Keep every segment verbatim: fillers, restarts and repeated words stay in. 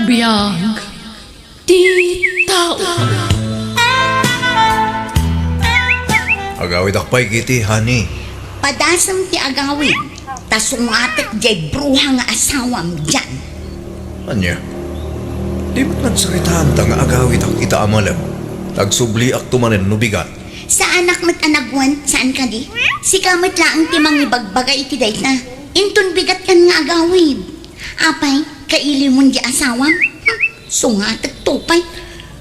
Biag ti tao. Agawidak pay, Kitty, honey. Padasem ti agawid, ta sungatek diay bruha nga asawam diay. Ania? Di met nagsaritaanta nga agawidak ita a malem? Agsubli manen no bigat. Saanak met a nagwen, saan kadi? Sika met laeng ti mangibagbaga iti dayta. Inton bigatkan nga agawid. Apay, kailimon diay asawam? Hmm, sungatek to pay.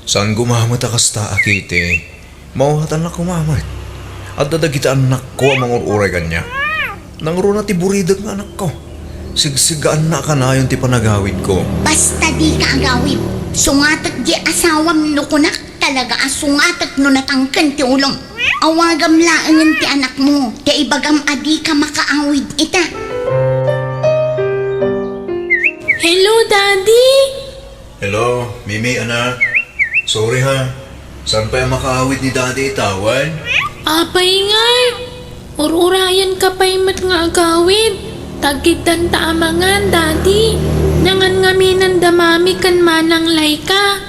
Saan gumammet a kasta a, Kitty? Mawatan la koma met. Adda dagiti annakko a mangur-uray kaniak. Nangruna ti buridek nga anakko. Sigsiggaanna a kanayon ti panagawidko. Basta dika agawid. Sungatek diay asawam no kunak. Talaga a sungatek no natangken ti ulom. Awagam laengen ti anakmo, ta ibagam a dika makaawid ita. Hello, Daddy! Hello, Mimi, anak. Sorry ha. Saan pay a makaawid ni Daddy ita, wen? Apay ngay? Ur-urayenka pay met nga agawid. Tagkiddanta a mangan, Daddy. Nangan ngaminanda Mami ken Manang Laika.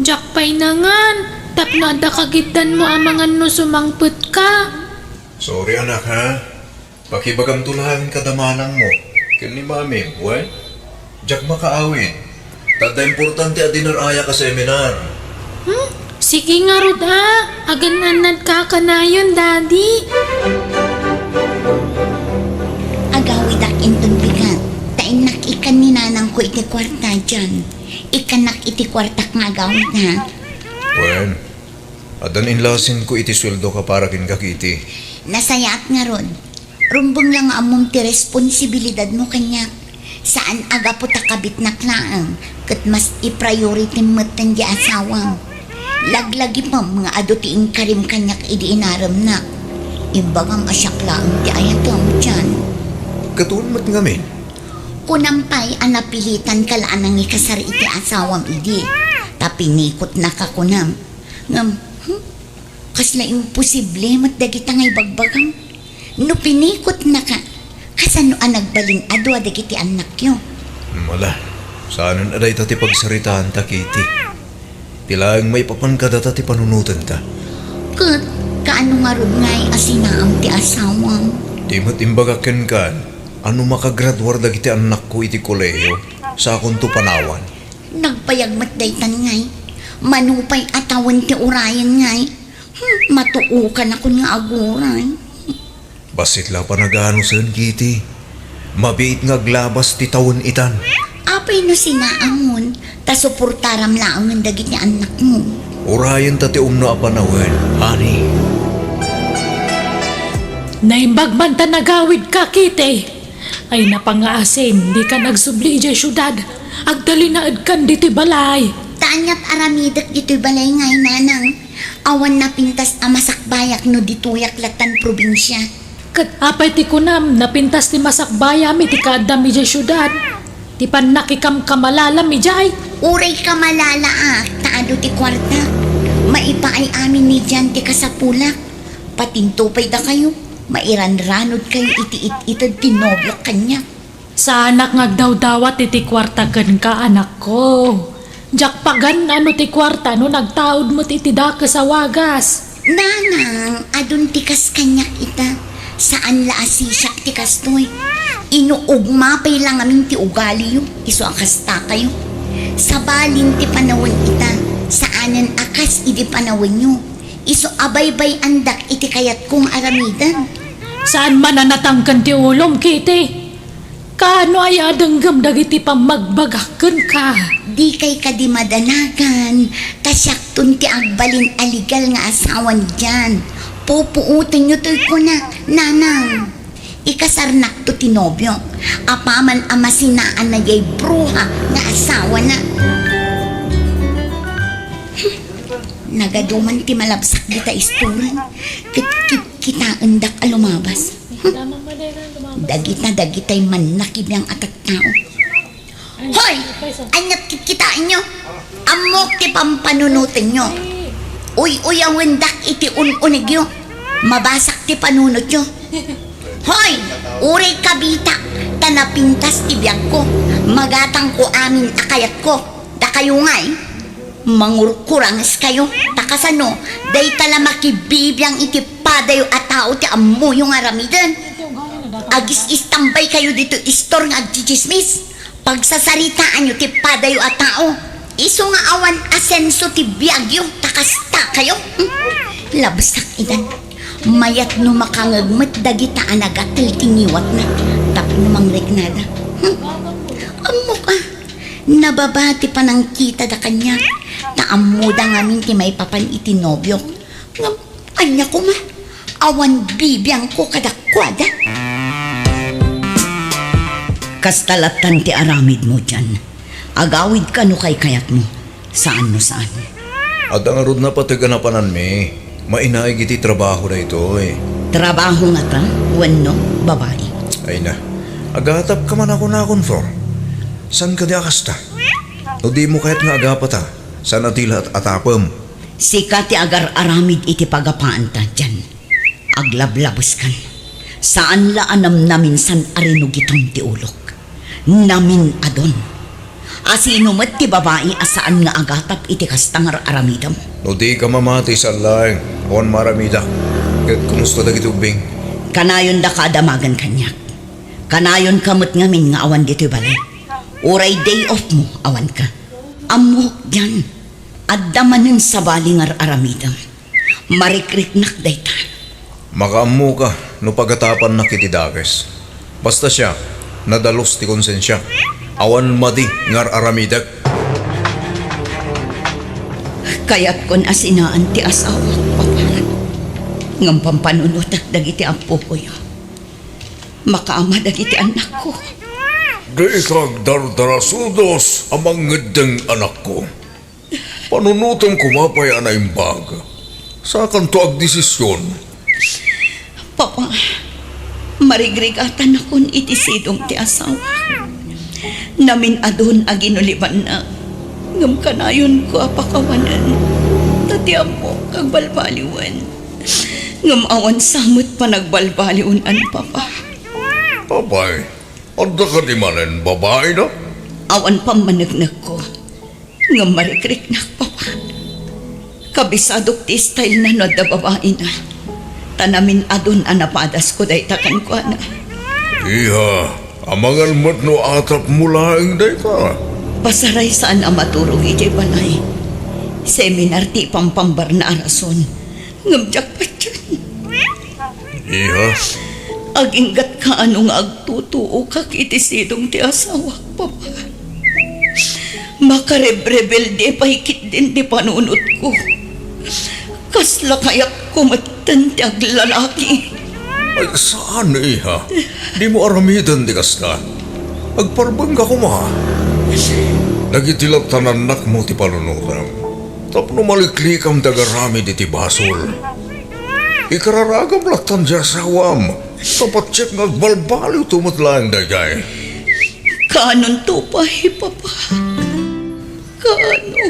Diak pay nangan, tapno adda kagiddanmo a mangan no sumangpetka. Sorry, anak, ha? Pakibagamto laeng kada manangmo ken ni Mami, wen? Diak makaawid. Ta adda importante a dinar-ayak a seminar. Hmm? Sige ngarud a, agan-annadka kanayon, Daddy. Agawidak inton bigat, ta innak ikkan ni nanangko iti kuarta diay. Ikkannak iti kuartak nga agawid, ha? Wen, addan inlasinko iti sueldoka para kenka, Kitty. Nasayaat ngarud. Rumbeng la nga ammom ti responsibilidadmo kaniak. Saan a gapu ta kabitnak laeng, ket mas i-priority metten diay asawam. Laglagipem nga adu ti inkarim kaniak idi inaremnak. Imbagam a siak laeng ti ayatem diay. Ket wen met ngamin? Kunam pay a napilitanka la a nangikasar iti asawam idi, ta pinikotnaka kunam. Ngem, hmm? Kasla imposible met dagita nga ibagbagam. No pinikotnaka, kasano a nagbalin a dua dagiti annakyo? Ala, saanen a dayta ti pagsaritaanta, Kitty. Ti laeng maipapan kadata ti panunotenta. Ket kaano ngarud ngay a sinaam ti asawam? Di met imbagak kenka a no makagraduar dagiti annakko iti kolehio, sakonto panawan. Nagbayag met daytan ngay. Mano pay a tawen ti urayen ngay. Hmm, matuokanakon nga aguray. Bassit la panaganusen, Kitty. Mabiit nga aglabas ti tawen itan. Apay no sinaamon, ta suportaram laengen dagiti annakmo. Urayenta ti umno a panawen, honey. Naimbag man ta nagawidka, Kitty. Ay, napangaasim, dika nagsubli idiay siudad. Agtalinaedkan ditoy balay. Ta aniat aramidek ditoy balay ngay, nanang? Awan napintas a masakbayak no ditoyak latan probinsia. Ket apay ti kunam, napintas ti masakbayam iti kaaddam idiay siudad? Ti pannakikamkamalalam idiay? Uray kamalalaak, ta adu ti kuartak. Maipaay amin ni Jan ti kasapulak. Patinto pay dakayo, mairanranodkayo iti it-ited ti nobiok kaniak. Saanak nga agdawdawat iti kuarta kenka, anakko. Diak pagan-an no ti kuarta no nagtaud met iti dakes a wagas. Nanang, adun ti kas kaniak ita. Saan la a sisiak ti kastoy. Inuugma pay la ngamin ti ugaliyo, isu a kastakayo. Sabalin ti panawen ita, saanen a kas idi panawenyo. Isu a baybay-andak iti kayatko nga aramiden. Saan man a natangken ti ulom, Kitty? Kaano aya a denggem dagiti pammagbagak kenka? Dikay kadi madanagan, ta siakton ti agbalin a legal nga asawa ni Jan. Pupuotenyo toy kunak, nanang. Ikasarnakto ti nobiok, apaman a masinaan na diay bruha nga asawana. Nagaduman ti malabsak dita istoran, ket kitkitaendak a lumabas. Dagita dagitay mannakibiang a tattao. Hoy! Aniat kitkitaenyo? Ammok ti pampanunotenyo. Uy-uyawendak iti un-unegyo. Mabasak ti panunotyo. Hoy! Uray kabitak, ta napintas ti biagko. Magatangko amin a kayatko. Dakayo ngay, mangurkurangeskayo. Ta kasano, dayta la makibibiang iti padayo a tao ti ammoyo nga aramiden. Agis-istambaykayo ditoy istor nga agtsitsismis. Pagsasaritaanyo ti padayo a tao. Isu nga awan asenso ti biagyo, ta kastakayo. Hmm. Labsak idan. Mayat no makangeg met dagita a nagatel ti ngiwatna tapno mangriknada. Hmm. Ammok a, nababa ti panangkitada kaniak, ta ammoda ngamin ti maipapan iti nobiok. Ngem ania koma, awan bibiangko kadakuada. Kasta lattan ti aramidmo, Jan. Agawidka no kaykayatmo. Saan no saan. Adda ngarud napateg a napananmi. Mainaig iti trabaho daytoy. Trabaho ngata? Wenno babai? Ay na. Agatapka man a kunakon, Flor. Saan kadi a kasta? No dimo kayat nga agapata, saan a di la at-atapem? Sika ti agar-aramid iti pagapaanta, Jan. Aglablabeskan. Saan la a namnaminsan a rinugitam ti ulok. Namin-adun. Asino met ti babai a saan nga agatap iti kasta nga ar-aramidem? No dika mamati, saan laeng, awan maaramidak. Ket kumusta dagiti ubbing? Kanayonda ka a damagen kaniak. Kanayonka met ngamin nga awan ditoy balay. Uray day off mo, awanka. Ammok, Jan. Adda manen sabali nga ar-aramidem. Marikriknak dayta. Makaammoka no pagatapannak iti dakes. Basta siak, nadalus ti konsensiak. Awan madi nga ar-aramidek. Kayatkon a sinaan ti asawak, Papa. Ngem pampanunotek dagiti appokoyo. Makaama dagiti annakko. Dika agdardarasudos a mangeddeng, anakko. Panunotem koma pay a naimbag. Sakanto agdesision. Papa, marigrigatanakon iti sidong ti asawak. Namin-adun a ginulibanna, ngem kanayonko a pakawanen, ta ti ammok agbalbaliwen. Ngem awan sa met panagbalbaliwen, Papa. Apay, adda kadi manen babaina? Awan pammaneknekko. Ngem marikriknak, Papa. Kabisadok ti style na no adda babaina. Ta namin-adun a napadasko dayta kenkuana. Iha, amangan met no atapmo laeng dayta. Pasaray saan a maturog idiay balay. Seminar ti ipampambarna a rason. Ngem diak patien. Iha. Agingga't kaano nga agtutuokak iti sidong ti asawak, Papa. Makarebrebelde pay ketdin ti panunotko. Kasla kayatko metten ti aglalaki. Ay, saan, iha. Dimo aramiden ti kasta. Agparbengka koma. Dagiti lattan annakmo ti panunotem. Tapno maliklikam ti agaramid iti basol. Ikararagam lattan ti asawam. Ta patien nga agbalbaliwto met laeng daydiay. Kaanonto pay, Papa? Kaano?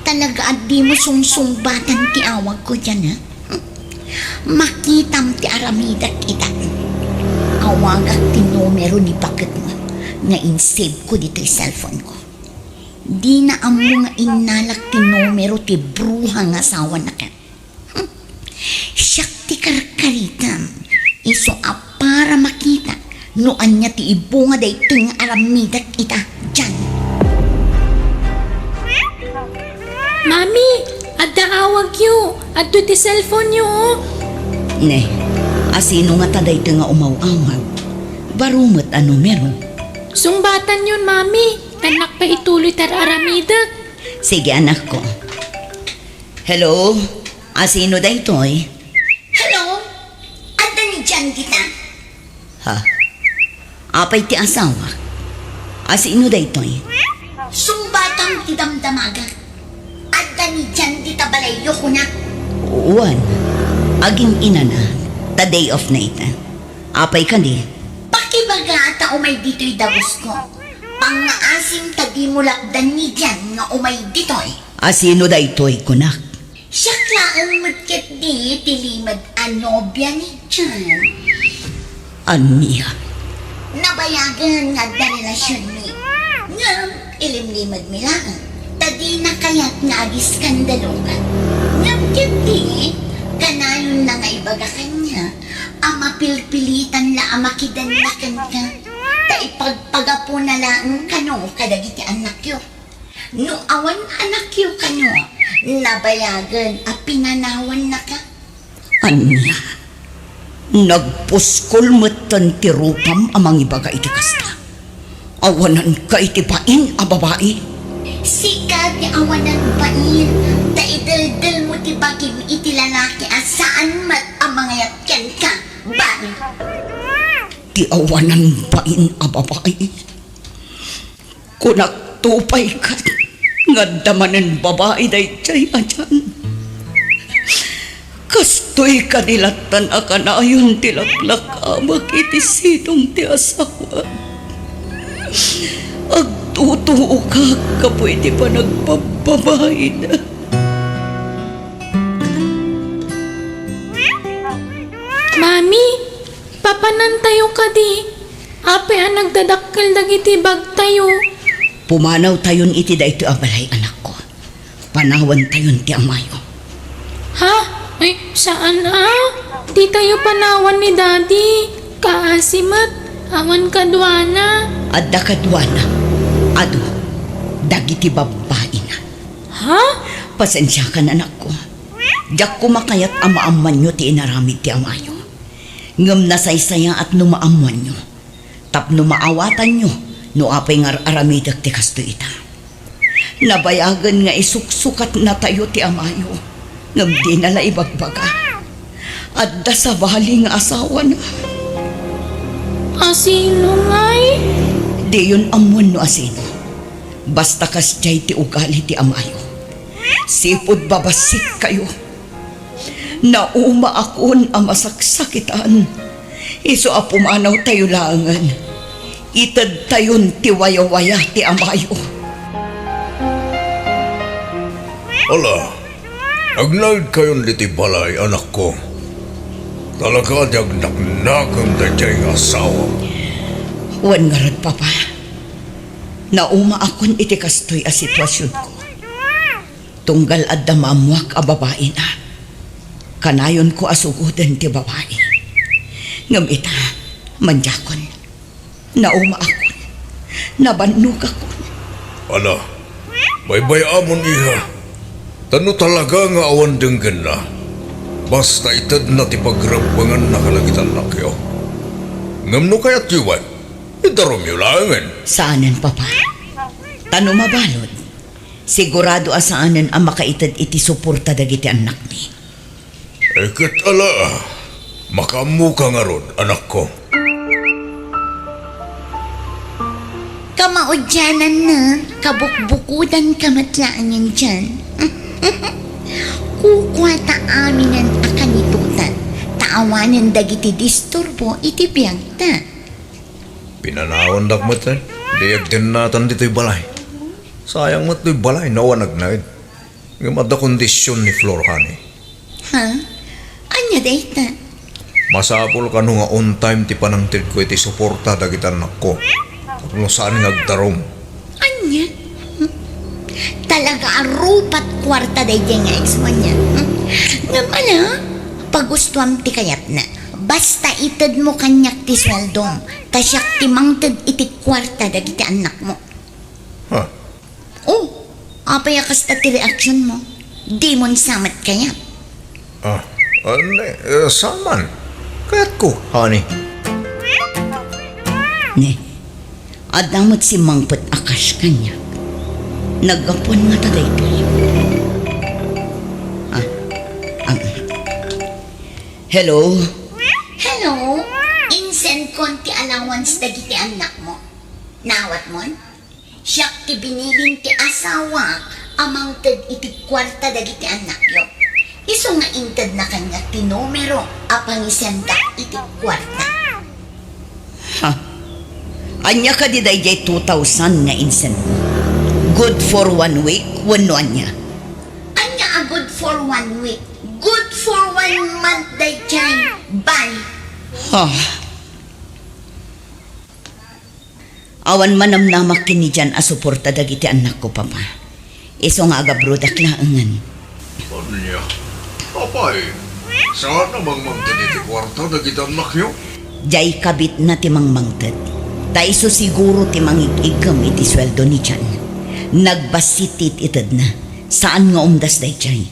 Talaga a dimo sungsungbatan ti awagko diay, a? Makitam ti aramidek ita. Awagak ti numero ni baketmo nga in-save ko ditoy cellphone ko. Dina ammo nga innalak ti numero ti bruha nga asawana ket. Hmm. Siak ti karkaritem, isu a para makita no ania ti ibunga daytoy nga aramidek ita diay. Mami, adda awagyo. Adtoy ti cellphone-yo, o. Ne, asino ngata daytoy nga umaw-awag? Baro met a numero. Sungbatanyon, Mami. Annak pay ituloy ti ar-aramidek. Sige, anakko. Hello? Asino daytoy? Hello? Adda ni Jan dita? Ha? Apay ti asawak? Asino daytoy? Sungbatam ti damdamagak. Adda ni Jan dita balayyo, kunak. Wen, agin-inana, ta day off na ita. Apay kadi? Pakibaga ta umay ditoy dagusko. Pangngaasim ta dimo lapdan ni Jan nga umay ditoy. Asino daytoy, kunak? Siak laeng met ketdi ti limed a nobia ni John. Ania? Nabayagen nga adda relasionmi. Ngem ilimlimedmi laeng, ta dina kayat nga agiskandaloka. Ngem ketdi, kanayonna nga ibaga kaniak a mapilpilitan la a makidenna kenka, ta ipagpagapuna laeng kano kadagiti annakyo. No awan annakyo kano, nabayagen a pinanawannaka. Ania? Nagpuskol metten ti rupam a mangibaga iti kasta? Awananka iti bain a babai? Sika ti awanan bain, ta ideldelmo ti bagim iti lalaki a saan met a mangayat kenka, bain. Ti awanan bain a babai? Kunakto pay ket nga adda manen babai daydiay a John. Kastoy kadi lattan a kanayon ti laklakamek iti sidong ti asawa. Agtutuokak gapu iti panagbababaina. Mami, papanantayo kadi? Apay a nagdadakkel dagiti bagtayo? Pumanawtayon iti daytoy a balay, anakko. Panawantayon ti amayo. Ha? Ay, saan a? Ditayo panawan ni Daddy. Kaasi met, awan kaduana. Adda kaduana. Adu, dagiti babbaina. Ha? Pasensiakan, anakko. Diak koma kayat a maammoanyo ti inaramid ti amayo. Ngem nasaysayaat no maammoanyo, tapno maawatanyo no apay nga ar-aramidek ti kastoy ita. Nabayagen nga isuksukatnatayo ti amayo, ngem dina la ibagbaga. Adda sabali nga asawana. Asino ngay? Diyon ammoen no asino. Basta kasdiay ti ugali ti amayo. Sipud babassit kayo. Naumaakon a masaksakitan. Isu a pumanawtayo laengen, itedtayon ti wayawaya ti amayo. Ala, agnaedkayon ditoy balay, anakko. Talaga ti agnaknakam daydiay nga asawa. Wen ngarud, Papa. Naumaakon iti kastoy a situasionko. Tunggal adda maammoak a babaina, kanayonko a sugoden ti babai. Ngem ita, mandiakon, naumaakon, nabannogakon. Ala, baybay-amon, iha. Ta no talaga nga awan denggenna, basta itedna ti pagrebbenganna kadagiti annakyo. Ngem no kayatyo met, idarumyo laengen. Saanen, Papa. Ta no mabalud, sigurado a saanen a makaited iti suporta dagiti annakmi. Eh, ket ala, makaammoka ngarud, anakko. Kamaudiananna, kabukbukodanka met laengen diay. Kukuata aminen a kanitotan, ta awanen dagiti disturbo iti biagta. Pinanawandak met, eh. Di agdennatan ditoy balay. Sayang met toy balay no awan agnaed. Ngem adda kondision ni Flor, honey. Ha? Ania dayta? Masapul kano nga on time ti panangtedko iti suporta dagiti annakko. Tapno saan nga agdarum. Ania? Hmm? Talaga a rupat kuarta daydiay nga ex-mo ania. Hmm? Ngem ala, pagustuam ti kayatna. Basta itedmo kaniak ti sueldom, ta siak ti mangted iti kuarta dagiti annakmo. Ha? Oh, apay a kasta ti reaksionmo? Dimon sa met kayat? Ah, ah, ne, eh, saan man? Kayatko, honey. Ne, adda met simmangpet a cash kaniak. Naggapuan ngata daytoy. Ah, ah. Hello? Hello? Insendkon ti allowance dagiti annakmo. Naawatmon? Siak ti binilin ti asawak a mangted iti kuarta dagiti annakyo. Isu nga intedna kaniak ti numero a pangisendak iti kuarta. Ha? Ania kadi daydiay two thousand nga insendmo? Good for one week wenno ania? Ania a good for one week. Good for one month daydiay. Bye. Ah. Awan manamnamak ken diay a suporta dagiti annakko, Papa. Isu nga agabroadak laengen. Ania? Apay, saan a mangmangted iti kuarta dagiti annakyo? Diay kabitna ti mangmangted. Ta isu siguro ti mangig-iggem iti sueldo ni Jan. Nagbassit ti it-itedna. Saan nga umdas daydiay.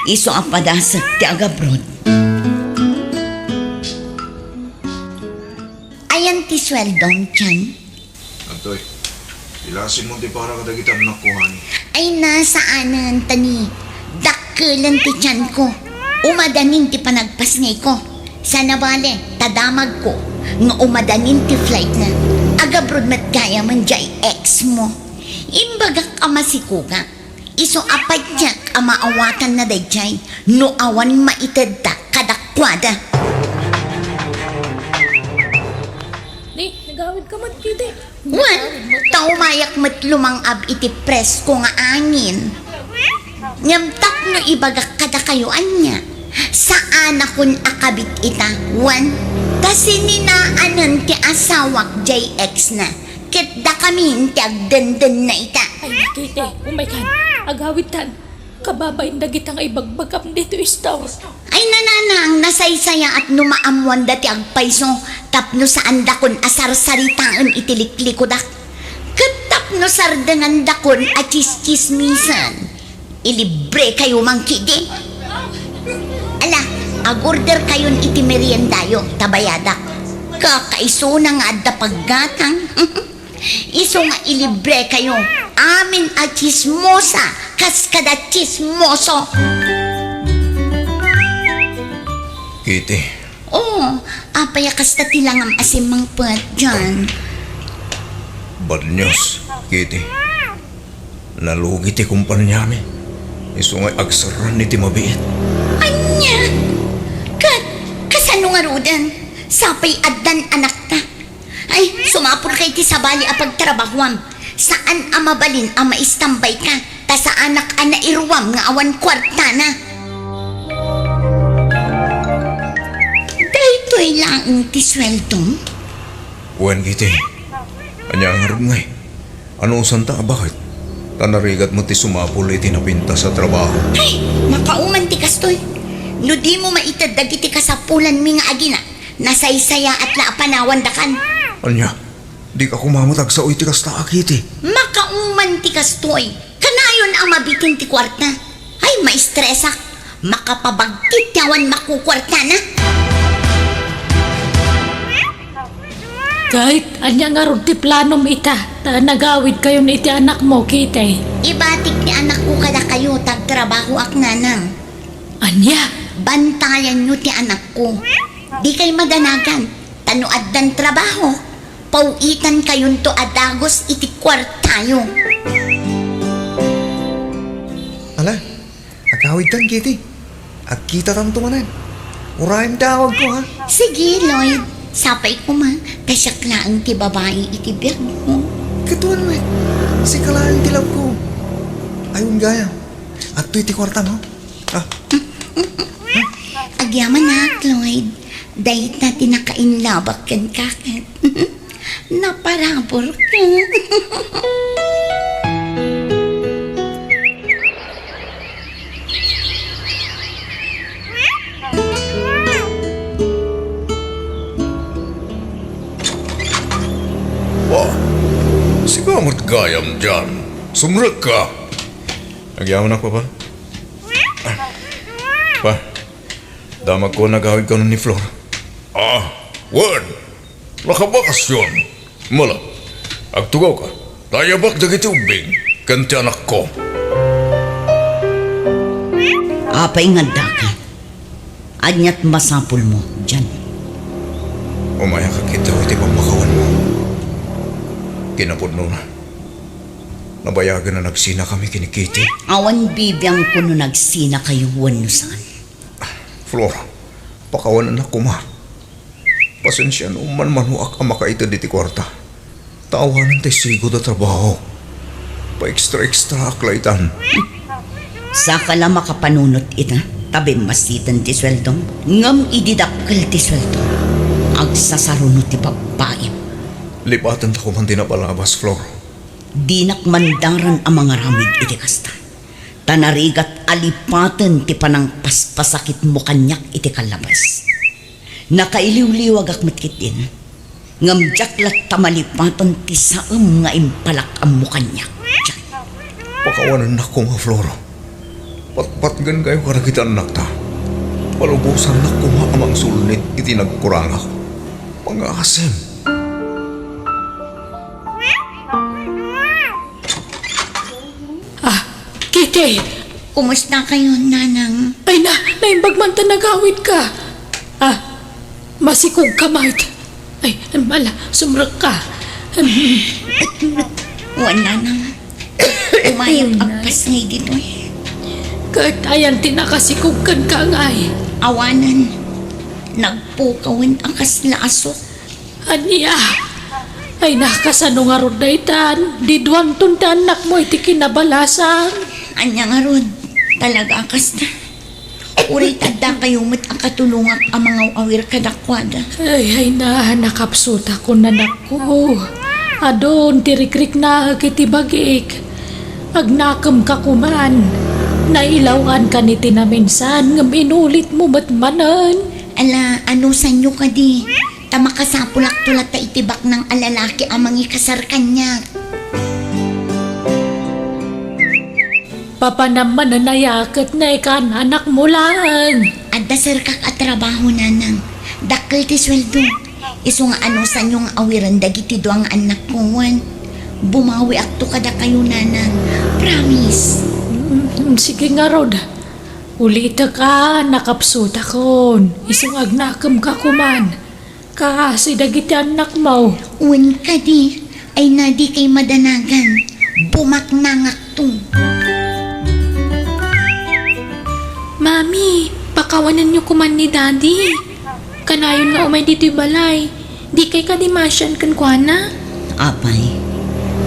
Isu a padasek ti agabroad. Ayan ti sueldom, Jan? Adtoy, ilasimon ti para kadagiti annakko, honey. Ay, saanen, ta ni dakkelen ti tianko. Umadanin ti panagpasngayko. Sana bale, ta damagko nga umadanin ti flightna. Agabroad met gayamen diay ex mo. Imbagak a masikogak. Isu a patiek a maawatanna daydiay no awan maitedda kadakuada. Ni, nagawidka met, Kitty. Wen, ta umayak met lumang-ab iti presko nga angin. Ngem tapno ibagak kadakayo ania, saanakon a kabit ita, wen, ta sininaanen ti asawak diay ex na. Ket dakamin ti agdendenna ita. Ay, Kitty, umaykan. Agawidtan. Kababain dagita nga ibagbagam ditoy store. Ay, nanang, nasaysayaat no maammoanda ti agpayso tapno saandakon a sarsaritaen iti liklikudak. Ket tapno sardengandakon a tsistsismisen. Ilibre kayo, Mang Kitty. Ala, ag-order kayon iti meriendayo, ta bayadak. Kakaisuna nga adda paggatang. Isu nga ilibre kayo. Amin a tsismosa, kas kada tsismoso. Kitty. Oh, apay a kasta ti langam a simmangpet, Jan? Bad news, Kitty. Nalugi ti kumpaniami. Isu nga agserran iti mabiit. Ania? Ket, kasano ngaruden? Sapay addan anakta. Ay, sumapulka iti sabali a pagtrabahoam. Saan a mabalin a maistambayka, ta saanak a nairuam nga awan kuartana. Daytoy laeng ti sueldom? Wen, Kitty. Ania ngarud ngay? Anusanta a baket? Ta narigat met ti sumapul iti napintas a trabaho. Ay, makauman ti kastoy. No dimo maited dagiti kasapulanmi nga agina, nasaysayaat la a panawandakan. Ania? Dika koma met agsao iti kasta a, Kitty. Makauman ti kastoy. Kanayon a mabitin ti kuarta. Ay, maistresak. Makapabagtit ti awan makukuartana. Ket ania ngarud ti planom ita, ta nagawidkayon iti anakmo, Kitty? Ibatik ti anakko kadakayo, ta agtrabahoak, nanang. Ania? Bantayanyo ti anakko. Dikay madanagan, ta no addan trabaho, paw-itankayonto a dagus iti kuartayo. Ala, agawidtan, Kitty. Agkitatanto manen. Uray ti awagko, ha? Sige, Lloyd. Sapay koma, ta siak laeng ti babai iti biagmo. Ket wen met. Sika laeng ti labko. Ay, wen gayam. Adtoy ti kuartam, ha? Ah. Agyamanak, Lloyd. Dayta ti nakainlabak kenka ket. Naparaburka. Wa, sika met gayam diay. Sumrekka. Agyamanak, Papa. Pa, damagko a nagawid kanon ni Flor. Ah, wen. Nakabakasyon. Mala, agtugawka. Ta ayabak dagiti ubbing ken ti anakko. Apay nga addaka? Ania ti masapulmo, Jan? Umayak a kitaw iti pammakawanmo. Kinapudnona, nabayagen a nagsinakami ken ni Kitty. Awan bibiangko no nagsinakayo wenno saan. Flor, pakawanennak koma. Pasensianom man manoak a makaited iti kuarta. Ta awanen ti sigud a trabaho. Pa-extra-extraak laytan. Saka la makapanunot ita, ta bimmasiten ti sueldom. Ngem idi dakkel ti sueldom, agsasaruno ti babbaim. Lipaten ta koman ti nabalabas, Flor. Dinak mandaran a mangaramid iti kasta. Ta narigat a lipaten ti panangpaspasakitmo kaniak iti kallabas. Nakailiwliwagak met ketdin, ngem diak latta malipaten ti saem nga impalak-ammo kaniak. Diak. Pakawanennak koma, Flor. Patpatgenkayo kadagiti annakta. Palubosannak koma a mangsulnit iti nagkurangak. Pangasim. Ah, Kitty! Kumusta kayo, Nanang? Ay na, naimbag man ta nagawid ka. Ah, masikog ka, Mart. Ay, ala, sumrek ka. Wen, Nanang. Umayag agpasngay ditoy. Ket ayan ti nakasikog kenka ngay? Awanen. Nagpukawen a kasla asuk. Ania? Ay, nakasano ngarud daytan? Diduanton ti annakmo iti kinabalasan. Ania ngarud? Talaga a kasta. Uray ta adda kayo met a katulongak a mangaw-awir kadakuada. Ay, ay na, nakapsutakon, anakko. Adun ti rikriknaek iti bagik. Agnakemka koman. Nailaw-ankan iti naminsan, ngem inulitmo met manen. Ala, anusanyo kadi? Ta makasapulakto latta iti baknang a lalaki a mangikasar kaniak. Papanam manen aya ket nakan-anakmo laeng? Adda serkak a trabaho, Nanang. Dakkel ti sueldo. Isu nga anusanyo nga awiren dagiti dua nga annakko wen. Bumawiakto kadakayo, Nanang. Promise. Mm, sige ngarud. Ulitek a, nakapsutakon. Isu nga agnakemka koman. Kaasi dagiti annakmo. Wen kadi, ay na dikay madanagan. Bumaknangakto. Mami, pakawanenyo koman ni Daddy. Kanayon nga umay ditoy balay. Dikay kadi maasian kenkuana? Apay,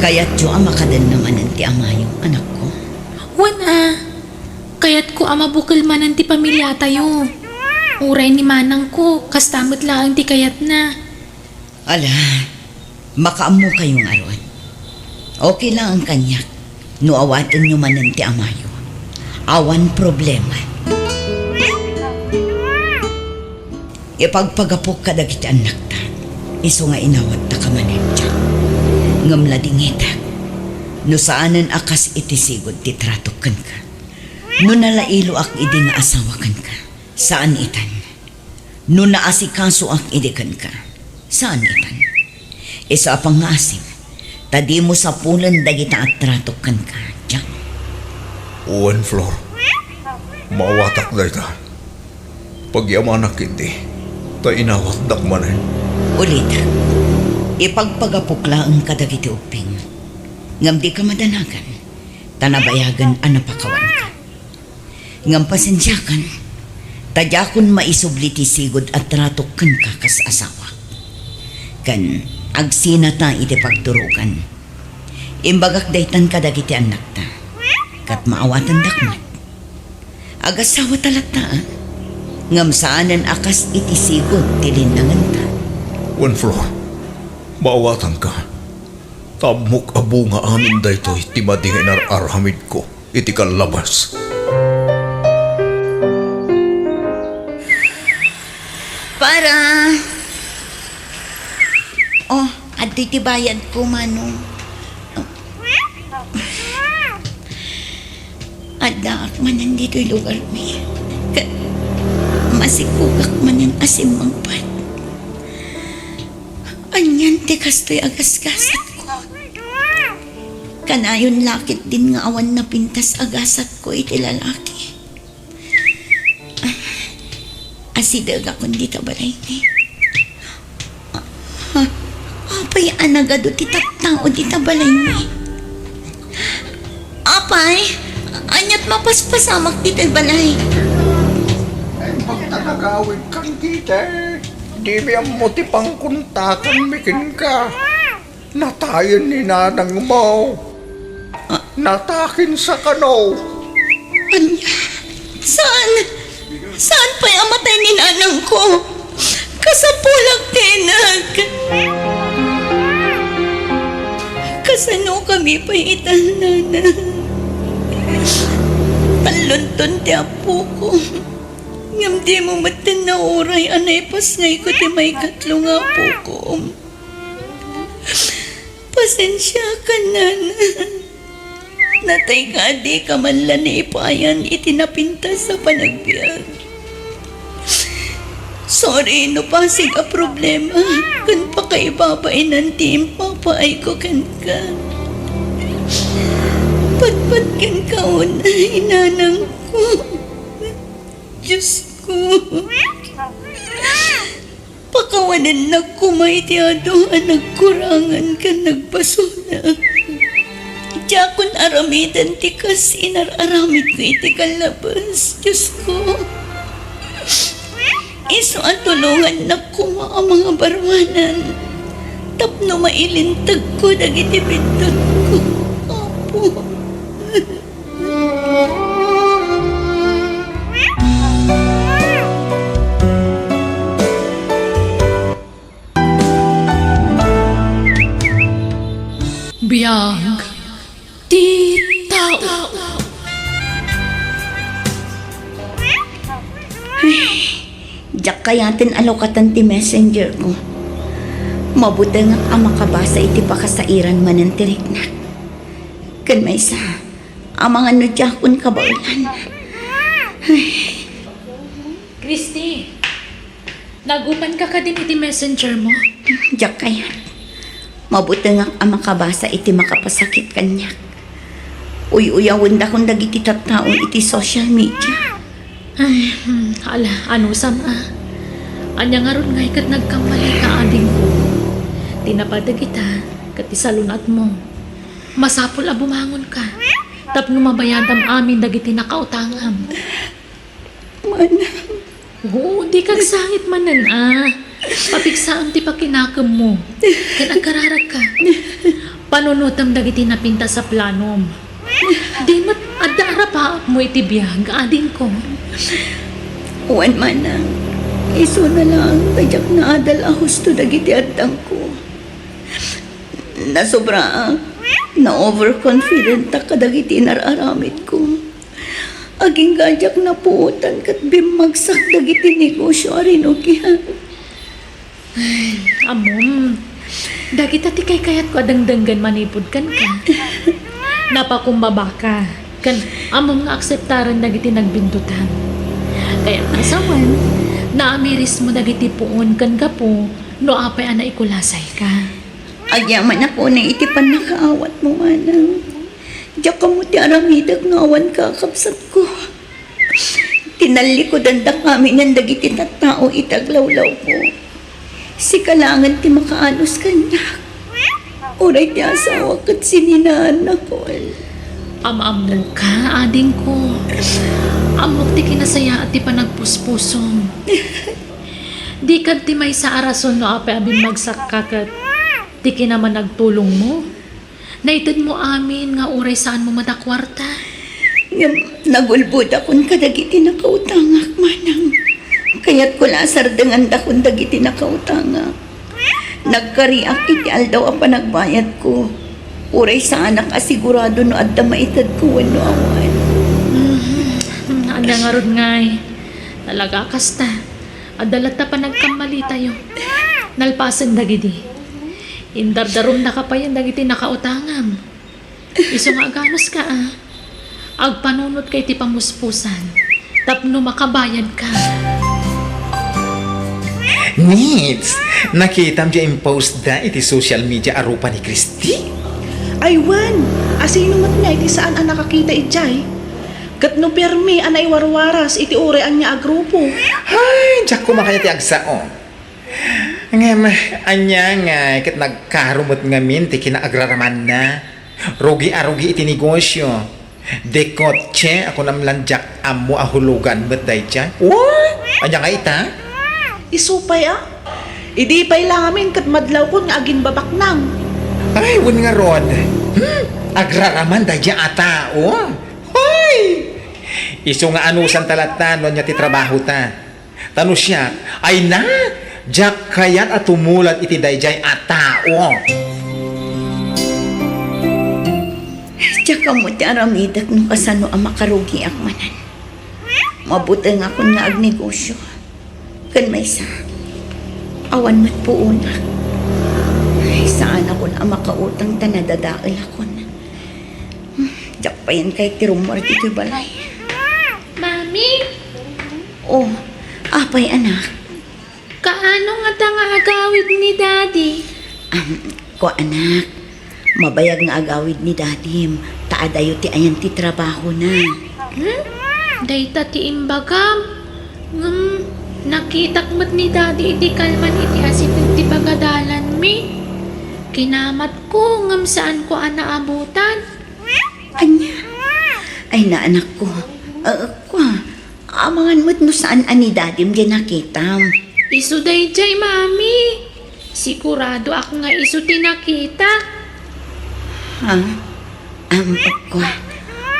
kayatyo a makadenna manen ti amayo, anakko? Wen a. Kayatko a mabukel manen ti pamiliatayo. Uray ni manangko, kasta met laeng ti kayatna. Ala, makaammokayo ngarud. Okay laeng kaniak no awatenyo manen ti amayo. Awan problema. Ipagpagapok kadagiti annakta, isu nga inawattaka manen diak. Ngem ladingitak no saanen a kas iti sigud ti tratok kenka. No nalailoak idi nga asawa kenka, saan itan. No naasikasoak idi kenka, saan itan. Isu a pangngaasim, ta dimo sapulen dagita a tratok kenka, Jack. Wen, Flor. Maawatak dayta. Pagyamanak iti, ta inawatdak manen. Ulitek, ipagpagapok laeng kadagiti ubbing. Ngem dika madanagan, ta nabayagen a napakawanka. Ngem pasensiakan, ta diakon maisubli ti sigud a tratok kenka kas asawak. Ken agsinata iti pagturogan. Imbagak daytan kadagiti annakta, ket maawatendak met. Agasawata latta, a? Ngem saanen a kas iti sigud ti linnangenta. Wen, Flor, maawatanka. Tapno ammok a bunga amin daytoy ti madi nga inar-aramidko iti kallabas. Para. Oh, adtoy ti bayadko, Manong. Addaak manen ditoy lugarmi. Ket masikogak manen a simmangpet. Anian ti kastoy a gasgasatko? Kanayon la ketdin nga awan napintas a gasatko iti lalaki. Asidegakon dita balaymi. Ah, apay a nagadu ti tattao dita balaymi? Apay, aniat mapaspasamak dita balay? Ay, magtanagawid kan dita. Dimi ammo ti pangkuntakanmi kenka. Natayen ni nanangmo. Ah. Natakin sa kano. Ania? Saan? Saan pay a matay ni nanangko? Kasapulak ti inak. Kasano kami pay ita, nanang? Tallonton ti apoko. Ngem dimo metten nauray a naipasngayko ti maikatlo nga apoko. Pasensiakan, nanang. Natayka a dika man la naipayan iti napintas a panagbiag. Sorry no pasig a problema ken pakaibabainan ti impapaayko kenka. Patpat kenka unay, nanangko. Diosko. Pakawanennak koma iti adu a nagkurangan ken nagbasolak. Diakon aramiden ti kas inar-aramidko iti kallabas, Diosko. Isu a tulongannak koma a mangabaruanan tapno mailintagko dagiti biddutko, Apo. Biag ti tao. Diak kayaten a lukatan ti messenger ko. Mabutengak a makabasa iti pakasairan manen ti riknak. Ken maysa, amangan no diakon kabaelan. Ay. Christy, nagupanka kadin iti messenger mo? Diak kayat. Mabutengak a makabasa iti makapasakit kaniak. Uy-uyawendakon dagiti tattao iti social media. Ay, hmm, ala, anusam a. Ania ngarud ngay ket nagkammalika, adingko? Ti napan dagita ket ti salun-atmo. Masapul a bumangonka tapno mabayadam amin dagiti nakautangam. Manang. Oo, dika agsangit manen a. Papigsaam ti pakinakemmo ken agkararagka. Panunotem dagiti napintas a planom. Di met adda arapaapmo iti biag, adingko. Wen, manang, isuna laeng ta diak naadal a husto dagiti addangko. Nasobraak, na-overconfidentak kadagiti inar-aramidko. Agingga diak napuotan ket bimmagsak dagiti negosio a rinukian. Ay, ammom, dagita ti kaykayatko a dengdenggen manipud kenka. Napakumbabaka, ken ammom nga akseptaren dagiti nagbindutam. Kayatna a sawen, naamirismo dagiti puon ken gapu no apay a naikulasayka. Agyamanak unay iti pannakaawatmo, manang. Diak ammo ti aramidek no awan ka, kabsatko. Tinallikudandak aminen dagiti tattao iti aglawlawko. Sika laengen ti makaanus kaniak. Uray ti asawak ket sininaannak, ol. Am-ammoka, adingko. Ammok ti kinasayaat ti panagpuspusom. Dika ti maysa a rason no apay a bimmagsakka ket ti kinamanagtulongmo. Naitedmo amin nga uray saanmo met a kuarta. Ngem nagulbodakon kadagiti nakautangak, manang. Kayatko la a sardengandakon dagiti nakautangak. Nagkariak iti aldaw a panagbayadko. Uray saanak a sigurado no adda maitedko wenno awan. Mhm. Ania ngarud ngay? Talaga kasta. Adda latta panagkammalitayo. Nalpasen dagidi. Indardarumnaka payen dagiti nakautangam. Isu nga aganuska a, agpanunotka iti pamuspusan tapno makabayadka. Nits, nakitam diay impostda iti social media a rupa ni Christy? Ay wen, asino met nga iti saan a nakakita idiay? Ket no permi a naiwarwaras iti uray ania a grupo? Ay, diak koma kayat ti agsao. Ngem, ania ngay ket nagkaro met ngamin ti kinaagraramanna? Rugi a rugi iti negosio. Di kotse a kunam lan diak ammo a hulugan met daydiay. Uy! Ania ngay ita? Isu pay a? Idi pay la ngamin ket madlawkon nga agimbabaknang. Ay, wen ngarud. Hmm, agraraman daydiay a tao. Hoy! Isu nga anusanta latta no ania ti trabahota. Ta no siak, ay na, diak kayat a tumulad iti daydiay a tao. Diak ammo ti aramidek no kasano a makarugiak manen. Mabutengakon nga agnegosio. Ken maysa, awan met puonak. Ay, saanakon a makautang ta nadadaelakon. Hmm, diak payen kayat ti rummuar ditoy balay. Mami! Oh, apay, anak? Kaano ngata nga agawid ni Daddy? Am, ko, anak, mabayag nga agawid ni Dadim, ta adayo ti ayan ti trabahona. Hmm? Dayta ti imbagam. Ngem, nakitak met ni Daddy iti kalman iti asit ti pagadalanmi. Kinamatko, ngem saanko a naabutan. Ania? Ay, naanakko. Ah, kua, amangan met no saan a ni Dadim diay nakitam. Isu daydiay, Mami. Siguradoak nga isu ti nakitak. Ha? Am, kua.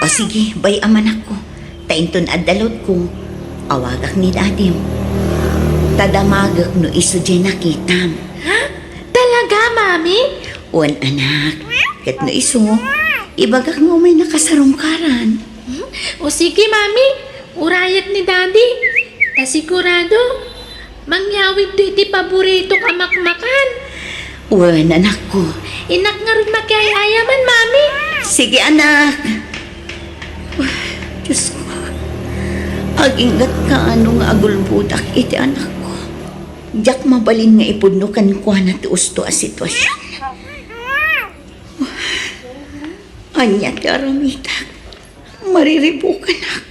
O sige, bay-am, anakko. Ta inton adda loadko, awagak ni Dadim. Ta damagek no isu diay nakitam. Ha? Talaga, Mami? Wen, anak. Ket no isu, ibagak nga umay nakasarungkaran. Hmm? O sige, Mami. Urayek ni Daddy. Ta sigurado, mangyawidto iti paboritok a makmakan. Wen, anakko. Innak ngarud makiay-ayaman, Mami. Sige, anak. Diosko, agingga't kaano nga agulbodak iti anakko. Diak mabalin nga ipudno kenkuana ti usto a sitwasion. Ania ti aramidek? Mariribukanak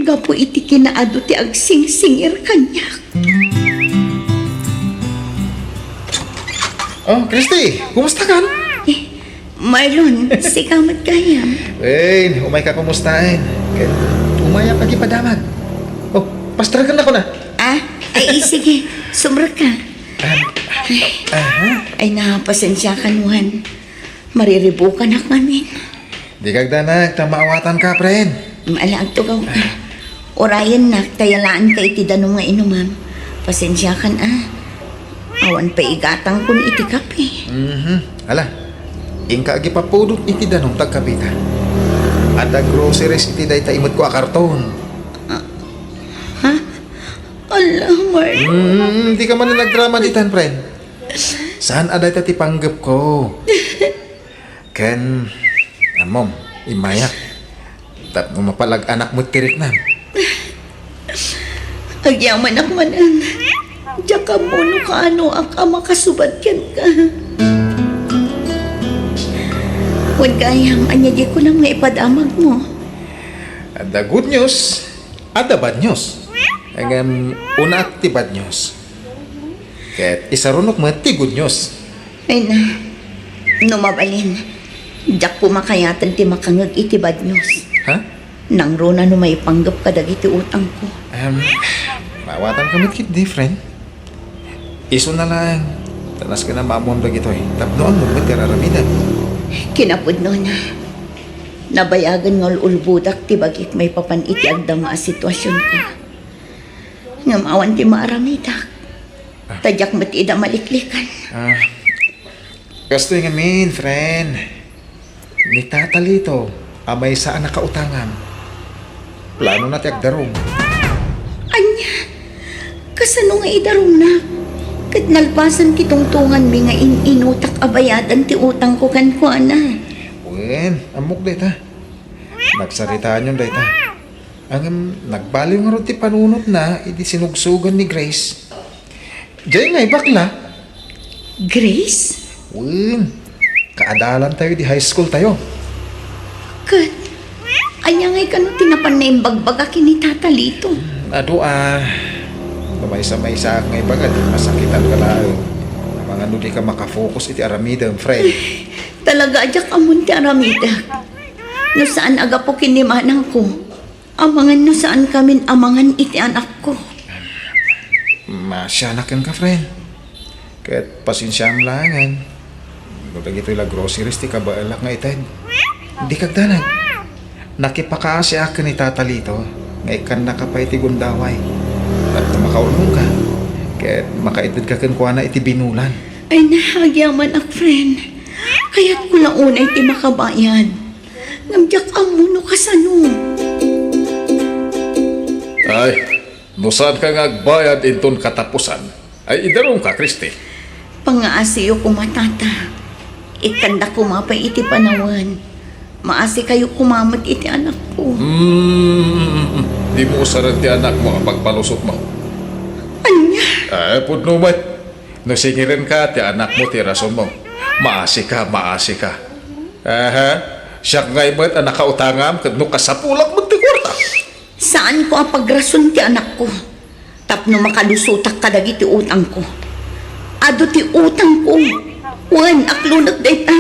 gapu iti kinaadu ti agsingsingir kaniak. Oh, Christy, kumusta kan? Eh, Marlon, sika met gayam. Wen, umayka kumustaen. Ket umayak agipadamag. Oh, pasterkennakon a. Ah, ay, sige, sumrekka. Ah, ah, ha? Ay, na, pasensiakan, Juan. Mariribukanak ngamin. Dika agdanag ta maawatanka, friend. Ala, agtugawka. Urayennak ta yalaanka iti danum nga inumam. Pasensiakan a. Awan pay igatangkon iti kape. Mhm. Ala, inka agipapudot iti danum ta agkapeta. Adda groceries iti dayta imetko a karton. Ah, ha? Ala, Marlon. Mm, dika man nagdrama ditan, friend. Saan a dayta ti panggepko? Ken, ammom, immayak. Tapno mapalag-anak met ti riknam. Agyamanak manen. Diak ammo no kaanoak a makasubad kenka. Wen gayam, ania diay kunam nga ipadamagmo? Adda good news, adda bad news. Ngem, unaak ti bad news. Ket isarunok met ti good news. Ay na, no mabalin, diak pumakayaten ti makangeg iti bad news. Ha? Nangruna no maipanggep kadagiti utangko. Em, maawatanka met ketdi, friend. Isuna laeng, ta nasken a maammoam dagitoy, tapno ammom met ti ar-aramidem. Kinapudnona, nabayagen nga ul-ulbodak ti bagik maipapan iti agdama a situasionko. Ngem awan ti maaramidak. Ta diak met ida maliklikan. Ah, kastoy ngamin, friend. Ni Tata Lito a maysa a nakautangam. Planona ti agdarum. Ania? Kasano nga idarumna? Ket nalpasan ti tungtonganmi nga in-inutak a bayadan ti utangko kenkuana. Wen, ammok dayta. Nagsaritaanyon dayta. Ngem nagbaliw ngarud ti panunotna idi sinugsogan ni Grace. Diay ngay bakla. Grace? Wen, kaadalantayo idi high school tayo. Ket, ania ngay kano ti napan naimbagbaga ken ni Tata Lito? Hmm, adu a, no maysa-maysaak nga ibaga, di masakitan ka laeng. Amangan no di ka makafocus iti aramidem, friend. Talaga a diak ammon ti aramidek. No saan a gapu ken ni manangko, amangan no saan kamin amangan iti anakko. Masianak kenka, friend. Ket pasensiam laengen. No dagitoy la groceries ti kabaelak nga ited. Dika agdanag. Nakipakaasiak ken ni Tata Lito nga ikkannaka pay iti gundaway. Tapno makaurnongka, ket makaitedka kenkuana iti binulan. Ay, naagyamanak, friend. Kayatko la unay ti makabayad. Ngem diak ammo no kasano. Ay, no saanka nga agbayad inton katapusan, ay idarumka, Christy. Pangaasiyo koma, Tata. Ikkanda koma pay iti panawen. Maasikayo koma met iti anakko. Hmm, dimo usaren ti anakmo a pagpalusotmo. Ania? Eh, pudno met. No singirenka, ti anakmo ti rasonmo. Maasika, maasika. Aha. Siak ngay met a nakautangam, ket no kasapulak met ti kuarta. Saanko a pagrason ti anakko, tapno makalusotak kadagiti utangko. Adu ti utangko. Wen, aklonek dayta.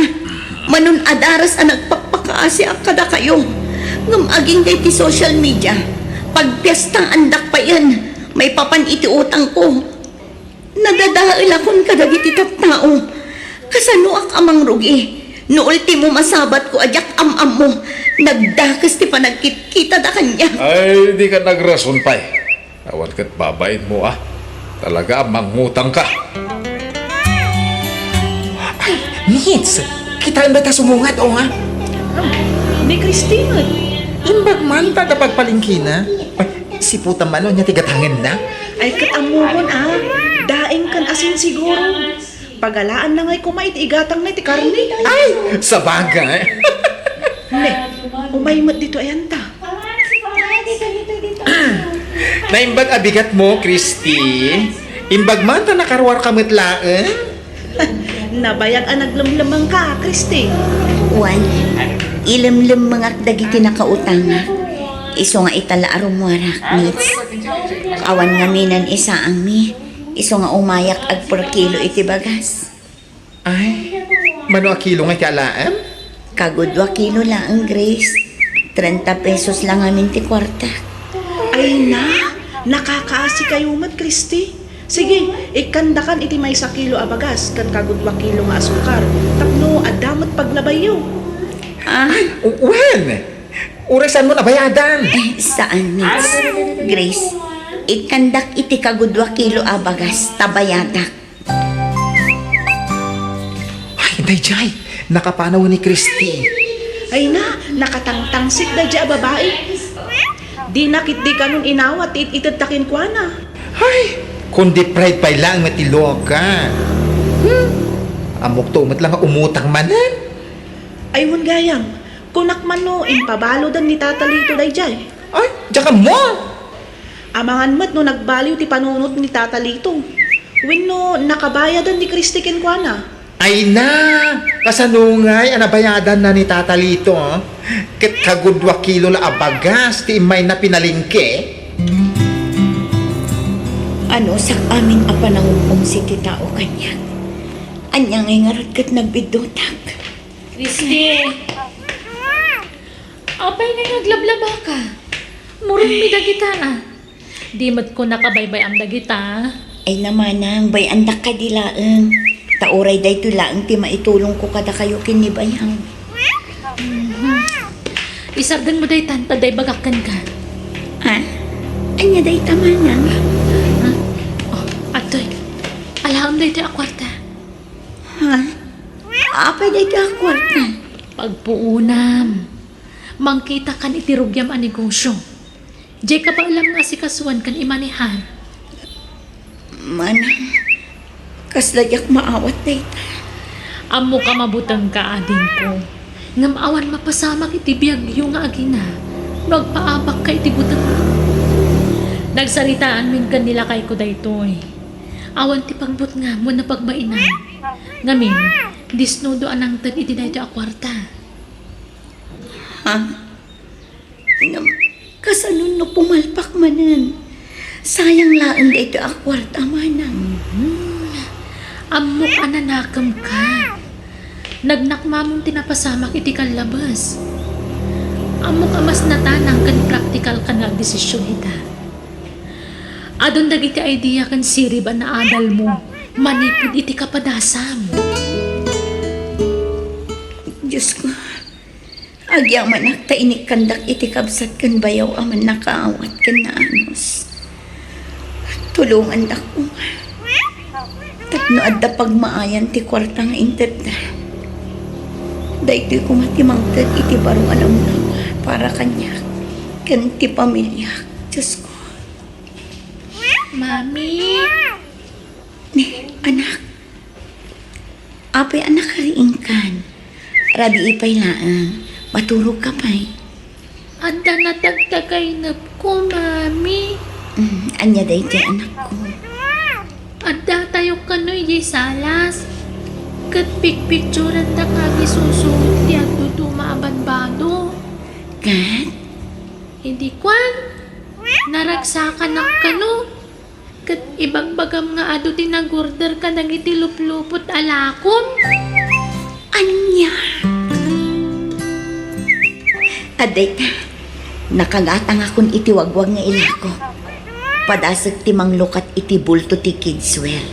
Manon a daras a nagpakpakaasiak kadakayo. Ngem agingga iti social media, pagpiestaandak payen maipapan iti utangko. Nadadaelakon kadagiti tattao. Kasanoak a mangrugi? No ultimo, masabatko a diak am-ammo, nagdakes ti panagkitkitada kaniak. Ay, dika nagrason pay. Awan ket babainmo a. Talaga a mangutangka. Ay, Nits! Kitaem dayta sumungad, o nga. Ni Christy met. Imbag man ta da pagpalengkena. Ay, siputan man, o nia ti gatangenna? Ay, ket ammomon a. Daing ken asin siguro. Pagalaanna ngay koma iti igatangna iti karne. Ay, sabagay. Ne, umay met ditoy ayanta. Naimbag a bigatmo, Christy. Imbag man ta nakaruarka met laeng. Nabayag a naglemlemmengka, Christy. Wen, ilemlemmengak dagiti nakautangak. Isu nga ita la a rummuarak, Nits. Awan ngamin a isaangmi. Isu nga umayak agperkilo iti bagas. Ay, mano a kilo nga iti alaem? Kagudua kilo laeng, Grace. Trenta pesos la ngamin ti kuartak. Ay na, nakakaasikayo met, Christy. Sige, ikkandakan iti maysa kilo a bagas ken kagudua kilo nga asukar tapno adda met paglabayyo. Ah? Ay, wen! Uray saanmo a bayadan? Eh, saan, Nits. Grace, ikkandak iti kagudua kilo a bagas ta bayadak. Ay, daydiay, nakapanaw ni Christy. Ay na, nakatangtangsik daydiay a babai. Dina ketdi kanon inawat ti it-itedta kenkuana. Ay, kundi pride pay laeng met ti loka. Hmm, ammokto met la nga umutang manen. Ay, wen gayam, kunak man no impabaludan ni Tata Lito daydiay. Ay, diak ammo! Amangan met no nagbaliw ti panunot ni Tata Lito wenno nakabayadan ni Christy kenkuana. Ay na, kasano ngay a nabayadanna ni Tata Lito, ah? Ket kagudua kilo la a bagas ti immayna pinalengke? Anusak amin a panangukomsi ti tao kaniak. Ania ngay ngarud ket nagbiddutak? Christy! Apay ngay nga aglablabaka? Murimmi dagita, a. Di met ko nakabaybay-am dagita. Ay na manang, bay-andak kadi laeng. Ta uray daytoy laeng ti maitulongko kadakayo ken ni Bayang. Mhm. Isardengmo daytan ta daybagak kenka. Ha? Ania dayta, manang? Ha? Oh, adtoy. Alaem daytoy a kuarta. Ha? Apay dayta a kuarta? Pagpuonam. Mangkitakan iti rugiam a negosio. Diay kabaelam nga asikasuan ken imanehan. Manang, kasla diak maawat dayta. Ammok a mabutengka, adingko. Ngem awan mapasamak iti biagyo nga agina no agpaabakka iti butengmo. Nagsaritaanmin ken ni lakayko daytoy. Awan ti pagbutngam wenno pagbainam. Ngamin, disnudo a nangted iti daytoy a kuarta. Ha? Ngem, kasano no pumalpak manen? Sayang laeng daytoy a kuarta, manang. Hmm. Ammok a nanakemka. Nagnakmamon ti napasamak iti kallabes. Ammok a mas natanang ken praktikalka nga agdesision ita. Adun dagiti idea ken sirib a naadalmo manipud iti kapadasam. Diosko, Agyamanak ta inikkandak iti kabsat ken bayaw a mannakaawat ken naanus. Tulongannak koma. Tapno adda pagmaayan ti kuarta nga intedda. Daytoy koma ti mangted iti baro a namnama para kaniak ken ti pamiliak. Diosko. Mami. Ni, anak. Apay a nakariingkan? Rabii pay laeng. Maturogka pay. Adda natagtagaynepko, Mami. Mm, ania daytoy, anakko? Addatayo kano idiay salas. Ket picpicturandak nga agisusuot ti aduduma a banbado. Ket? Idi kuan, naragsakanak kano. Ket ibagbagam nga adu ti nag-order kadagiti luplupot a lakom. Ania? Adda ita, nakagatangakon iti wagwag nga ilako. Padasek ti manglukat iti bulto ti kidswear.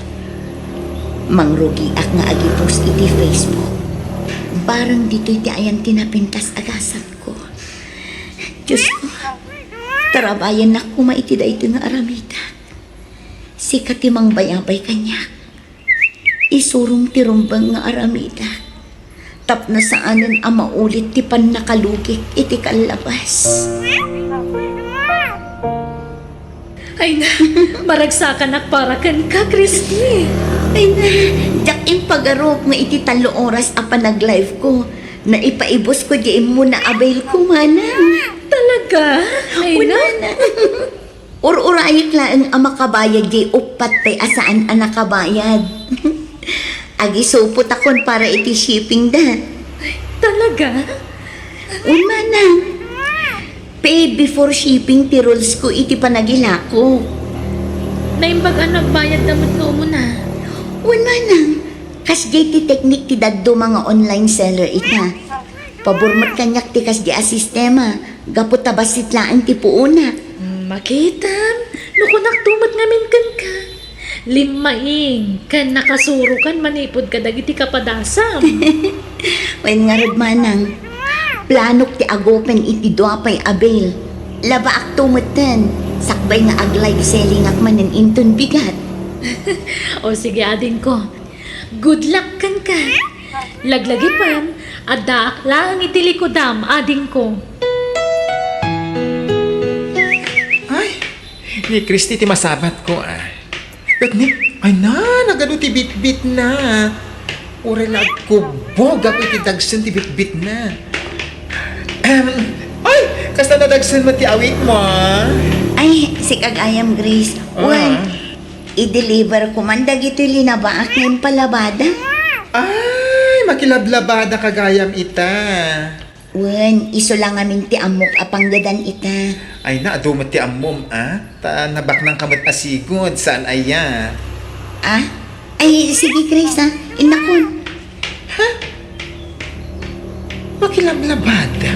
Mangrugiak nga agipost iti Facebook. Bareng ditoy ti ayan ti napintas a gasatko. Diosko, tarabayannak koma iti daytoy nga aramidak. Sika ti mangbayabay kaniak. Isurom ti rumbeng nga aramidak tapno saanen a maulit ti pannakalugik iti kallabas. Ay na, maragsakanak para kenka, Christy. Ay na, diak impagarup nga iti tallo oras a panag-live ko, naipaibus ko di immo na avail ko, manang. Talaga? Ay na. Manang. Ur-urayek laeng a makabayad diay uppat pay a saan a nakabayad. Agisupotakon para iti shipping da. Talaga? Wen, manang. Pay before shipping ti rules ko iti panagilako. Naimbag a nagbayad da met nga umuna. Wen, manang. Kasdiay ti teknik ti dadduma nga online seller ita. Pabor met kaniak ti kasdi a sistema, gapu ta bassit laeng ti puonak. Mm, makitam, no kunakto met ngamin kenka. Limmaing, ken nakasurokan manipud kadagiti kapadasam. Wen ngarud, manang, planok ti agopen iti dua pay a bill. Labaakto metten, sakbay nga ag-live sellingak manen inton bigat. O sige, adingko. Good luck kenka. Laglagipem, addaak laeng iti likudam, adingko. Ay, ni Christy ti masabatko, ah. Ket ni, ay na, nagadu ti bitbitna. Uray la agkubbo gapu iti dagsen ti bitbitna. Em, ay, kasta nadagsen met ti awitmo, ah. Ay, sika gayam, Grace. Ah. Wen, i-deliver ko man dagitoy linabaak nga impalabada. Ay, makilablabada ka gayam ita. Wen, isu la ngamin ti ammok a panggedan ita. Ay na, adu met ti ammom, a? Ta nabaknang ka met a sigud, saan aya? Ah? Ay, sige, Grace, ah. Innakon. Ha? Makilablabada?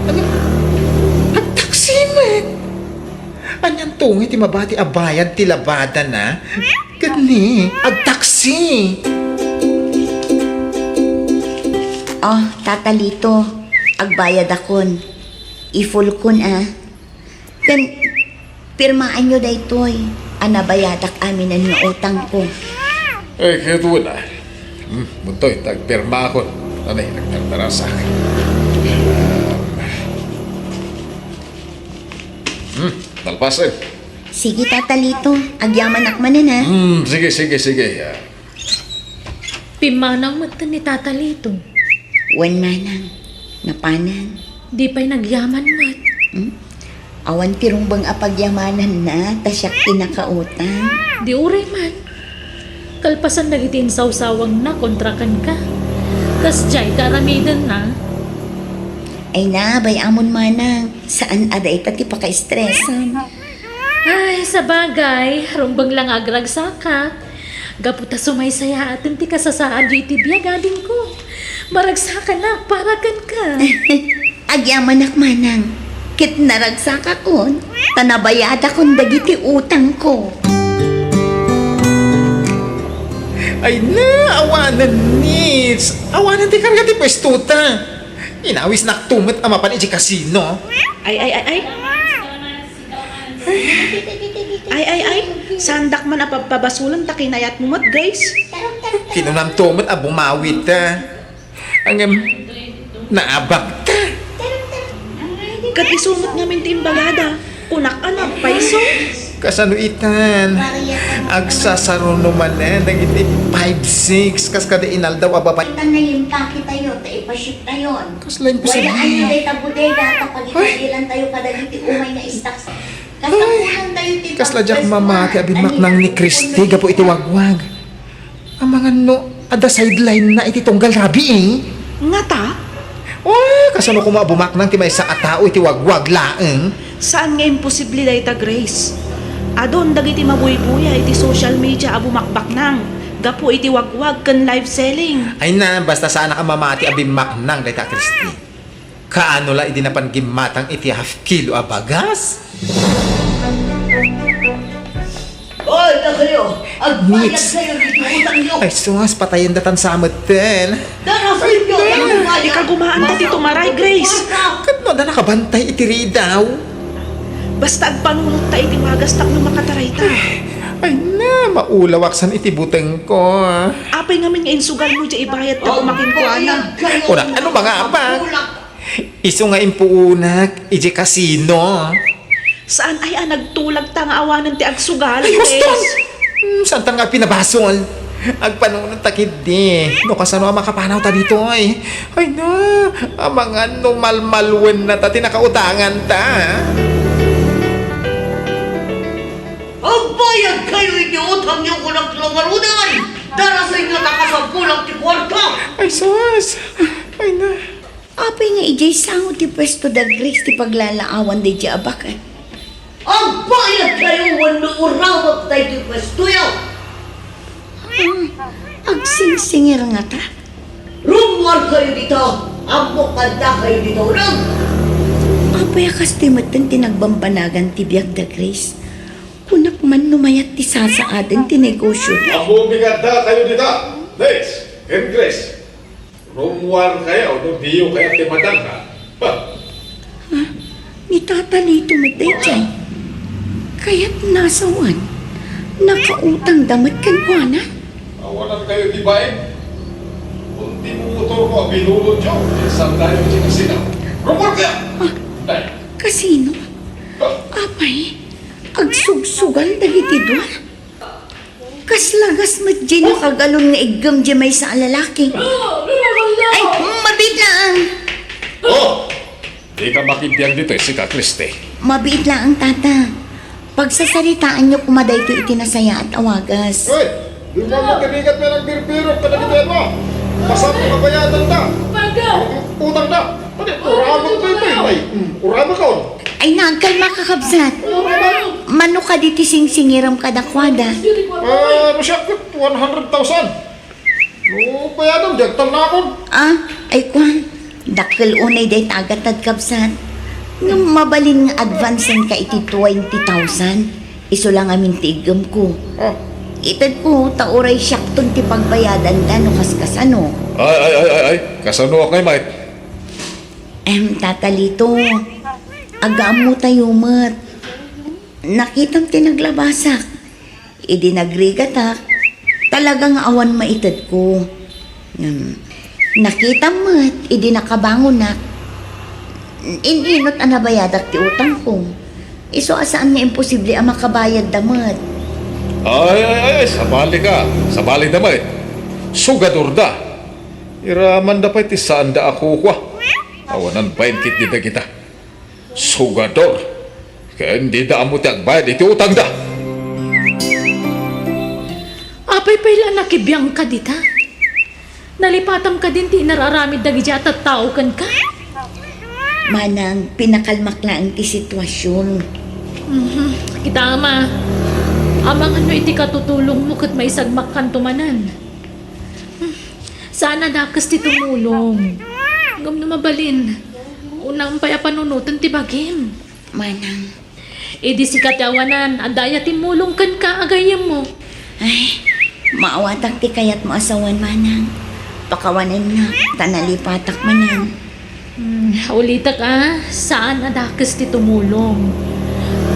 Ano? Agtaksi met! Anianto ngay ti mabati a bayad ti labadana? Ket ni, agtaksi! Oh, Tata Lito, agbayadakon. I-full kon, ah. Ken, pirmaanyo daytoy a nabayadak aminen nga utangko. Eh, ket una. Hmm, daytoy, ta agpirmakon. Anay, nagtartarasak. Hmm, nalpasen. Sige, Tata Lito. Agyamanak manen, ha? Hmm, sige, sige, sige. Ah. Pimmanaw met ni Tata Lito. Wen manang, napanan. Di pay nagyaman met. Hmm? Awan ti rumbeng a pagyamananna, ta siak ti nakautang. Di uray man. Kalpasan dagiti insawsawangna kontra kenka. Kasdiay ti aramidenna. Ay na, bay-amon manang. Saan a dayta ti pakaestresam. Ay, sabagay, rumbeng la nga agragsakak. Gapu ta sumaysayaaten ti kasasaadyo iti biag, adingko. Maragsakanak para kenka. Agyamanak manang, ket naragsakakon, ta nabayadakon dagiti utangko. Ay na, awanen, Nits. Awanen ti karga ti puestota. Inawisnak to met a mapan iti kasino. Ay, ay, ay, ay. Ay, ay, ay. Saandak man a pabpabasolen ta kinayatmo met, Grace. Kinunam to met a bumawita. Ngem, naabakta. Ket isu met ngamin ti imbagada. Kunak a nagpayso. Kasano itan? Agsasaruno manen dagiti five six kas kada inaldaw a babae. Itan nga impakitayo, ta ipasip tayon. Kasla imposible. Wala aya dayta bodega, ta pagitagilan tayo kadagiti umay nga stocks. Ay, kasla diak mamati a bimmaknang ni Christy gapu iti wagwag. Amangan no adda sideline na iti tunggal rabii, eh. Ngata? Oy, kasano koma a bumaknang ti maysa a tao iti wagwag laeng? Saan nga imposible dayta, Grace. Adun dagiti mabuybuya iti social media a bumakbaknang gapu iti wagwag ken live selling. Ay na, basta saanak a mamati a bimmaknang dayta a Christy. Kaano la idi napan gimmatang iti half kilo a bagas? Oy, dakayo! Agbayad kayo ditoy utangyo! Ay, sus, patayen datan sa metten. Darasoy nyo! Ay, ikagumaanta ti tumaray, Grace. Ket no adda nakabantay iti ridaw? Basta agpanunot ta iti wagas tapno makataray ta. Ay na, maulawak san iti butengko. Apay ngamin nga insugal mo diay ibayad ta kumakinkuana? Kunak, ano mga apa? Isu nga impuunak iti kasino. Saan ay a nagtulag ta nga awanen ti agsugal, Ay, huston! Grace? Hmm, saan ta nga pinabasol? Agpanunot ta ketdi. No kasano a makapanaw ta ditoy? Ay na, amangan no malmalwen na ta ti nakautangan ta. Agbayad kayo iti utangyo, kunak, langarudan! Darasoy nga nakasapulak ti kuarta! Ay, sus! Ay na. Apay nga idiay sango ti puesto da Grace ti paglalaawan daydiay a baket? Agbayad kayo wenno urawek daytoy puestoyo! Ah, agsingsingir ngata? Rummuar kayo dita! Ammok kanta kayo dita uneg! Apay a kastoy metten ti nagbambanagan ti biag da Grace? Kunak man no mayat ti sasaaden ti negosyo da. Ammok kanta kayo dita! Grace! Ken Grace! Rummuar kayo no diyo kayat ti madangka. Ha? Ha? Ni Tata Lito met daydiay. Kayat nasawan. Nakautang da met kenkuana. Awanan kayo ti bain. Kun ti motor ko a binulod yo, insan tayo ti kasino. Rummuar kayo! Ah, Nay. Kasino? Ha? Apay, agsugsugal dagiti dua. Kasla gas met diay nakagalon nga iggem diay maysa a lalaki. Ay, mabiit laeng. Oh! Dika makibbiag ditoy, sika, Christy. Mabiit laeng, Tata. Pagsasaritaanyo koma daytoy iti nasayaat a wagas. Hoy! Di mo mo kinigat nga nagbirbirok kadagiti ano? Kasano nga bayadan da? Utang da! Pati, uramag daytoy, ay, mm, uramag ka, oh. Ay, nagkalma ka, kabsat. Uramag. Mano kadi ti singsingirem kadakuada? Ah, no siya, one hundred thousand. No, bayadan, di agtannakon. Ah, ay, kuan. Dakkel unay dayta a gatad, kabsat. Ngem mabalin nga advancen ka iti twenty thousand. Isu la ngamin ti iggemko. Ah. Itedko, ta uray siakton ti pagbayadanda no kaskasano. Ay, ay, ay, ay, ay. Kasano a kay, Mike? Em, Tata Lito, agaammo tayo met. Nakitam ti naglabasak. Idi nagrigatak, talaga nga awan maitedko. Ngem, nakitam met, idi nakabangonak. In-inot a nabayadak ti utangko. Isu a saan nga imposible a makabayadda met. Ay, ay, ay, ay, sabali ka. Sabali da met. Sugador da. Iramanda pay ti saanda a kukua. Awanan bain ketdi dagita. Sugador. Ken dida ammo ti agbayad iti utangda. Apay pay la nakibiangka dita? Nalipatam kadin ti inararamid dagiti a tattao kenka? Manang, pinakalmak laeng ti situasion. Mhm. Kita, Ama. Amangan no iti katutulongmo ket maisagmakkanto manen. Saan a dakes ti tumulong. Ngem no mabalin, unam pay a panunoten ti bagim. Manang. Idi sika ti awanan, adda aya timmulong kenka a gayyemmo? Ay, maawatak ti kayatmo a sawen, Manang. Pakawanennak, ta nalipatak manen. Hmm, ulitek a, saan a dakes ti tumulong.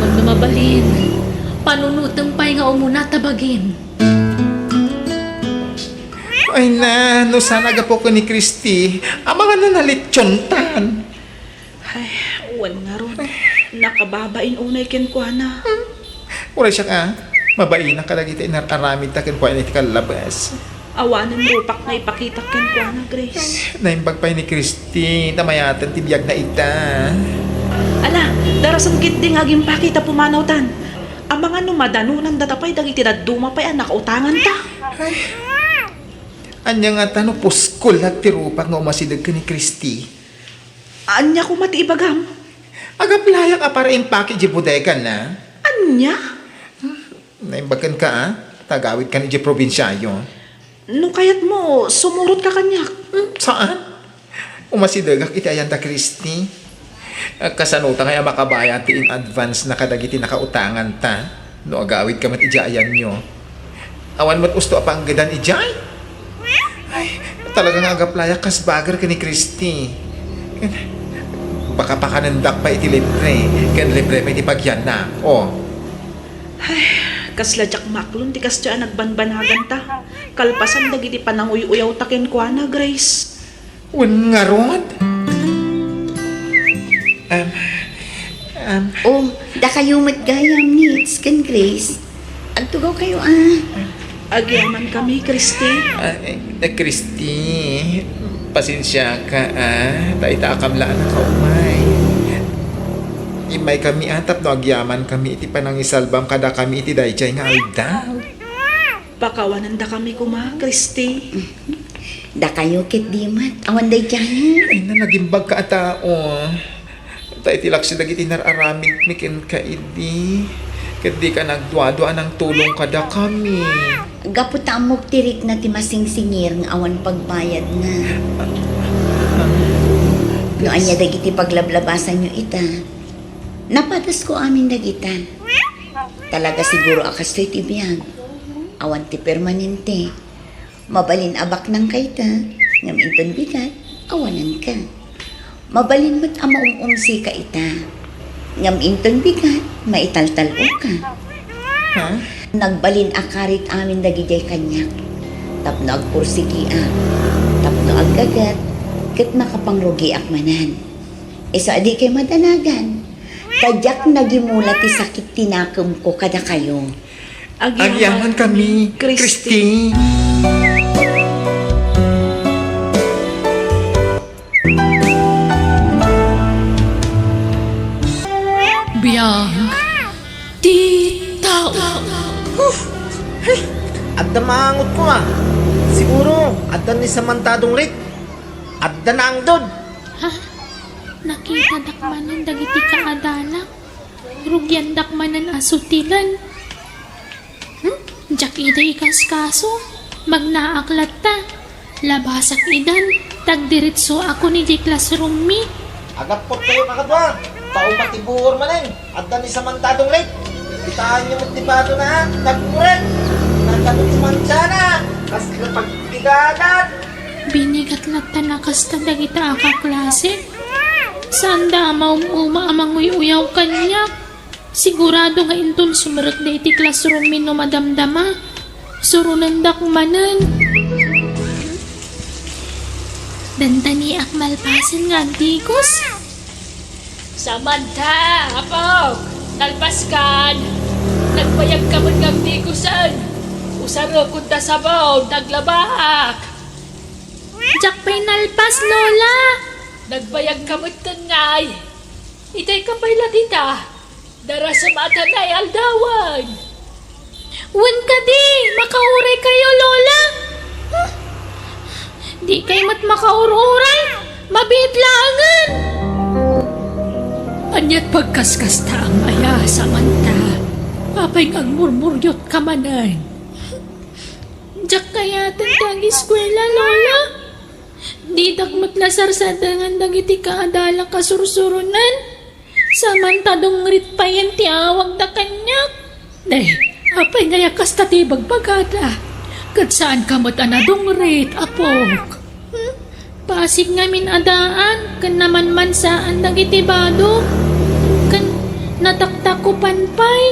Ngem no mabalin, panunotem pay nga umuna ta bagim. Ay na, no saan a gapu ken ni Christy, amangan na nalitsiontan. Ay, wen ngarud. Nakababain unay kenkuana. Uray siak a, mabainak kadagiti inar-aramidta kenkuana iti kallabes. Awanen rupak nga ipakitak kenkuana, Grace. Naimbag pay ni Christy, ta mayaten ti biagna ita. Ala, darasem ketdi nga agimpaki ta pumanawtan. Amangan no madanonandata pay dagiti dadduma pay a nakautanganta. Ay. Ania ngata no puskol laeng ti rupak nga umasideg ken ni Christy? Ania koma ti ibagam? Agaplayek a para impaki idiay bodegana. Ania? Naimbag kenka a, ta agawidkan idiay probinsiayo. No kayatmo, sumurotka kaniak. Hmm, saan? Umasidegak iti ayan da Christy. Kasano ta ngay a makabayad ti in advance na kadagiti nakautanganta no agawidka met idiay ayanyo? Awan met usto a panggedan idiay? Ay, talaga nga agaplayak kas bagger ken ni Christy. Pakapakanendak pay iti libre, ken libre pay ti pagiannak. Oh. Ay, kasla diak maklon ti kastoy a nagbanbanaganta. Kalpasan dagiti pananguy-uyawta kenkuana, Grace. Wen ngarud? Em, em. Oh, dakayo met gayam, Nits ken Grace. Agtugawkayo a. Agyamankami, Christy. Ah, eh, eh, Christy, pasensiaka a, ta ita a kamla a nakaumay. Immaykami a tapno agyamankami iti panangisalbam kadakami iti daydiay nga aldaw. Pakawanandakami koma, Christy. Dakayo ketdi met, awan daydiayen. Ay, na, nagimbagka a tao. Ta iti laksi dagiti nar-aramidmi kenka idi, ket dika nagduadua a nangtulong kadakami. Gapu ta ammok ti rikna ti masingsingir nga awan pagbayadna. No ania dagiti paglablabasanyo ita, napadesko amin dagita. Talaga siguro a kastoy ti biag. Awan ti permanente. Mabalin a baknangka ita, ngem inton bigat, awananka. Mabalin met a maum-umsika ita, ngem inton bigat, maitaltal-oka. Ha? Nagbalin a karit amin dagidiay kaniak, tapno agpursigiak, tapno aggagat, ket makapangrugiak manen. Isu a dikay madanagan, ta diak nagimula ti sakit ti nakemko kadakayo. Agyamankami, Christy. Biag ti tao. Huh! Hey! Adda maangot koma. Siguro, adda ni Samantha Dongrit. Adda naangdod. Ha? Nakitadak manen dagiti kaadalak. Rugiandak manen a sutilen. Hmm? Diak ida ikaskaso. Magnaak latta. Labasak idan. Tagdiritsoak idiay classroom-mi. Agappottayo kakadua. Tao matibuor manen. Adda ni Samantha Dongrit. Kitaenyo met ti badona. Nagmuret. Nagkano ti mansiana. Kasla pagbigadan. Binigat latta a kasta dagita a kaklase. Saanda a maum-uma a manguy-uyaw kaniak. Sigurado nga inton sumrekda iti classroom-mi no madamdama, suronendak manen. Dandaniak malpasen nga agdikos. Samantha, apok, nalpaskan. Nagbayagka met nga agdikosen. Usarekonta sabon, naglabak. Diak pay nalpas, Lola. Nagbayagka metten ngay. Itayka pay la dita. Darasem a ta naaldawen. Wen kadi, makauraykayo, Lola? Huh? Dikay met makaur-uray. Mabiit laengen. Aniat pagkaskasta a maya, Samantha? Apay nga agmurmuriotka manen? Diak kayaten ti agiskuela, Lola. Didak met la sarsadangan dagiti kaadalak a sursuronen. Samantha Dongrit payen ti awagda kaniak. Ne, apay ngay a kasta ti ibagbagada? Ket saanka met a nadongrit, apok. Hmm? Pasig ngamin a daan ken namanmansaan dagiti badok, ken nataktakupan pay.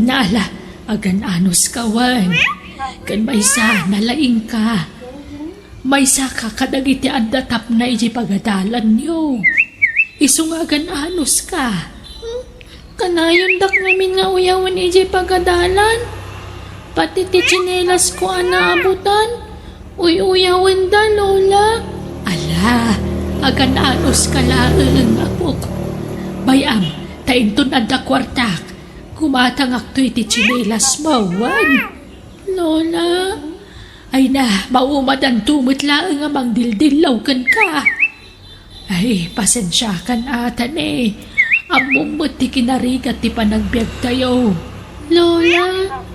Nala, agan-anos ka wen. Ken maysa, nalaingka. Maysaka kadagiti adda tapna idiay pagadalanyo. Isu nga agan-anoska. Hmm? Kanayondak ngamin nga uyawen idiay pagadalan. Pati ti tsinelasko a naabutan, uy-uyawenda, Lola. Ala, agan-anoska laeng, apok. Bay-am, ta inton adda kuartak, gumatangakto iti tsinelasmo, wen. Lola. Ay na, maumadanto met laeng a mangdildillaw kenka. Ay, pasensiakan, Atane. Ammom met ti kinarigat ti panagbiagtayo. Lola.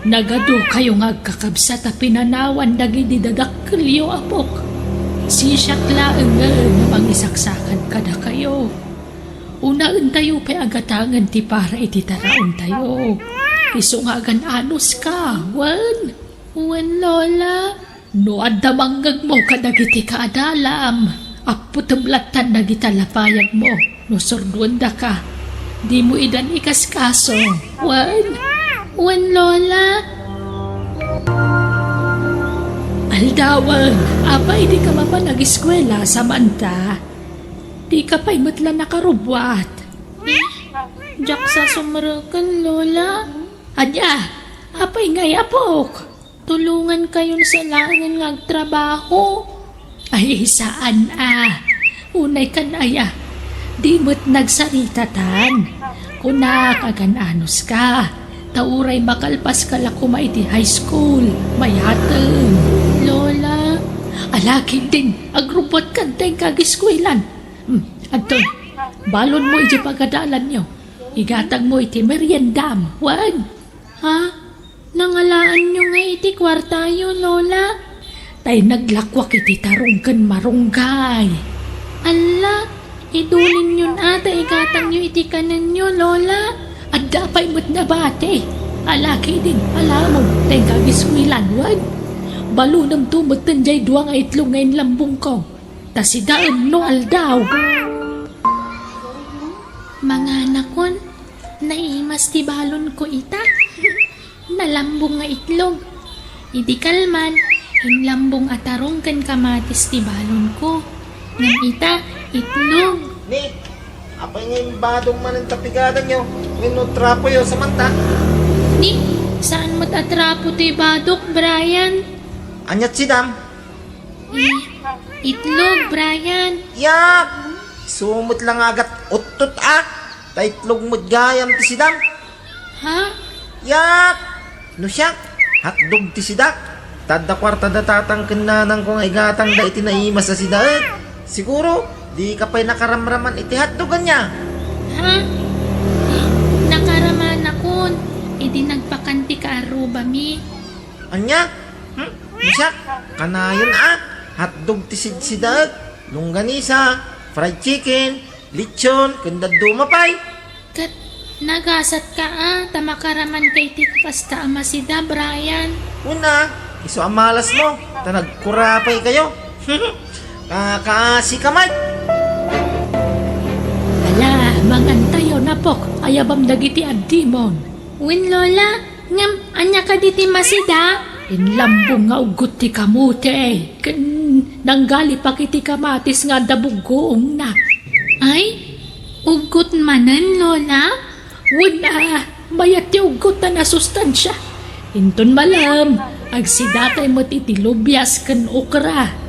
Nagadukayo nga agkakabsat a pinanawan dagidi dadakkelyo, apok. Sisiak laeng nga mangisaksakan kadakayo. Unaentayo pay a gatangen ti para iti taraontayo. Isu nga agan-anoska, wen? Wen, Lola. No adda mangngegmo kadagiti kaadalam, apputem lattan dagita lapayagmo no surduendaka. Dimo idan ikaskaso, wen? Wen, Lola. Aldawen, apay dika mapan agiskuela, Samantha? Dika pay met la nakarubbuat. Diak sasumreken, Lola. Ania, apay ngay, apok? Tulongankayon sa laengen nga agtrabaho. Ay, saan a. Unay kan aya, di met nagsaritatan. Kunak, agan-anoska. Ta uray makalpaska la koma iti high school, mayaten. Lola. Alakidin, agrubbuatkan ta inka agiskuelan. Hmm, adtoy, balonmo iti pagadalanyo. Igatangmo iti meriendam, wen? Ha? Nangalaanyo ngay iti kuartayo, Lola? Tay naglakuak iti tarong ken marunggay. Alla, idulinyon a ta igatangyo iti kanenyo, Lola. Adda pay met nabati. Alakidin, alamon, tay kagiskuelan, wen? Balonemto metten jay dua nga itlog nga inlambongko. Ta sidaem no aldaw. Manganakon, naimas ti balonko ita. Nalambong nga itlog. Idi kalman, inlambong a tarong ken kamatis ti balonko. Ngem ita, itlog. Ni, apay nga imbadong manen ta pigadanyo wenno trapoyo, Samantha? Ni, saan met a trapo ti badok, Brian. Aniat sidam? I-, itlog, Brian. Yak! Isu met la nga agat uttot a. Ta itlog met gayam ti sidam. Ha? Yak! No siak, hotdog ti sidak. Ta adda kuarta da tatang ken nanangko nga igatangda iti naimas a sidaek. Siguro, dika pay nakaramraman iti hotdog, ania? Ha? Nakaramanakon, idi nagpakan ti kaarrubami. Ania? Hmm? Siak, kanayon a, hotdog ti sidsidaek, longganisa, fried chicken, lechon, ken dadduma pay. Ket nagasatka a, ta makaramanka iti kasta a masida, Brian. Wen a, isu a malasmo, ta nagkurapaykayo. Kakaasika met. Ala, mangantayo, apok, ayabam dagiti addimon. Wen, Lola, ngem ania kadi ti masida? Inlambong nga uggot ti kamote, ken nanggalipak iti kamatis nga adda buggoongna. Ay, uggot manen, Lola? Wen a, mayat ti uggot a nasustansia. Inton malem, agsidatay met iti lubias ken okra.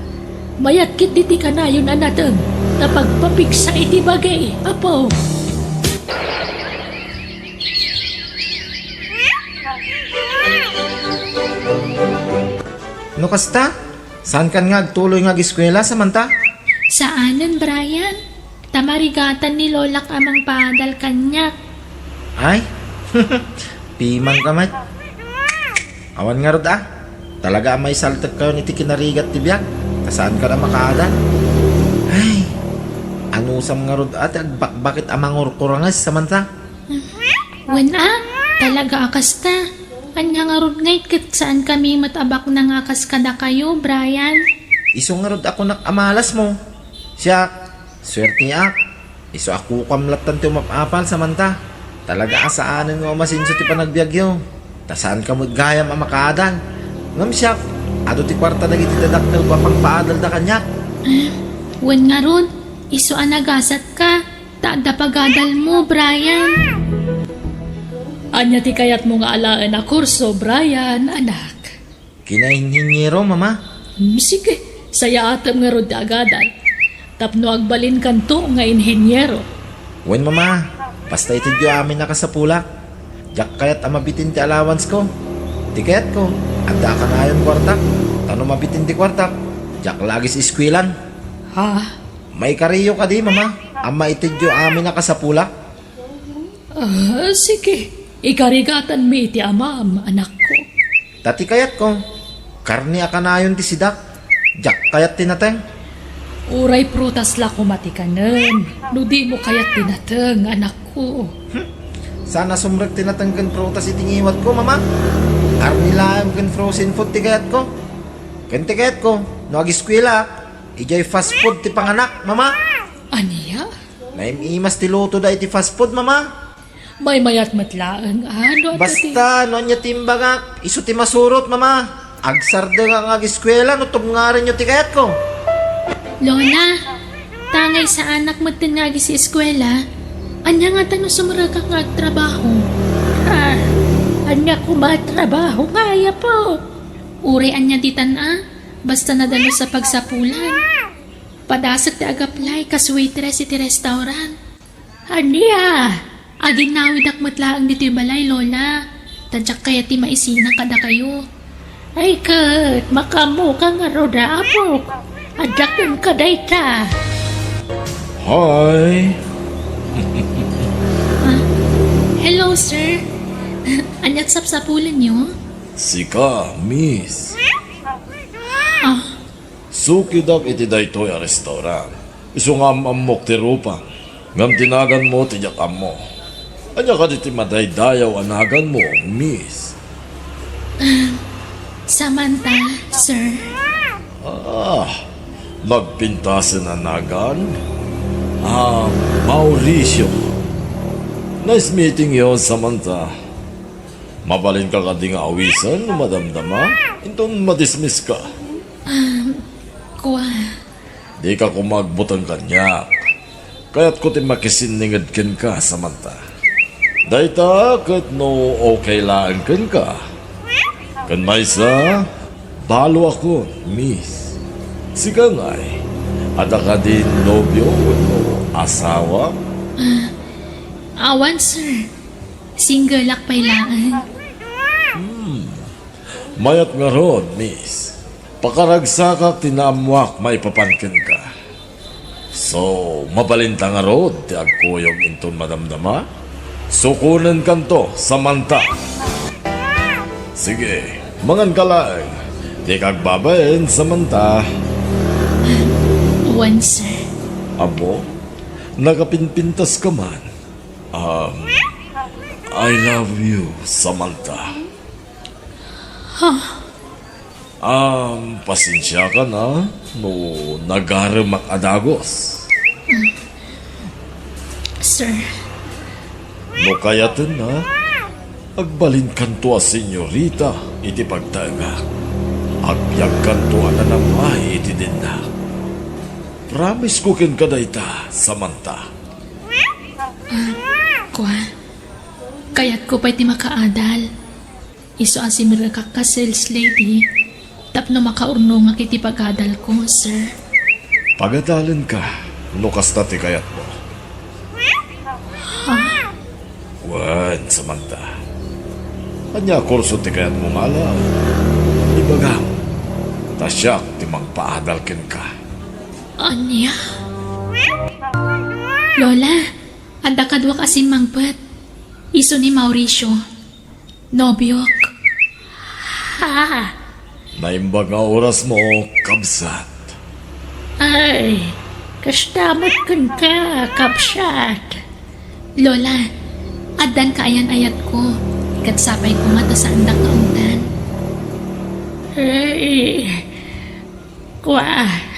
Mayat ketdi ti kanayon a nateng, ta pagpapigsa iti bagi, apo. No kasta, saankan nga agtuloy nga agiskuela, Samantha? Saanen, Brian. Ta marigatan ni Lolak a mangpaadal kaniak. Ay, pimanka met. Awan ngarud a. Talaga a maisaltekkayon iti kinarigat ti biag, ta saankan a makaadal. Ay, anusam ngarud a ti agbakbakit a mangurkuranges, Samantha? Wen a, talaga a kasta. Ania ngarud ngay ket saankami met a baknang a kas kadakayo, Brian? Isu ngarud a kunak a malasmo. Siak, suerteak. Isu a kukam lattan ti umap-apal, Samantha. Talaga a saanen nga umasenso ti panagbiagyo. Ta saanka met gayam a makaadal. Ngem siak, adu ti kuarta dagiti dadakkelko a pangpaadalda kaniak. Wen ngarud, isu a nagasatka, ta adda pagadalmo, Brian. Ania ti kayatmo nga alaen a kurso, Brian, anak? Kinainhiniero, Mama. Hmm, sige, sayaatem ngarud ti agadal. Tapno agbalinkanto nga inhiniero. Wen, Mama, basta itedyo amin a kasapulak. Diak kayat a mabitin ti allowancesko. Ti kayatko, adda a kanayon kuartak. Ta no mabitin ti kuartak, diak la agis-eskuelan. Ha? Maikariyo kadi, Mama, a maitedyo amin a kasapulak? Ah, sige. Ikarigatanmi iti amam, anakko. Ta ti kayatko, karne a kanayon ti sidak. Diak kayat ti nateng. Uray prutas la koma ti kanem, no dimo kayat ti nateng, anakko. Hmm. Saan a sumrek ti nateng ken prutas iti ngiwatko, Mama. Karne laeng ken frozen food ti kayatko. Ken ti kayatko, no agiskuelak, idiay fast food ti panganak, Mama. Ania? Naim-imas ti lutoda iti fast food, Mama. Maymayat met laeng, a, no adda ti Basta, no ania ti imbagak, isu ti masurot, Mama. Agsardengak nga agiskuela no tubngarenyo ti kayatko. Lola, tangay saanak metten nga agis-eskuela, ania ngata no sumrekak nga agtrabaho? Ah, ania koma a trabaho nga ayapo? Uray ania ditan a, basta nadalus a pagsapulan. Padasek ti agaplay kas waitress iti restaurant. Ania? Aginnawidak met laeng ditoy balay, Lola. Ta diak kayat ti maisina kadakayo. Ay ket, makaammoka ngarud a, apok. Adda kenka dayta. Hi. Ah, hello, sir. Aniat sapsapulenyo? Sika, miss. Ah, Sukidak iti daytoy a restaurant. Isu nga am-ammok ti rupam. Ngem ti naganmo ti diak ammo. Ania kadi ti madaydayaw a naganmo, miss? Samantha, sir. Ah, nagpintasen a nagan? Ah, Mauricio. Nice meeting you, Samantha. Mabalinka kadi nga awisen no madamdama? Inton madismiss ka. Ah, kua. Dika koma agbuteng kaniak. Kayatko ti makisinninged kenka, Samantha. Dayta ket no okay laeng kenka. Ken maysa, baloakon, miss. Sika ngay, adda kadi nobio wenno asawa? Ah, awan, sir. Singleak pay laeng. Hmm. Mayat ngarud, miss. Pakaragsakak ti naammoak maipapan kenka. So, mabalinta ngarud ti agkuyog inton madamdama? Sukonenkanto, Samantha. Sige, manganka laeng. Dika agbabain, Samantha. Wen, sir. Amo, nakapinpintaska man. Um, I love you, Samantha. Huh? Um, pasensiakan a no nagaremak a dagus. Sir. No kayatenna, agbalinkanto a senyorita iti pagtaengak. Agbiagkanto a nanam-ay iti dennak. Promise ko kenka dayta, Samantha. Ah, kua. Kayatko pay ti makaadal. Isu a simrekak kas sales lady tapno makaurnongak iti pagadalko, sir. Pagadalenka no kasta ti kayatmo. Ha? Wen, Samantha. Ania a kurso ti kayatmo nga alaen? Ibagam, ta siak ti mangpaadal kenka. Ania? Lola, adda kaduak a simmangpet. Isu ni Mauricio. Nobiok. Ha? Naimbag nga orasmo, kabsat. Ay, kasta met kenka, kabsat. Lola, addan kaayan-ayatko. Ket sapay koma ta saandak nga ungtan. Ay, Kua,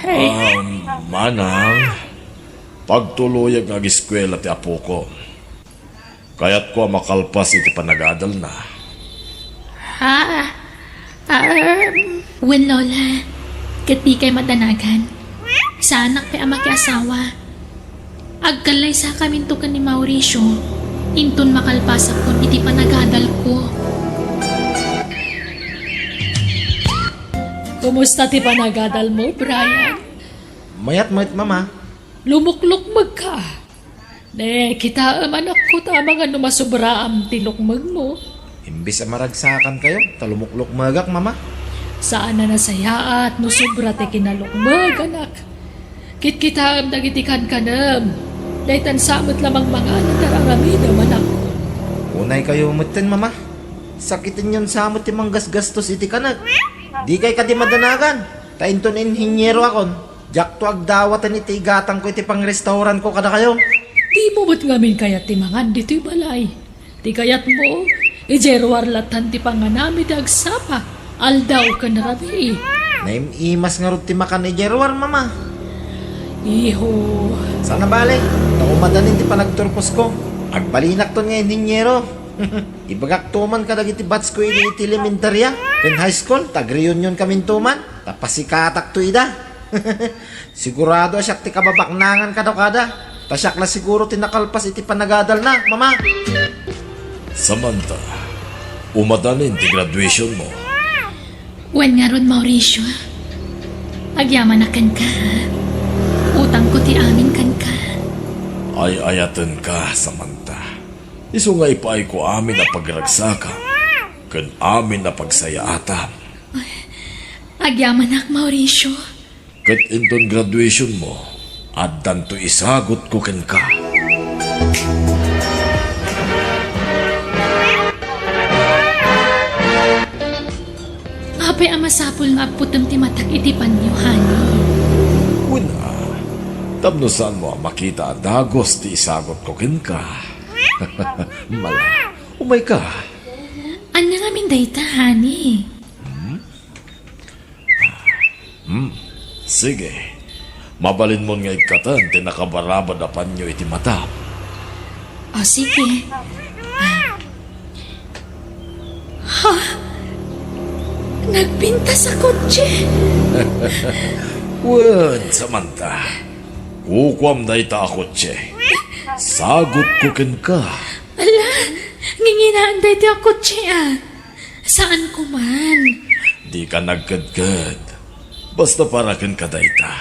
ay. Ah, manang, pagtuloyek nga ageskuela ti apoko. Kayatko a makalpas iti panagadalna. Ha? Ah, um. Wen, Lola. Ket dikay madanagan. Saanak pay a makiasawa. Agkallaysakaminto ken ni Mauricio, inton makalpasakon iti panagadalko. Kumusta ti panagadalmo, Brian? Mayat met, Mama. Lumuklukmegka. Ne, kitaem, anakko, ta amangan no masubraam ti lukmegmo. Imbes a maragsakankayo, ta lumuklukmegak, Mama. Saan a nasayaat no sobra ti kinalukmeg, anak. Kitkitaem dagiti kankanem. Daytan sa met la mangmangan ti ar-aramidem, anak. Unaykayo metten, Mama. Sakitenyon sa met ti manggasgastos iti kanek. Dikay kadi madanagan, ta inton inhinyero akon, diakto agdawaten iti igatangko iti pangrestauranko kadakayo. Dimo met ngamin kayat ti mangan ditoy balay. Ti kayatmo, idiay ruar lattan ti panganam iti agsapa, aldaw ken rabii. Naim-imas ngarud ti makan idiay ruar, Mama. Iho. Saan a bale, ta umadanin ti panagturposko. Agbalinakton nga inhinyero. Ibagakto man kadagiti batchko idi iti elementaria ken high school, ta agreunionkaminto man, ta pasikatakto ida. Sigurado a siak ti kababaknangan kadakuada, ta siak la siguro ti nakalpas iti panagadalna, Mama. Samantha, umadanin ti graduationmo. Wen ngarud, Mauricio. Agyamanak kenka, ha? Utangko ti amin kenka. Ay-ayatenka, Samantha. Isu nga ipaayko amin a pagragsakam ken amin a pagsayaatam. Agyamanak, Mauricio. Ket inton graduationmo, addanto isagutko kenka. Apay a masapul nga apputem ti matak iti panyo, honey? Wen a, tapno saanmo a makita a dagus ti isagutko kenka. Mala, umayka. Ania ngamin dayta, honey? Hmm? Hmm, sige. Mabalinmon nga ikkaten ti nakabarabad a panyo iti matam. O, sige. Ah. Ha? Nagpintas a kotse? Wen, Samantha. Kukuam dayta a kotse. Sagutko kenka. Ala, nginginaan dayta a kotse, ah. Saanko man. Dika nagkedked. Basta para kenka dayta.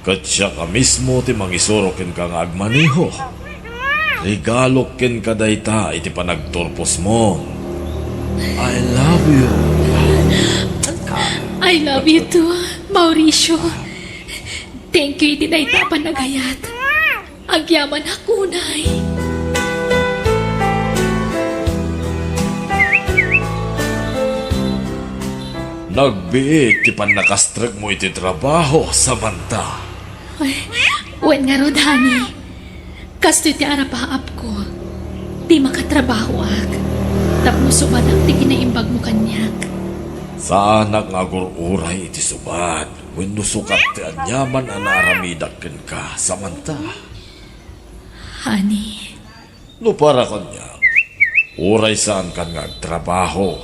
Ket siak a mismo ti mangisuro kenka nga agmaneho. Regalok kenka dayta iti panagturposmon. I love you. I love you too, Mauricio. Thank you iti dayta a panagayat. Agyamanak unay. Nagbiit ti pannakastrekmo iti trabaho, Samantha. Ay, wen ngarud, honey. Kastoy ti arapaapko. Di makatrabahoak. Tapno subanak ti kinaimbagmo kaniak. Saanak nga agur-uray iti subad wenno sukat ti aniaman a naaramidak kenka, Samantha. Honey. No para kaniak, uray saankan nga agtrabaho,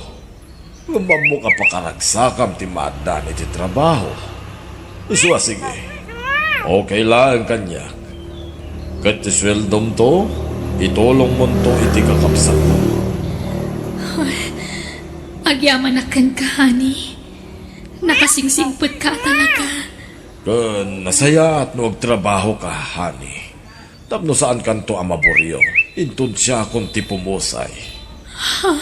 ngem ammok a pakaragsakam ti maaddaan iti trabaho. Isu a sige, okay laeng kaniak. Ket ti sueldomto, itulongmonto iti kakabsatmo. Agyamanak kenka, honey. Nakasingsingpetka a talaga. Ken nasayaat no agtrabahoka, honey. Tapno saankanto a maburyong, inton siakon ti pumusay. Ha?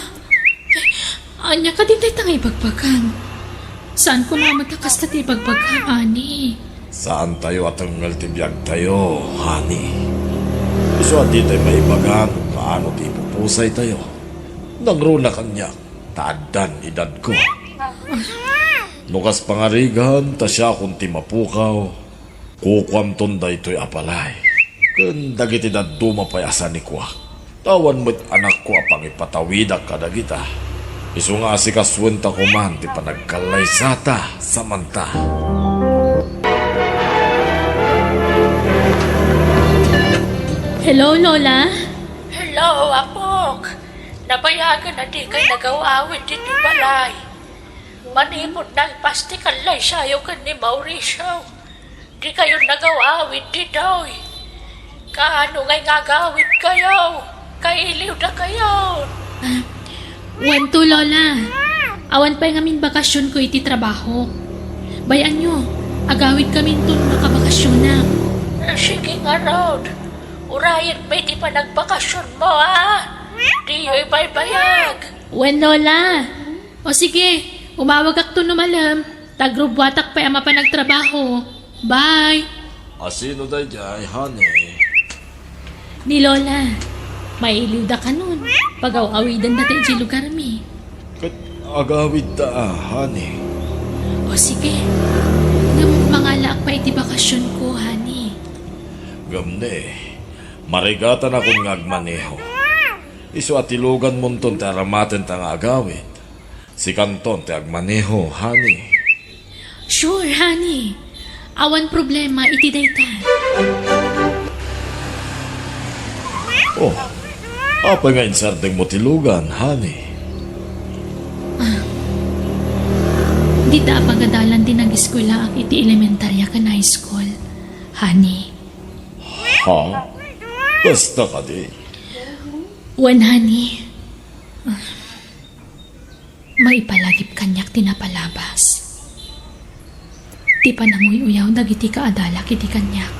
Ania kadi dayta nga ibagbagam? Saan koma met a kasta ti ibagbagam, honey. Saantayo a tengngel ti biagtayo, honey. Isu a ditay maibaga no kaano ti ipupusaytayo. Nangruna kaniak ta addan edadko. No kas pangarigan ta siakon ti mapukaw, kukuamton daytoy a balay ken dagiti dadduma pay a sanikuak. Ta awan met anakko a pangipatawidak kadagita. Isu nga asikasuenta koman ti panagkallaysata, Samantha. Hello, Lola? Hello, apok. Nabayagen a dikay nagaw-awid ditoy balay. Manipud nalpas ti kallaysayo ken ni Mauricio, dikayon nagaw-awid ditoy. Kaano ngay nga agawidkayo? Kailiwdakayon. Ah, wen to, Lola. Awan pay ngamin bakasionko iti trabaho. Bay-anyo, agawidkaminton makabakasionak. Sige ngarud. Urayen pay ti panagbakasionmo, a? Diyo ibaybayag. Wen, Lola. O sige, umawagakto no malem, ta agrubbuatak pay a mapan agtrabaho. Bye. Asino daydiay, honey? Ni Lola. Mailiwdakanon. Pagaw-awidenda ta idiay lugarmi. Ket agawidta a, honey. O sige. Ngem mangalaak pay iti bakasionko, honey. Ngem ne, marigatanakon nga agmaneho. Isu a tiluganmonton ti arammatenta nga agawid. Sikanton ti agmaneho, honey. Sure, honey. Awan problema iti dayta. Oh, apay nga insardengmo ti lugan, honey? Ah, dita a pagadalan ti nagiskwelaak iti elementaria ken high school, honey. Ha? Kasta kadi? Wen, honey. Ah, maipalagip kaniak ti napalabas. Ti pananguy-uyaw dagiti kaadalak idi kaniak.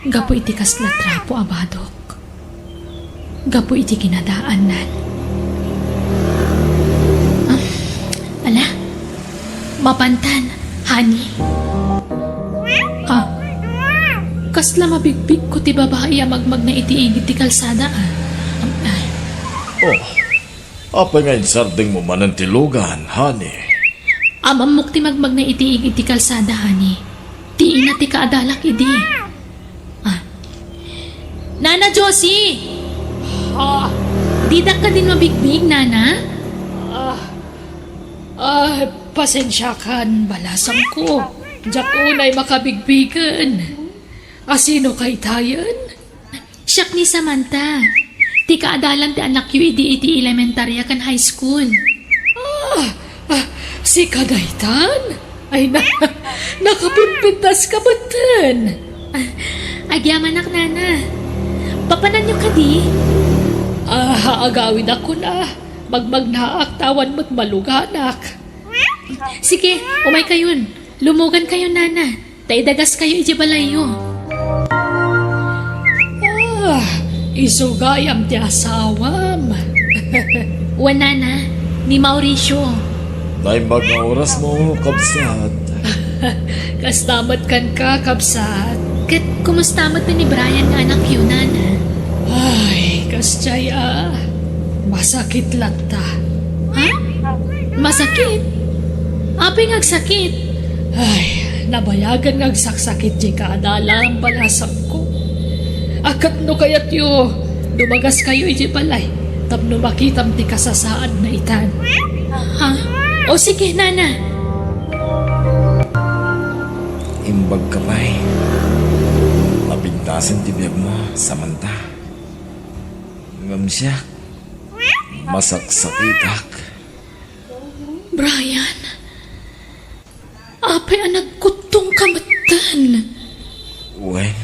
Gapu iti kasla trapo a badok. Gapu iti kinadaannan. Ah, ala, mapantan, honey. Ah, kasla mabigbigko ti babai a magmagna iti igid ti kalsada, ah. Ah, Oh, apay nga insardengmo manen ti lugan, honey? Amammok ti magmagna iti igid ti kalsada, honey. Ti ina ti kaadalak idi. Ah. Nana Josie! Ah, didak kadin mabigbig, Nana? Ah, ah, pasensiakan, balasangko. Diak unay makabigbigen. Asino kaytayen? Siak ni Samantha. Ti kaadalan ti anakyo idi iti elementaria ken high school. Ah, ah, sika daytan? Ay na, nakapimpintas ka metten. Ah, agyamanak, Nana. Papananyo kadi? Ah, agawidakon a. Magmagnaak ta awan met maluganak. Sige, umaykayon. Lumugankayon, Nana. Ta idagaskayo idiay balayyo. Ah, isu gayam ti asawam. Wen, Nana, ni Mauricio. Naimbag nga orasmo, kabsat. Kasta met kenka, kabsat. Ket kumusta met ni Brian nga anakyo, Nana? Ay, kasdiay a. Masakit latta. Ha? Masakit? Apay nga agsakit? Ay, nabayagen nga agsaksakit diay kaadalam, balasangko. A ket no kayatyo, dumagaskayo idiay balay tapno makitam ti kasasaadna itan. Ha? O sige, Nana. Imbagka pay. Napintasen ti biagmo, Samantha. Ngem siak, masaksakitak. Brian, apay a nagkuttongka metten? Wen,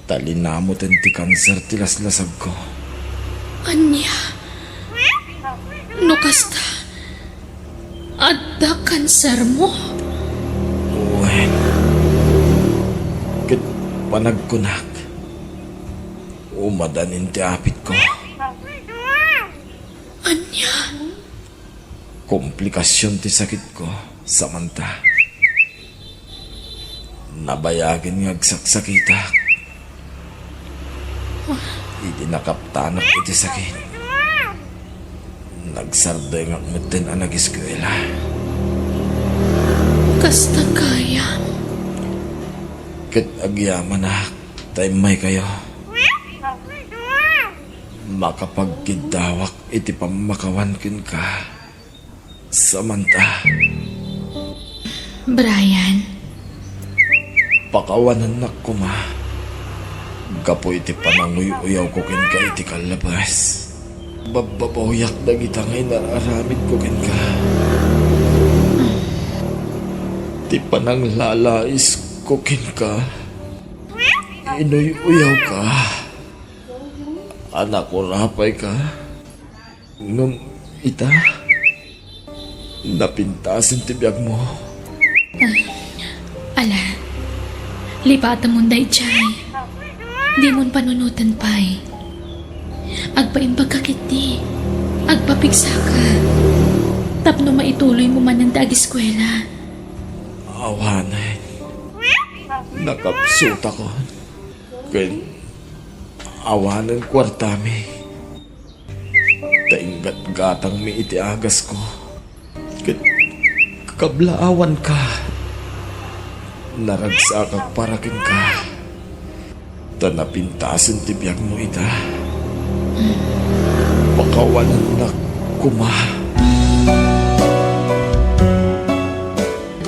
ta linamoten ti kanser ti laslasagko. Ania? No kasta, adda kansermo? Wen, ket panagkunak, umadanin ti apitko. Ania? Komplikasion ti sakitko, Samantha. Nabayagen nga agsaksakitak. Idi nakaptanak iti sakit, nagsardengak metten a nageskuela. Kasta gayam. Ket agyamanak ta immaykayo. Makapagkiddawak iti pammakawan kenka, Samantha. Brian. Pakawanennak koma. Gapu iti pananguy-uyawko kenka iti kallabas, babbabawiak dagita nga inar-aramidko kenka. Ti pananglalaisko kenka, inuy-uyawka, a nakurapayka. Ngem ita, napintasen ti biagmo. Ala, lipatemon daydiay. Dimon panunoten pay. Agpaimbagka ketdi. Agpapigsaka. Tapno maituloymo manen ti ageskuela. Awanen. Nakapsutakon. Ken awanen kuartami. Ta inggatgatangmi iti agasko, ket kablaawanka. Naragsakak para kenka, ta napintasen ti biagmo ita. Pakawanennak koma.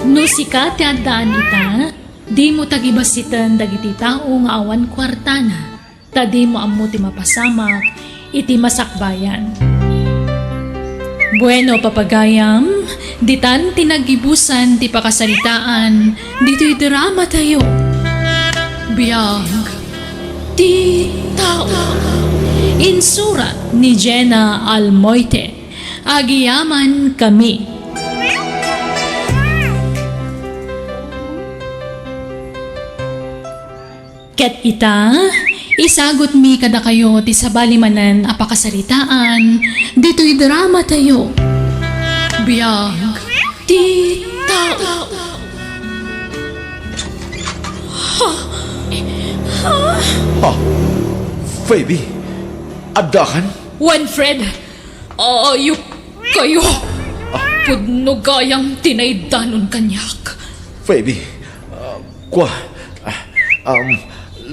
No sika ti addaan ita, dimo tagibasiten dagiti tao nga awan kuartana. Ta dimo ammo ti mapasamak iti masakbayan. Bueno, papagayam, ditan ti naggibusan ti pakasaritaan ditoy dramatayo. Biag ti tao. Insurat ni Jenna Almoite. Agyamankami. Ket ita, isagutmi kadakayo ti sabali manen a pakasaritaan ditoy dramatayo. Biag ti tao. Ha? Ha? Ha? Phoebe, addakan? Winfred, ayup kayo. Pudno gayam ti naidanon kaniak. Phoebe, ah, kua, ah, um,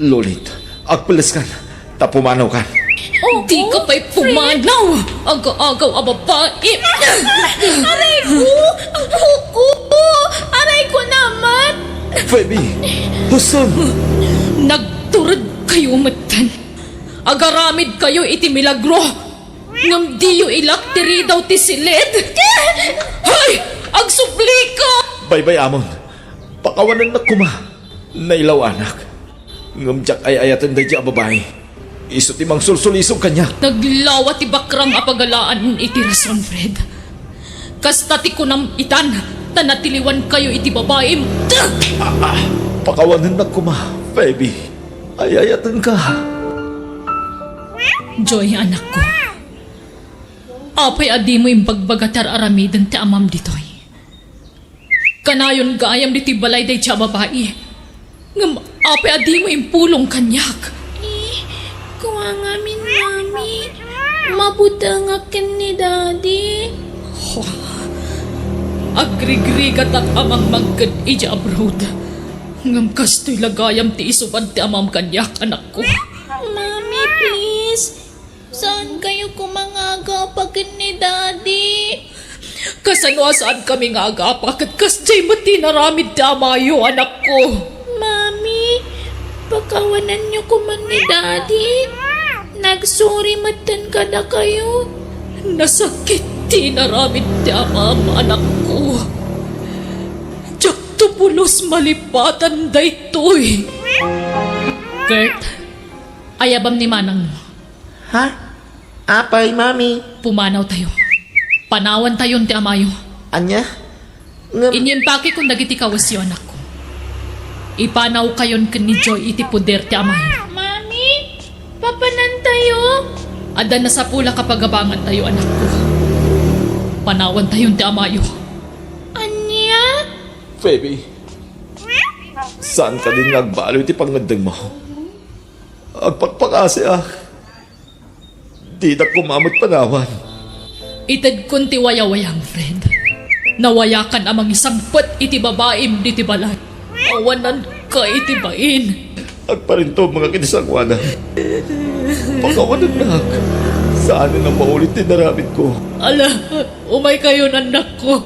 Lulit, agpeleskan, ta pumanawkan. Dika pay pumanaw! Agaagaw a babai! Aray ko! Ang buko! Aray ko naman! Phoebe, husto! Nagtured kayo metten. Agaramid kayo iti milagro. Ngem diyo ilak ti ridaw ti silid. Hay! Agsublika! Baybay-amon, pakawanennak koma. Nailaw-anak. Ngem diak ay-ayaten daydiay a babai. Isu ti mangsulsulisog kaniak. Naglawa ti bakrang a pagalaan iti rason, Fred. Kasta ti kunam itan, ta natiliwan kayo iti babaim. Ah, ah, pakawanennak koma, Phoebe. Ay-ayatenka. Joy, anakko. Apay a dimo imbagbaga ti ar-aramiden ti amam ditoy? Kanayon gayam ditoy balay daydiay a babai. Ngem apay a dimo impulong kaniak? Eh, kua ngamin, Mami. Mabutengak ken ni Daddy. Ho. Agrigrigatak a mangmangked idiay abroad. Ngem kastoy la gayam ti isubad ti amam kaniak, anakko. Mami, please. Saan kayo koma nga agapa ken ni Daddy? Kasano a saan kami nga agapa ket kasdiay met ti inaramid ti amayo, anakko? Mami, pakawananyo koma ni Daddy. Nagsuri metten kadakayo. Nasakit ti inaramid ti amam, anakko. Diakto pulos malipatan daytoy. Kurt, ayabam ni manangmo. Ha? Apay, Mami? Pumanawtayo. Panawantayon ti amayo. Ania? Ngem... Inyempakekon dagiti kawesyo, anakko. Ipanawkayon ken ni Joy iti poder ti amayo. Mami, papanantayo? Adda nasapul a kapagabangantayo, anakko. Panawantayon ti amayo. Ania? Phoebe, saan kadi nga agbalo iti pangngeddengmo? Agpakpakasiak. Didak koma met panawan. Itedkon ti wayawayam, Fred. Nawayakan a mangisangpet iti babaim ditoy balay. Awananka iti bain. Agparintubengak iti sangoanan. Pakawanennak. Saanen a maulit ti inaramidko. Ala, umaykayon, annakko.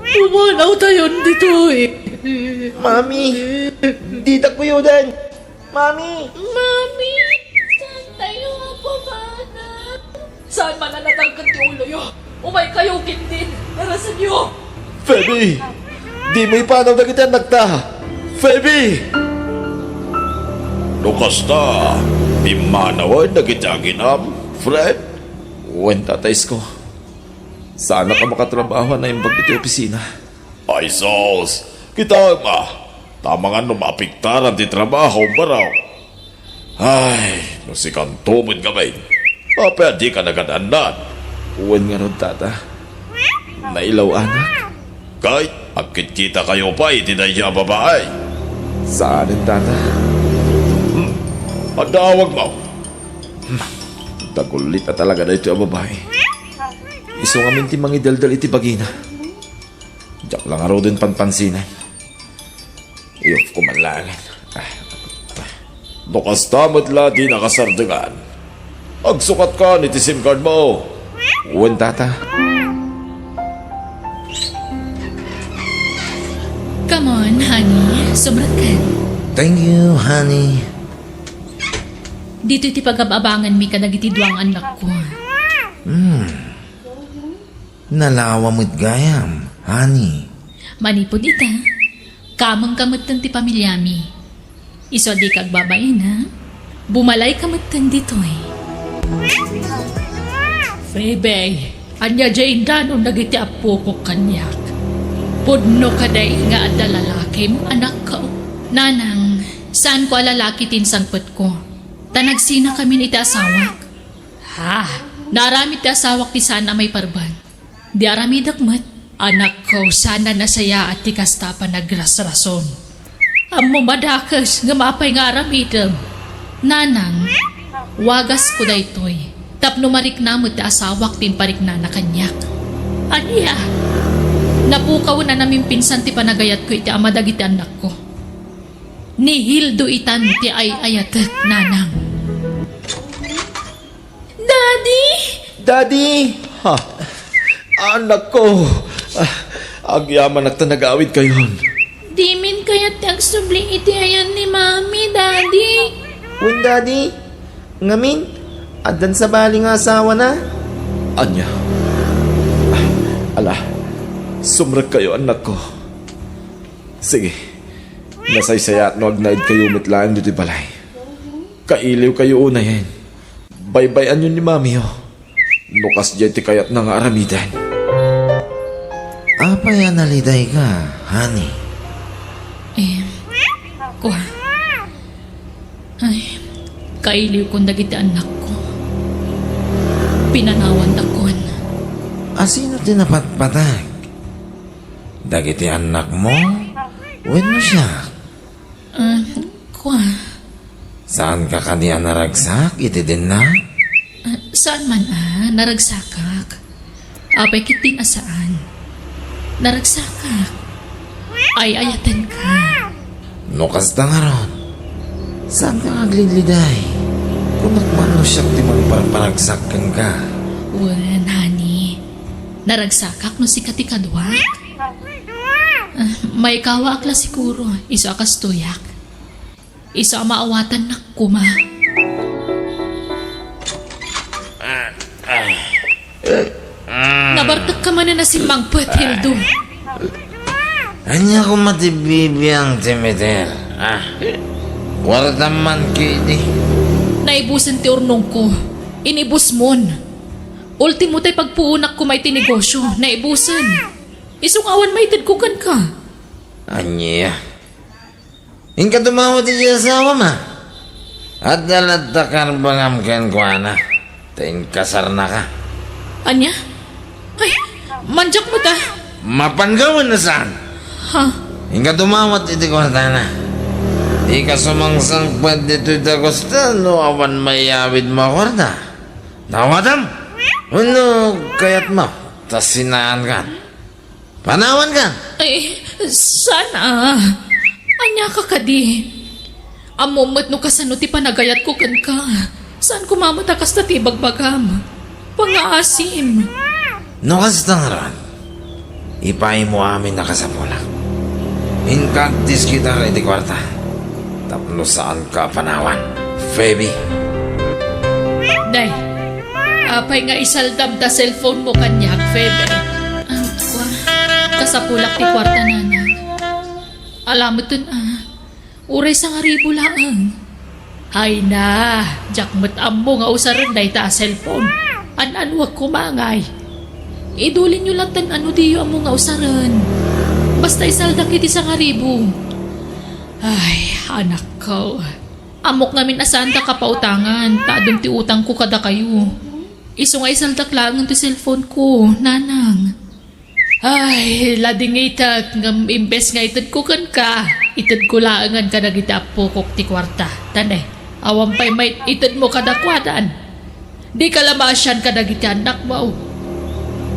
Pumanawtayon ditoy. Mami, dita kuyoden. Mami! Mami! Saan tayo mapamana? Saan man a natangken ti uloyo? Umay kayo, Quintin! Narasanyo! Feby! Dimo ipanaw dagiti annakta! Feby! No kasta, pimmanawen dagiti aginam, Fred? Wen, Tata Isko. Saanak a makatrabaho a naimbag iti opisina. Ay sus, kitaem a, ta amangan no maapektaran ti trabaho, baro. Ay, no sikanto met ngamin, apay a dika nagan-annad? Wen ngarud, Tata. Nailaw-anak. Ket agkitkitakayo pay iti daydiay a babai? Saanen, Tata. Hmm, adda awagmo. Hmm, dagullit a talaga daytoy a babai. Isu ngamin ti mangideldel iti bagina. Diak la ngaruden panpansinen. Iyupko man laengen. Ah. No kasta met la ti nakasardengan, agsukatkan iti SIM card mo. Wen, Tata. Come on, honey. Sumrekkan. Thank you, honey. Ditoy ti pagab-abanganmi kadagiti dua nga annakko. Hmm. Nalawa met gayam, honey. Manipud ita, kamengka metten ti pamiliami. Isu a dika agbabain, ha? Bumalayka metten ditoy. Febe, ania diay indanon dagiti appokok kaniak? Pudno kadi nga adda lalakim, anakko? Nanang, saanko a lalaki ti insangpetko, ta nagsinakamin iti asawak. Ha, naaramid ti asawak ti saan a maiparban. Di aramidek met. Anakko, saan a nasayaat ti kasta a panagrasrason. Ammom a dakes ngem apay nga aramidem? Nanang, wagasko daytoy tapno marikna met ti asawak ti impariknana kaniak. Ania? Napukawen a namimpinsan ti panagayatko iti ama dagiti annakko. Ni Hildo itan ti ay-ayatek, Nanang. Daddy! Daddy! Ha? Anakko! Ah, agyamanak ta nagawidkayon. Dimin kayat ti agsubli iti ayan ni Mami, Daddy. Wen, Daddy. Ngamin, addan sabali nga asawana? Ania? Ah, ala, sumrekkayo, annakko. Sige, nasaysayaat no agnaedkayo met laeng ditoy balay. Kailiwkayo unayen. Baybay-anyon ni Mamiyo. No kasdiay ti kayatna nga aramiden. Apay a nalidayka, honey? Em, kua. Ay, kailiwkon dagiti annakko. Pinanawandakon. A sino ti napatpateg? Dagiti annakmo wenno siak? Ah, kua. Saanka kadi a naragsak iti dinnak? Ah, saan man a, naragsakak. Apay ketdin a saan. Naragsakak. Ay-ayatenka. No kasta ngarud, saanka nga aglidliday? Kunak man no siak ti mangparparagsak kenka. Wen, honey. Naragsakak no sika ti kaduak. Ah, maikawaak la siguro, isu a kastoyak. Isu a maawatannak koma. Nabartekka manen a simmangpet, Hildo. Ania koma ti bibiang ti meter? Ah, kuartam man ketdi. Naibusen ti urnongko. Inibusmon. Ultimo tay pagpuonak koma iti negosio, naibusen. Isu nga awan maitedko kenka. Ania? Inka dumawat iti asawam a? Adda latta karbengam kenkuana, ta inkasarnaka. Ania? Ay, mandiak met a. Mapanka wenno saan? Ha? Inka dumawat iti kuartana. Dika sumangsangpet ditoy dagus ta no awan maiyawidmo a kuarta. Dawatam? Wenno kayatmo ta sinaankan? Panawankan! Ay, saan a? Ania ka kadi? Ammom met no kasano ti panagayatko kenka. Saan koma met a kasta ti ibagbagam. Pangaasim. No kasta ngarud, ipaaymo amin a kasapulak. Inka agdiskitar iti kuarta. Tapno saanka a panawan, Feby. Nay, apay nga isaldam ta cellphone mo kaniak, Feby? Ah, kua, kasapulak ti kuarta, nanang. Alameten, ah, uray sangaribu laeng. Ay na, diak met ammo nga usaren dayta a cellphone. An-anuak koma ngay. Idulinyo latta no diyo ammo nga usaren. Basta isaldak iti sangaribu. Ay, anakko. Ammok ngamin a saandak a pautangan, ta adun ti utangko kadakayo. Isu nga isaldak laengen ti cellphone ko, nanang. Ay, ladingitek, ngem imbes nga itedko kenka, itedko laengen kadagiti appokok ti kuarta. Tane, awan pay met itedmo kadakuadan. Dika la maasian kadagiti annakmo.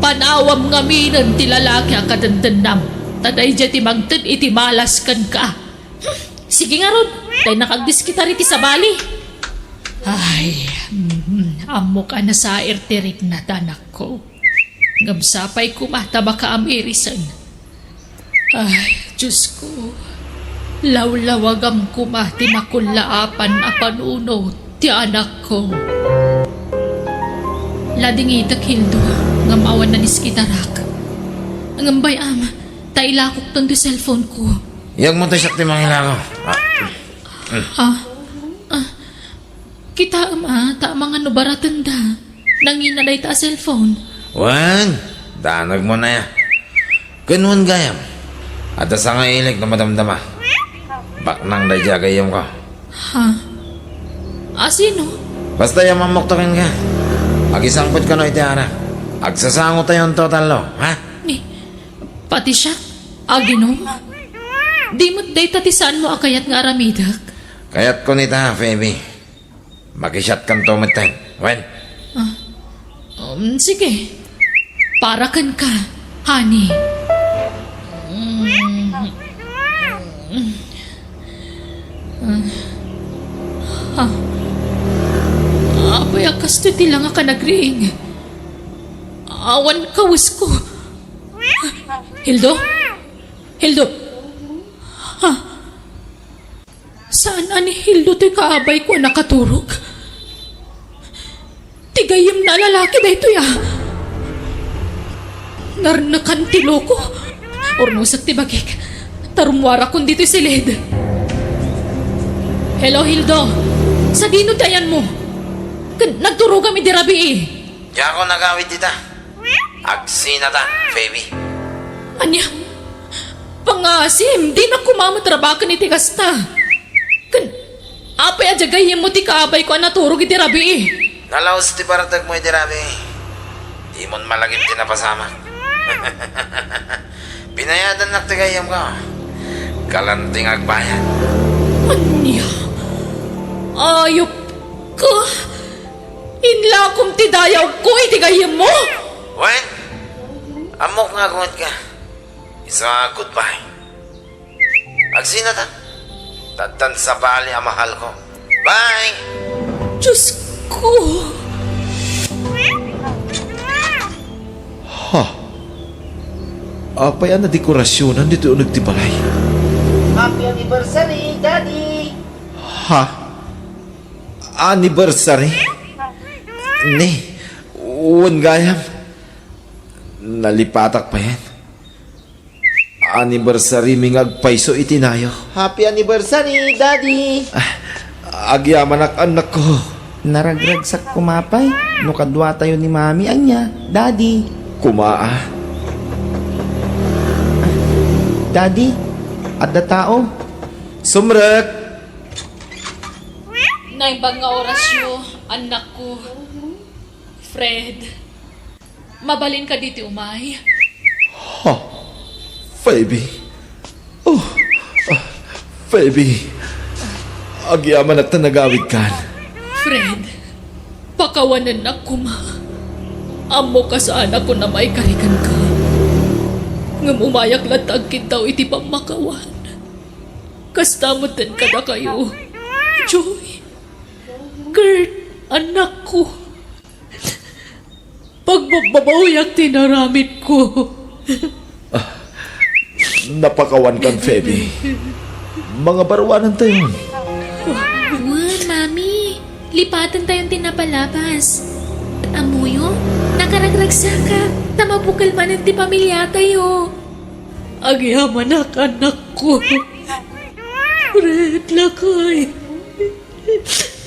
Panawam ngaminen ti lalaki a kadendennam, ta daydiay ti mangted iti malas kenka. Hmm, sige ngarud, ta innak agdiskitar iti sabali. Ay, mm, ammok a nasair ti rikna, anakko. Ngem sapay koma ta makaamirisen. Ay, Diosko, lawlawagam koma ti makullaapan a panunot ti anakko. Ladingitek, Hildo, ngem awan naniskitarak. Ngem bay-am, ta ilakokton ti cellphone ko. Iyagmo ta siak ti mangilako. Ah. Ah, ah, kitaem a, ta amangan no baratenda. Nangina dayta a cellphone. Wen, danagmo na ya. Ken wen gayam, adda sangailik no madamdama. Baknang daydiay a gayyemko. Ha? A, sino? Basta ya, mammokto kenka. Agisangpet kano iti arak. Agsasangotayonto tallo, ha? Ni, pati siak, aginom? Di met dayta ti saanmo a kayat nga aramidek? Kayatko nita, Feby. Makisiatkanto metten, wen? Ah, um, sige. Para kenka, honey. Mm. Ah. Ha? Apay a kastoy ti langak a nagriing? Awan kawesko. Hildo? Hildo? Ha? Saan a ni Hildo toy kaabayko a nakaturog? Ti gayyemna a lalaki daytoy a. Narnekan ti loko. Urnosek ti bagik, ta rummuarakon ditoy siled. Hello, Hildo. Sadino ti ayanmo? Ken nagturogam idi rabii. Diakon agawid dita. Agsinata, Feby. Ania? Pangasim, dinak koma met rabaken iti kasta. Ken, apay a diay gayyemmo ti kaabayko a naturog iti rabii? Nalaus ti barategmo iti rabii. Dimon malagip ti napasamak. Binayadannak ti gayyemko. Kalanti nga agbayad. Ania? Ayupka? Inlakom ti dayawko iti gayyemmo? Wen, ammok nga agunget ka. Isu a goodbye. Agsinata. Tattan sabali a mahalko. Bye! Diosko! Ha? Apay a nadekorasionan ditoy uneg ti balay? Happy anniversary, Daddy! Ha? Anniversary? Ni, wen gayam. Nalipatak payen. Anniversary mi nga agpayso iti nayo. Happy anniversary, Daddy! Ah, agyamanak, annakko. Naragragsak koma pay no kaduatayo ni Mami, ania, Daddy? Koma, ah. Daddy, adda tao. Sumrek! Naimbag nga orasyo, annakko. Fred, mabalinka ditoy umay? Ha? Feby? Oh, ah, Feby. Agyamanak ta nagawidkan. Fred, pakawanennak koma. Ammok a saanakon a maikari kenka. Ngem umayak latta agkiddaw iti pammakawan. Kasta metten kadakayo. Joy, Kurt, annakko. Pagbabbabawiak ti inaramidko. Ah, napakawankan, Feby. Mangabaruanantayon. Wen, Mami. Lipatentayon ti napalabas. Ammoyo, nakaragragsakak, ta mabukel manen ti pamiliatayo. Agyamanak, anakko. Red, lakay.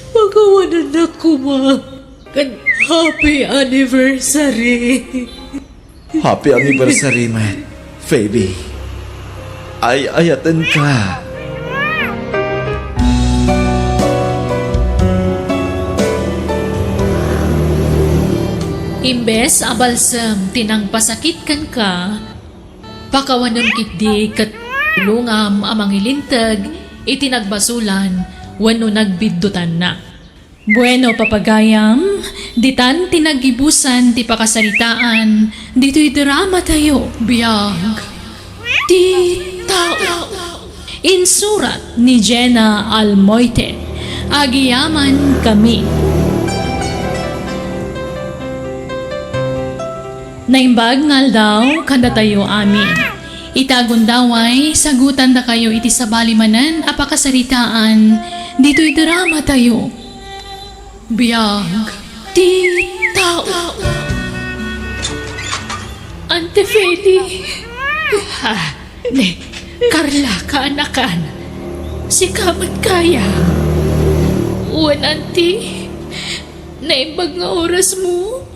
Pakawanannak koma. Ken happy anniversary. Happy anniversary met, Phoebe. Ay-ayatenka. Imbes a balsem ti nangpasakit kenka, pakawanem ketdi ket tulongam a mangilinteg iti nagbasolan wenno nagbiddutanna. Bueno, papagayam, ditan ti naggibusan ti pakasaritaan ditoy drama tayo. Biag ti tao. Insurat ni Jenna Almoite. Agyamankami. Naimbag nga aldaw kadatayo amin. Ita gundaway, sagutandakayo iti sabali manen a pakasaritaan ditoy drama tayo. Biag ti tao. Ante Feli. Ha, ne, Carla, kaanakan. Sika met kaya. Wen, Anti, naimbag nga oras mo.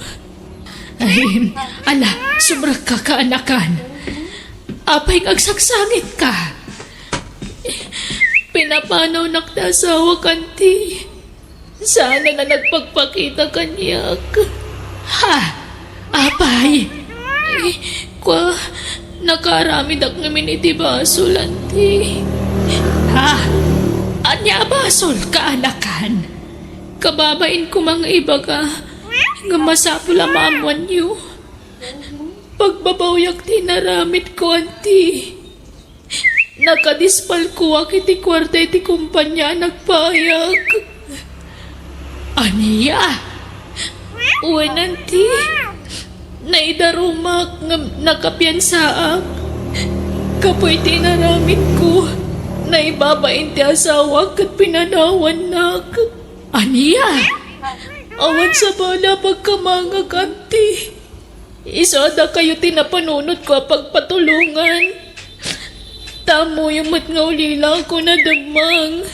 Ay, ala, sumrekka, kaanakan. Apay nga agsaksangitka? Pinapanawnak ti asawak, Anti. Saanen a nagpakpakita kaniak. Ha? Apay? Eh, kua, nakaaramidak ngamin iti basol, Anti. Ha? Ania a basol, kaanakan? Kababain koma nga ibaga nga masapul a maammoanyo. Pagbabawiak ti inaramidko, Anti. Nakadispalkoak iti kuarta iti kumpania a nagpayak. Ania? Wen, Anti, naidarumak ngem nakapiansaak. Gapu iti inaramidko, naibabain ti asawak ket pinanawannak. Ania? Awan sabali a pagkamangak, Anti. Isu a dakayo ti napanunotko a pagpatulongan. Ta ammoyo met nga ulilako nademmang.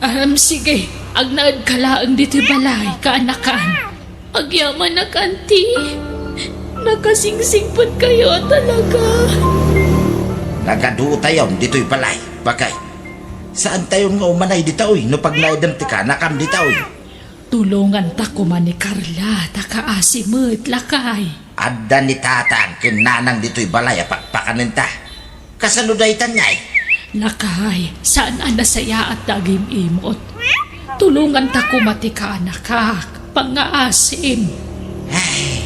Am, sige, agnaedka laeng ditoy balay, kaanakan. Agyamanak, Anti. Nakasingsingpetkayo a talaga. Nagaduotayon ditoy balay, bakay. Saantayon nga umanay ditaoy no pagnaedem ti kaanakam ditaoy. Tulonganta koma ni Carla, ta kaasi met, lakay. Adda ni tatang ken nanang ditoy balay a pakpakanenta. Kasano dayta, ngay? Lakay, saan a nasayaat ti agim-imot. Tulonganta koma ti kaanakak, pangngaasim. Ay,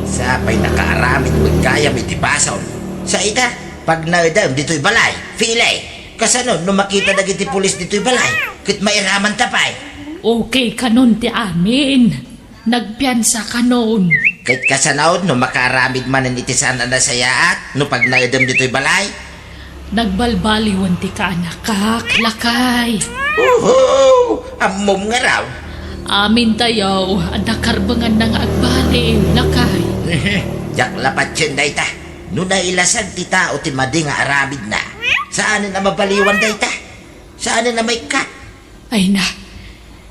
sapay nakaaramid met gayam iti basol. Sa ita, pagnaedem ditoy balay, Feli. Kasano no makita dagiti pulis ditoy balay, ket mairamanta pay? Okay kanon ti amin. Nagpiansa kanon. Ket kasano no makaaramid manen iti saan a nasayaat no pagnaedem ditoy balay? Nagbalbaliwen ti kaanakak, lakay. Uhu! Ammom ngarud? Amintayo a nakarbenganna nga agbaliw, lakay. Diak la patien dayta. No nailasag ti tao ti madi nga aramidna, saanen a mabaliwan dayta. Saanen a maikkat. Ay na,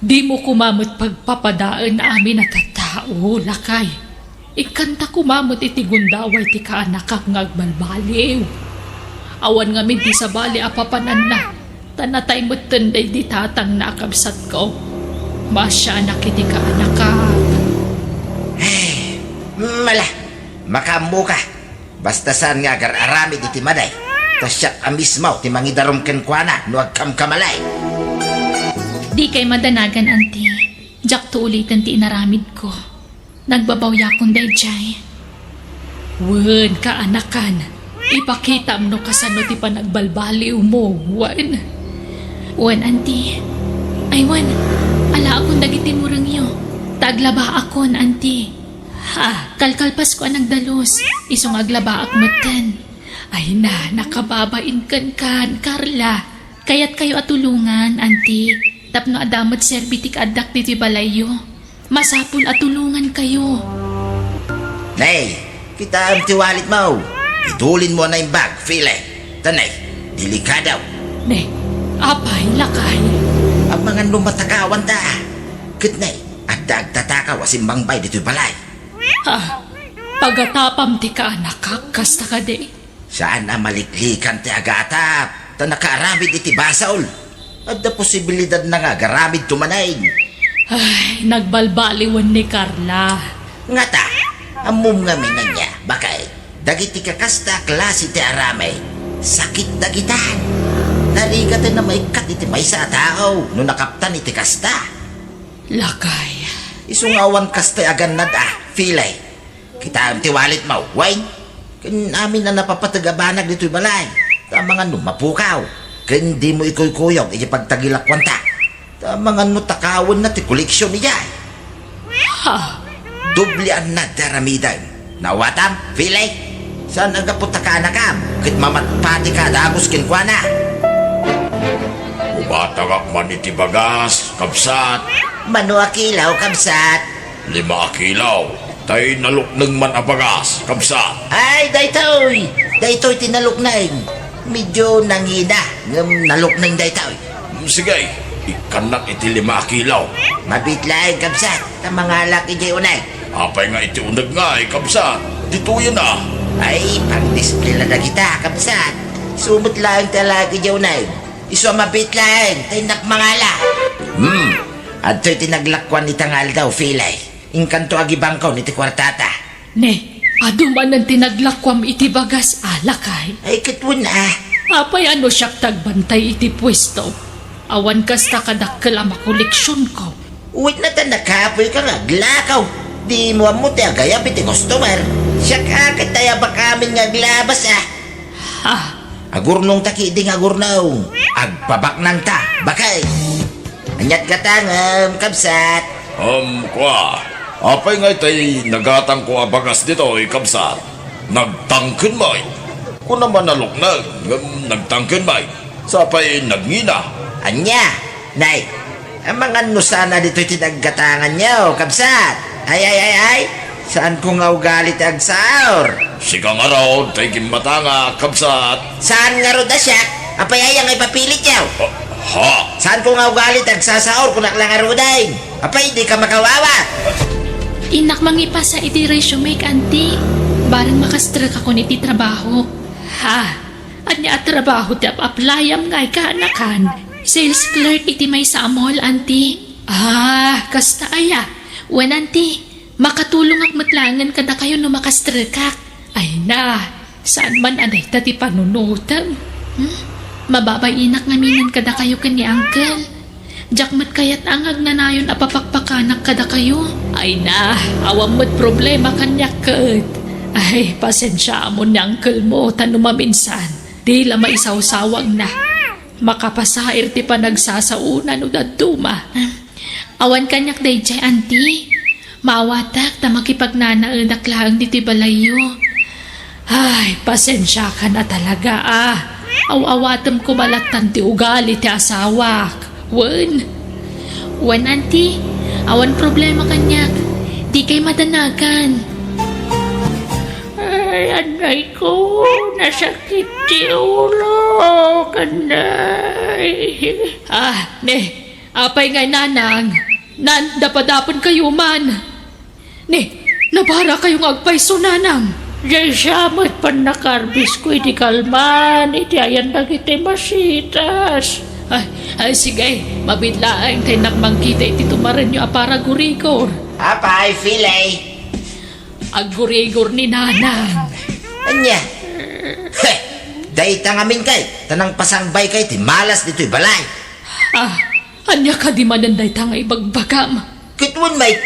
dimo koma met pagpapadaen amin a tattao, lakay. Ikkanta koma met iti gundaway ti kaanakak nga agbalbaliw. Awan ngamin ti sabali a papananna, ta natay metten daydi tatangna a kabsatko. Maasianak iti kaanakak. Ay, mala, makaammoka. Basta saan nga agar-aramid iti madi, ta siak a mismo ti mangidarum kenkuana no agkamkamali. Dikay madanagan, Anti. Diakto uliten ti inaramidko. Nagbabawiakon daydiay. Wen, kaanakan, ipakitam no kasano ti panagbalbaliwmo, wen. Wen, Anti. Ay, wen, alaakon dagiti murengyo. Ta aglabaakon, Anti. Ha, kalkalpasko a nagdalus, isu nga aglabaak metten. Ay na, nakababain kenkan, Carla. Kayatkayo a tulongan, Auntie, tapno adda met serbi ti kaaddak ditoy balayyo. Masapul a tulongankayo. Nay, kitaem ti walletmo. Idulinmo a naimbag, Fili. Ta, Nay, delikado. Ne, apay, lakay? Amangan no matakawanta. Ket, Nay, adda agtatakaw a simmangbay ditoy balay. Ha? Pagatapam ti kaanakak, kasta kadi? Saan a maliklikan ti agatap, ta nakaaramid iti basol. Adda posibilidadna nga agaramidto manen. Ay, nagbalbaliwen ni Carla. Ngata, ammom ngamin ania, baket, dagiti kakasta a klase ti aramid, sakit dagitan. Narigaten a maikkat iti maysa a tao no nakaptan iti kasta. Lakay. Isu nga awan kasta agannad a, Fili. Kitaem ti walletmo, wen? Ken amin a napapateg a banag ditoy balay. Ta amangan no mapukaw, ken dimo ikuykuyog iti pagtagilakuanta. Ta amangan no takawenna ti koleksion idiay. Ha? Doble a nagaramidem. Nawatam, Fili? Saan a gapu ta kaanakam, ket mamatpatika a dagus kenkuana? Umatangak man iti bagas, kabsat. Mano a kilo, kabsat? Lima a kilo. Tay nalukneng man a bagas, kabsat. Ay, daytoy! Daytoy ti nalukneng. Medyo nangina, ngem nalukneng daytoy. Mm, sige, ikkannak iti lima a kilo. Mabiit laeng, kabsat, ta mangalak idiay uneg. Apay nga iti uneg ngay, kabsat? Ditoyen a. Ay, pangdisplay la dagita, kabsat. Isu met laeng ti alaek idiay uneg. Isu a mabiit laeng, ta innak mangala. Hmm, adtoy ti naglakuan ita nga aldaw, Fili. Inkanto agibangkon iti kuartata. Ne, adu manen ti naglakuam iti bagas, lakay? Ay, ket wen a. Apay a no siak ti agbantay iti puesto? Awan kasta kadakkel a makoleksionko. Wen a ta nakapoyka nga aglakaw. Dimo ammo ti agayab iti customer. Siak a ket ti ayabak amin nga aglabas a. Ha? Agurnongta ketdi nga agurnong. Agpabaknangta, baket. Aniat gatangem, kabsat? Um, kua. Apay ngay tay nagatangko a bagas ditoy, kabsat? Nagtangken met. Kunam a nalukneng, ngem nagtangken met. Sapay nagngina. Ania? Nay, amangan no saan a ditoy ti naggatanganyo, kabsat? Ay, ay, ay, ay! Saanko nga ugali ti agsaur. Sika ngarud tay gimmatanga, kabsat. Saan ngarud a siak? Apay aya nga ipapilityo? Ah, ha? Saanko nga ugali ti agsasaur, kunak la ngaruden. Apay, dika makawawa? Innak mangipasa iti resumek, Auntie. Bareng makastrekakon iti trabahok. Ha? Ania a trabaho ti ap-aplayam ngay, kaanakan? Sales clerk iti maysa a mall, Auntie. Ah, kasta aya? Wen, Auntie, makatulongak met laengen kadakayo no makastrekak. Ay na, saan man a dayta ti panunotem? Hmm? Mababay-inak ngaminen kadakayo ken ni Uncle. Diak met kayat a nga agnanayon a papakpakanak kadakayo. Ay na, awan met problema kaniak ket. Ay, pasensiaamon ni uncle mo ta no maminsan, di la maisawsawagna. Makapasair ti panagsasaona no dadduma. Awan kaniak daydiay, Auntie. Maawatak ta makipagnanaedak laeng ditoy balayyo. Ay, pasensiakan a talaga a. Aw-awatem koma lattan ti ugali ti asawak. Wen. Wen, Auntie. Awan problema kaniak. Dikay madanagan. Ay, anay ko, nasakit ti ulo, kanay. Ah, ne, apay ngay, Nanang? Nan, dapadapen kayo man. Ni, nabara kayo nga agpayso, Nanang. Jay siya met pannakarbis ko iti kalman, iti ayan dagiti masitas. Ay, ay, sige, mabit laeng ta innak mangkita iti tumarenyo a paragurigor. Apay, Filay? Aggurigor ni Nanang. Ania? He! Dayta ngamin kay, ta nangpasangbay kay ti malas ditoy balay. Ah, ania kadi manen dayta nga ibagbagam? Ket wen met,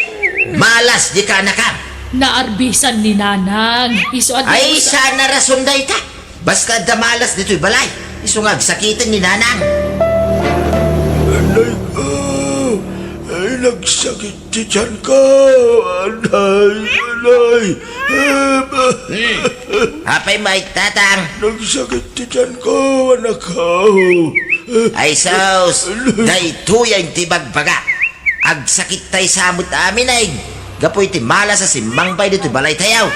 malas di kaanakam. Naarbisan ni Nanang. Isu a Ay, daus- saan a rason dayta. Basta adda malas ditoy balay. Isu nga agsakiten ni Nanang. Anay ko. Ay, nagsakit ti tiyan ko. Anay, anay. Hmm. Apay met, Tatang? Nagsakit ti tiyan ko, anak ko. Ay sus, daytoy ti ibagbagak. Agsakit tay sa met amin ay gapu iti malas a simmangbay ditoy balaytayo.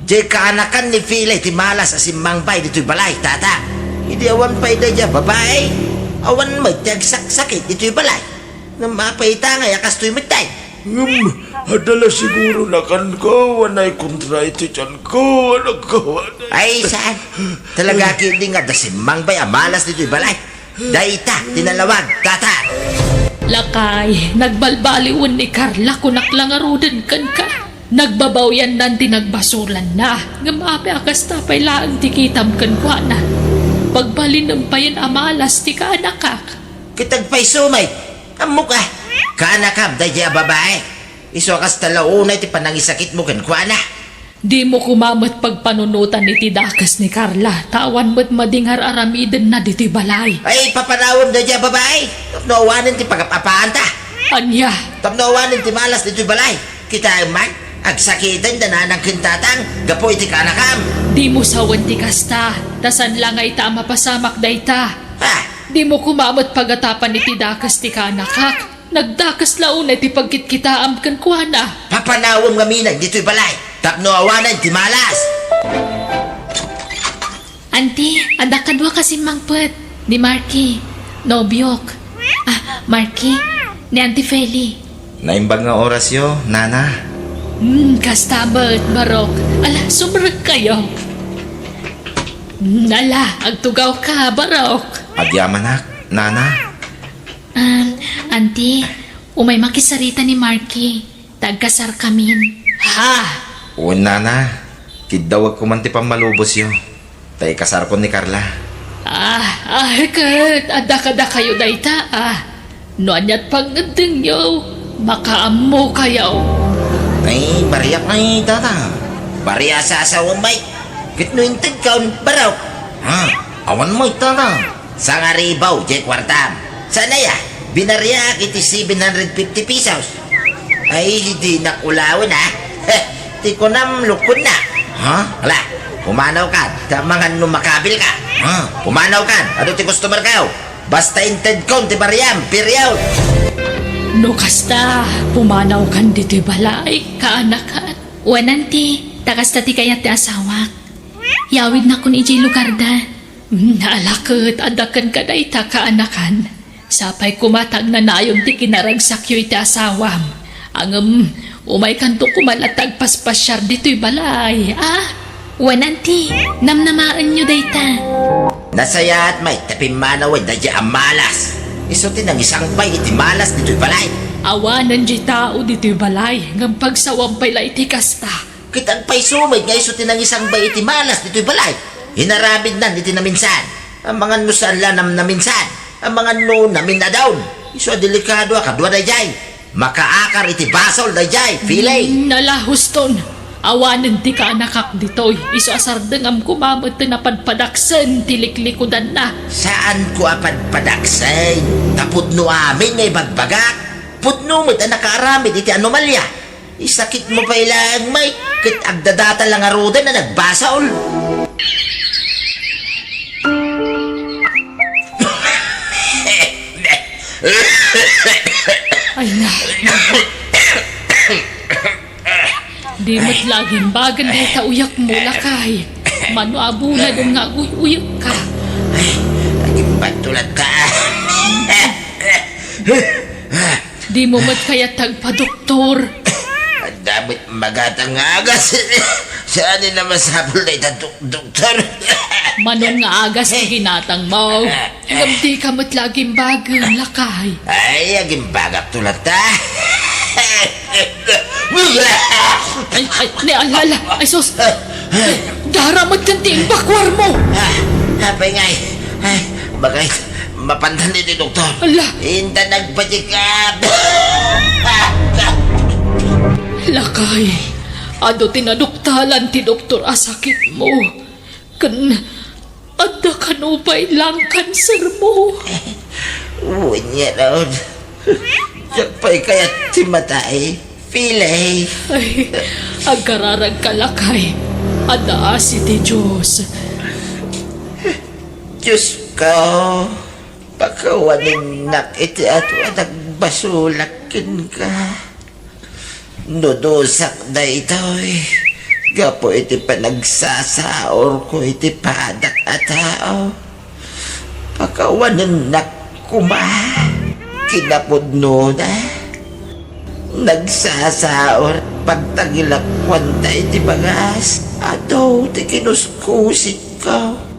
Diay kaanakan ni Fili ti malas a simmangbay ditoy balay, Tatang. Idi awan pay daydiay a babai, awan met ti agsaksakit ditoy balay. Ngem apay ita ngay a kastoy met tay? Ngem, adda la siguro nakanko, awan ay kontra iti tianko, anak ko, awan ay. Ay, saan? Talaga ketdi nga adda simmangbay a malas ditoy balay. Dayta ti nalawag, Tatang. Lakay, nagbalbaliwen ni Carla, kunak la ngaruden kenka. Nagbabawiannan ti nagbasolanna, ngem apay a kasta pay laeng ti kitam kenkuana? Pagbalinem payen a malas ti kaanakak. Ket agpayso met, ammok a, kaanakam daydiay a babai. Isu a kasta la unay ti panangisakitmo kenkuana. Dimo koma met pagpanunotan iti dakes ni Carla, ta awan met madi nga ar-aramidenna ditoy balay. Ay, papanawem daydiay a babai. Tapno awanen ti pagap-apaanta. Ania? Tapno awanen ti malas ditoy balay. Kitaem man, agsakiten da nanang ken tatang gapu iti kaanakam. Dimo sawen ti kasta, ta saan la nga ita a mapasamak dayta. Ha? Dimo koma met pagatapan iti dakes ti kaanakak. Nagdakes la unay ti pagkitkitaam kenkuana. Papanawem ngamin ditoy balay tapno awanen ti malas. Anti, adda kadua ka simmangpet, ni Marky, nobiok. Ah, Marky, ni Auntie Feli. Naimbag nga orasyo, Nana. Hmm, kasta met, Barok. Ala, sumrekkayo. Hmm, ala, agtugawka, Barok. Agyamanak, Nana. Um, Auntie, umay makisarita ni Marky. Ta agkasarkamin. Ha? Wen, Nana. Kiddawek koman ti pammalubosyo. Ta ikasarkon ni Carla. Ah, ah, ket adda kadakayo dayta, ah. No aniat pangngeddengyo, makaammokayo. Ay, bariak ngay, Tata. Bariak a sasawem met. Ket no intedkon, Barok. Ha? Awan met, Tata. Sangaribu diay kuartam. Saan aya? Binariak iti seven hundred fifty pesos. Ay, dinak ulawen, ha? Heh, ti kunam, lukonna. Ha? Ala, pumanawkan, ta amangan no makabilka. Ha? Pumanawkan, adu ti customerkayo. Basta intedkon ti bariam, period. No kasta, pumanawkan ditoy balay, kaanakan. Wen, Auntie, ta kasta ti kayat ti asawak. Yawidnakon idiay lugarda. Hmm, ala ket, adda kenka dayta kaanakan. Sapay koma ta agnanayon ti kinaragsakyo iti asawam. Ngem, umaykanto koma latta agpaspasiar ditoy balay, a? Wen, Auntie, namnamaenyo dayta. Nasayaat met ta pimmanawen daydiay a malas. Isu ti nangisangbay iti malas ditoy balay. Awanen diay tao ditoy balay, ngem pagsawam pay la iti kasta. Ket agpayso met nga isu ti nangisangbay iti malas ditoy balay. Inaramidnan iti naminsan. Amangan no saan la namnaminsan. Amangan no naminadon. Isu a delikado a kadua daydiay. Makaakar iti basol daydiay, Fili. Mm, ala, huston. Awanen ti kaanakak ditoy. Isu a sardengam koma met ti napadpadaksen ti liklikudanna. Saanko a padpadaksen. Ta pudno amin nga ibagbagak. Pudno met a nakaaramid iti anomalia. Isakitmo pay laeng, Mike, ket agdadata la ngaruden a nagbasol. Ay na. Di met la agimbagen dayta uyekmo, lakay. Mano a bunaden nga aguy-uyekka. Ay, agimbagto latta. Dimo met kayat ti agpadoktor? Adda met magatang nga agas. Saan a masapul dayta dok-, doktor? Mano nga agas ti ginatangmo? Ngem dika met la agimbagen, lakay. Ay, agimbagakto latta. Ay, ay, ni, ala, ala, ay, sus. Dara met ken ti imbakuarmo. Ah, apay ngay? Ay, bagay, mapantan iti doktor. Ala. Inta nagpa-check up. Lakay, adu ti naduktalan ti doktor a sakitmo. Ken adda kano pay lung cancer mo. Wen ngarud. Diak pay kayat ti matay. Pilay. Ay, agkararagka, lakay. Adda asi ti Dios. Diosko, Pakawanennak iti adu a nagbasolak kenka. No dusak daytoy, gapu iti panagsasaurko iti padak a tao, pakawanennak koma. Kinapudnona, nagsasaur pagtangilak kuanta iti bagas. Adu ti kinuskusikko.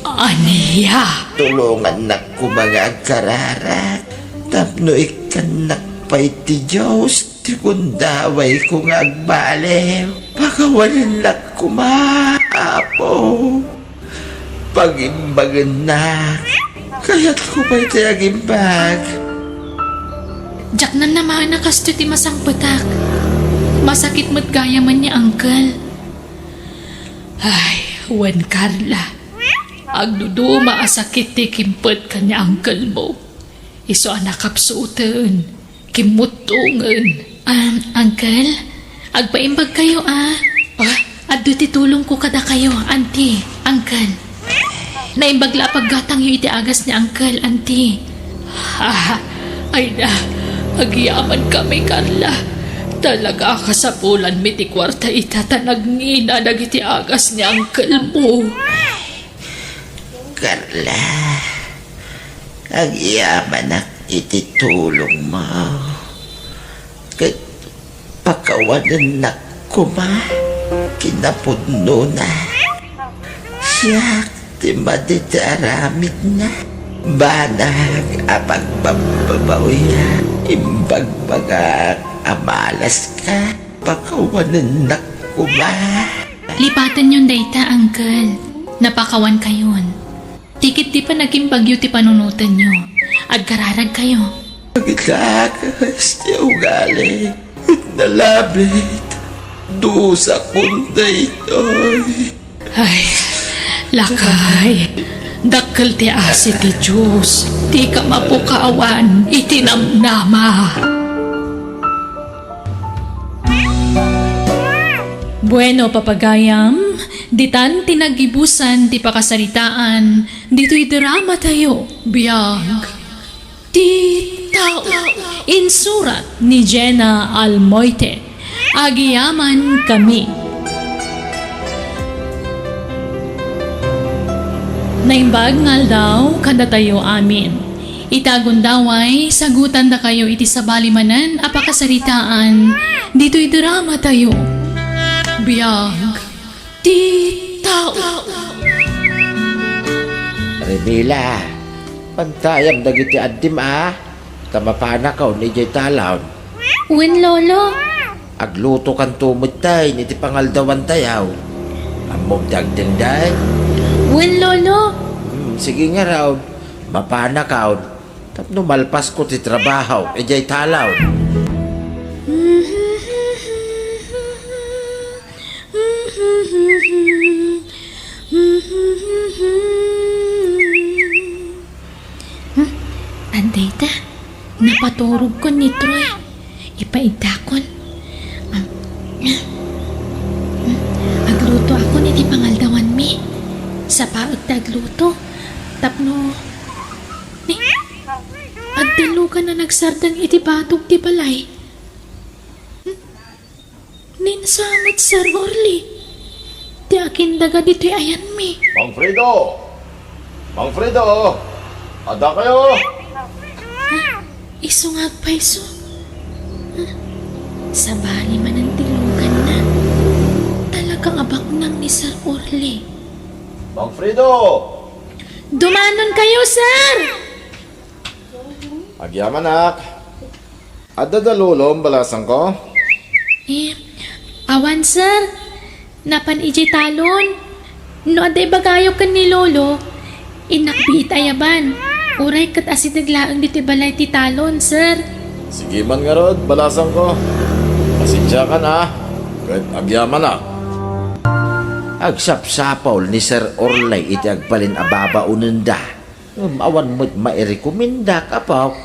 Ania? Tulongannak koma nga agkararag tapno ikkannak pay ti Dios ti gundawayko nga agbaliw. Pakawanennak koma, Apo. Pagimbagennak. Kayatko pay ti agimbag. Diak namnama a kastoy ti masangpetak. Masakit met gayamen ni Uncle. Ay, wen, Carla. Agduduma a sakit ti kimpet ken ni uncle mo. Isu a nakapsuten, kimmuttongen. Um, uncle, agpaimbagkayo a. Ah? Adda ti tulongko kadakayo, auntie, uncle. Naimbag la a paggatangyo iti agas ni uncle, auntie. Ah, ay na, agyamankami, Carla. Talaga a kasapulanmi ti kuarta ita ta nagngina dagiti agas ni uncle mo. Carla, agyamanak iti tulongmo. Ket pakawanennak koma kinapudnona. Siak ti madi ti aramidna. Banag a pagbabbabawiak, imbagbagak a malaska. Pakawanennak koma. Lipatenyon dayta, uncle. Napakawankayon. Ti ketdi panagimbagyo ti panunotenyo. Agkararagkayo. Agdakes ti ugali. Nalabit. Dusakon daytoy. Ay, lakay. Dakkel ti asi ti Dios. Dika mapukawan iti namnama. Bueno, papagayam, ditan ti naggibusan ti pakasaritaan ditoy drama tayo. Biag ti tao. Insurat ni Jenna Almoite. Agyamankami. Naimbag nga aldaw kadatayo amin. Ita a gundaway, sagutandakayo iti sabali manen a pakasaritaan ditoy drama tayo. Biag ti tao. Remila, pantayam dagiti addim a, ta mapanakon idiay talon. Wen, Lolo. Aglutokanto metten iti pangaldawan tayo. Ammom ti agdengdeng? Wen, Lolo. Hmm, sige ngarud, mapanakon. Tapno malpasko ti trabaho idiay talon. Hmm? Adda ita, napaturogkon ni Troy. Ipaigtakon. Am, aglutoakon iti pangaldawanmi. Sapaek ti agluto. Tapno, ni, adda lugan a nagsardeng iti batog ti balay. Hmm? Ni, insa met Sir Orly ti akindaga ditoy ayanmi? Mang Fredo! Mang Fredo! Adda kayo? Ah, isu nga agpayso. Ah, sabali manen ti luganna. Talaga a baknang ni Sir Orly. Mang Fredo! Dumanon kayo, sir! Agyamanak. Adda da lolom, balasangko? Eh, awan, sir. Napan idiay talon. No adda ibagayo ken ni lolo, innak biit ayaban. Uray ket asideg laeng ditoy balay ti talon, sir. Sige man ngarud, balasangko. Pasensiakan a, ket agyamanak. Agsapsapul ni Sir Orly iti agbalin a babaonenda. Ngem awan met mairekomendak, apok.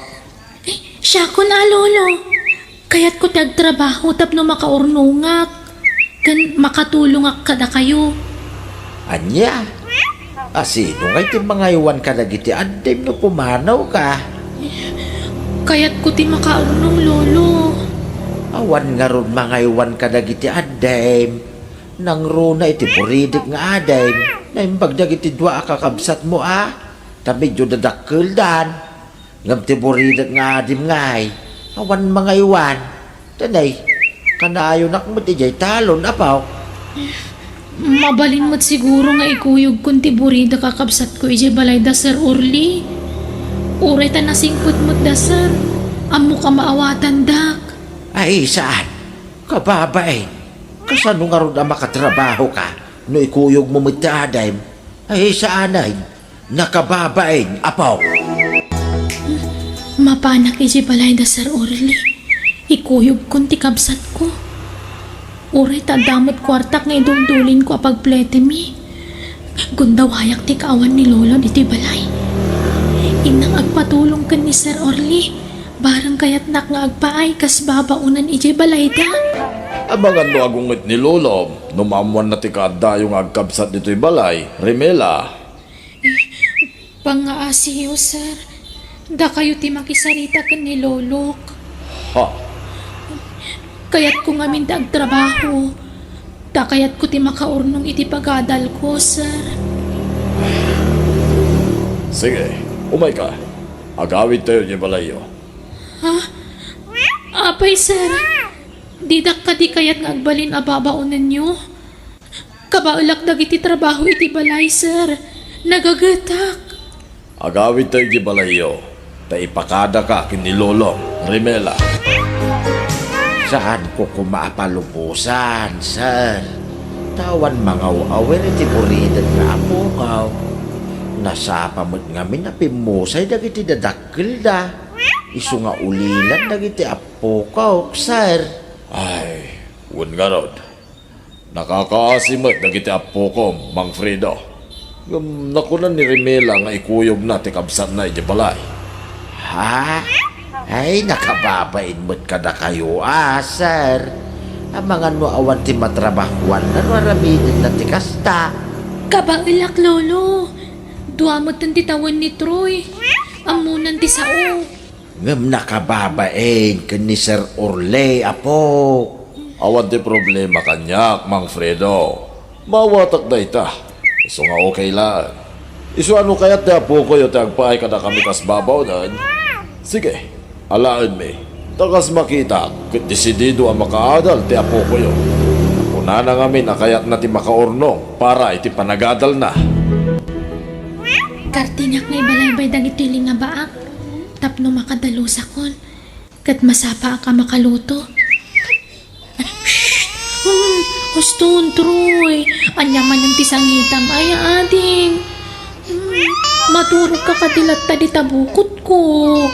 Eh, siakon a, Lolo. Kayatko ti agtrabaho tapno makaurnongak ken makatulongak kadakayo. Ania? A, sino ngay ti mangaywan kadagiti addem no pumanawka? Kayatko ti makaurnong, Lolo. Awan ngarud mangaywan kadagiti addem. Nangruna iti buridek nga addem. Naimbag dagiti dua a kakabsatmo a, ta medio dadakkeldan. Ngem ti buridek nga addem ngay, awan mangaywan. Tanay, kanayonak met idiay talon, apo. Mabalin met siguro nga ikuyogkon ti buridek a kabsatko idiay balayda, Sir Orly. Uray ta nasingpet met da, sir. Ammok a maawatandak. Ay, saan? Kababain. Kasano ngarud a makatrabahoka no ikuyogmo met ti addem? Ay, saanen. Nakababain, apo. Mapanak idiay balayda, Sir Orly. Ikuyogkon ti kabsatko. Uray ta adda met kuartak nga iduldulinko a pagpletemi. Gundawayak ti kaawan ni Lolo ditoy balay. Innak agpatulong ken ni Sir Orly. Bareng kayatnak nga agpaay kas babaonen idiay balayda. Amangan no agunget ni Lolom no maammoanna ti kaaddayo nga agkabsat ditoy balay, Remela. Pangngaasiyo, sir. Dakayo ti makisarita ken ni Lolok. Ha? Kayatko ngamin ti agtrabaho. Ta kayatko ti makaurnong iti pagadalko, sir. Sige, umayka. Agawidtayo idiay balayyo. Ha? Apay, sir? Didak kadi kayat nga agbalin a babaonenyo? Kabaelak dagiti trabaho iti balay, sir. Nagagetak. Agawidtayo idiay balayyo, ta ipakadaka ken ni Lolom, Remela. Saanko koma a palubosan, sir. Ta awan mangaw-awir iti buridek nga apokaw. Nasapa met ngamin a pimmusay dagiti dadakkelda. Isu nga ulilan dagiti appokaw, sir. Ay, wen ngarud. Nakakaasi met dagiti appokom, Mang Fredo. Ngem nakuna ni Remela nga ikuyogna ti kabsatna idiay balay. Ha? Ay, nakababain met kadakayo a, sir. Amangan no awan ti matrabahoanna no aramidenna ti kasta. Kabaelak, Lolo. Dua metten ti tawen ni Troy. Ammonan ti sao. Ngem nakababain ken ni Sir Orly, apo. Awan ti problema kaniak, Mang Fredo. Maawatak dayta. Isu nga okay laeng. Isu a no kayat ti apokoyo ti agpaay kadakami kas babaonen, sige, alaenmi. Ta kas makitak, ket desidido a makaadal ti apokoyo. Kunana ngamin a kayatna ti makaurnong para iti panagadalna. Kartengak nga ibalaybay dagitoy lingabaak. Tapno makadalusakon, ket masapaak a makaluto. Shh! Hmm, huston, Troy. Ania manen ti sangitam, ay, ading? Hmm, maturogka kadi latta dita bukotko.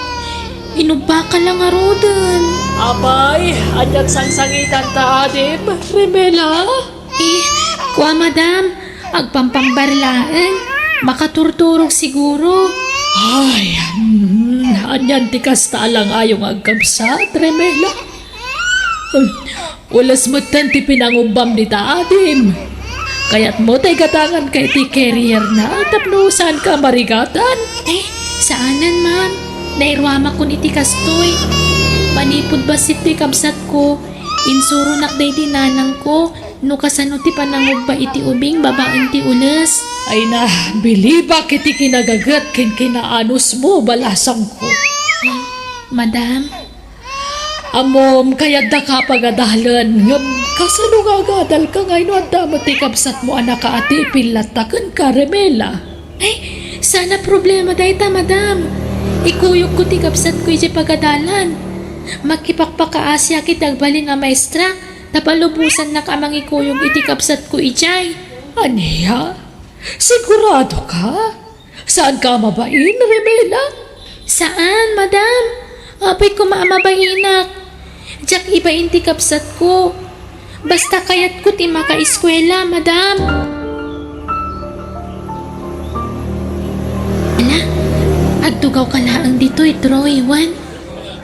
Inubbaka la ngaruden. Apay, anian sangsangitanta, adim, Remela? Eh, kua, madam, agpampambar laeng. Makaturturog siguro. Ay, hmm, anian ti kasta a lang-ayo nga agkabsat, Remela? Hmm, ules metten ti pinangubbam dita adim. Kayatmo ta igatanganka iti carrier na tapno saanka a marigatan? Eh, saanen, ma'am. Nairuamakon iti kastoy. Manipud bassit ti kabsatko, insuronak daydi nanangko no kasano ti panangubba iti ubing babaen ti ules. Ay na, bilibak iti kinagaget ken kinaanusmo, balasangko. Madam? Ammom, kayatdaka pagadalen, ngem kasano nga agadalka nga no adda met ti kabsatmo a nakaatipil latta kenka, Remela? Ay, saan a problema dayta, madam. Ikuyogko ti kabsatko idiay pagadalan. Makipakpakaasiak iti agbalin a maestra, ta palubosannak a mangikuyog iti kabsatko idiay. Ania? Sigurado ka? Saanka a mabain, Remela? Saan, madam. Apay koma a mabainak. Diak ibain ti kabsatko. Basta kayatko ti makaeskuela, madam. Ala, agtugawka laeng ditoy, Troy, wen?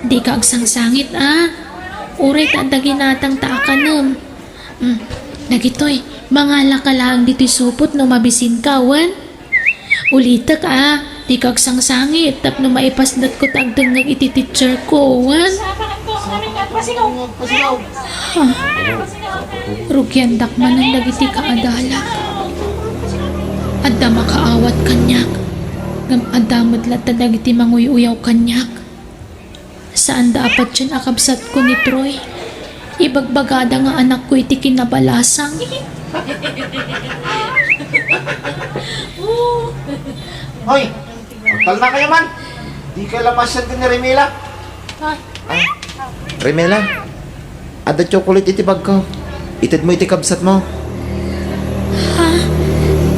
Dika agsangsangit, a. Uray ta adda ginatangta a kanem. Hmm, dagitoy, mangalaka laeng ditoy supot no mabisinka, wen? Ulitek a, dika agsangsangit tapno maipasdetko ta agdengngeg iti teacher ko, wen? Ha? Rugiandak manen dagiti kaadalak. Adda makaawat kaniak, ngem adda met latta dagiti manguy-uyaw kaniak. Saanda a patien a kabsatko ni Troy. Ibagbagada nga anakko iti kinabalasang. Hoy! Agtalna kayo man! Di ka la masian ken ni Remila? Ay. Remila, adda chocolate iti bagko. Itedmo iti kabsatmo. Ha?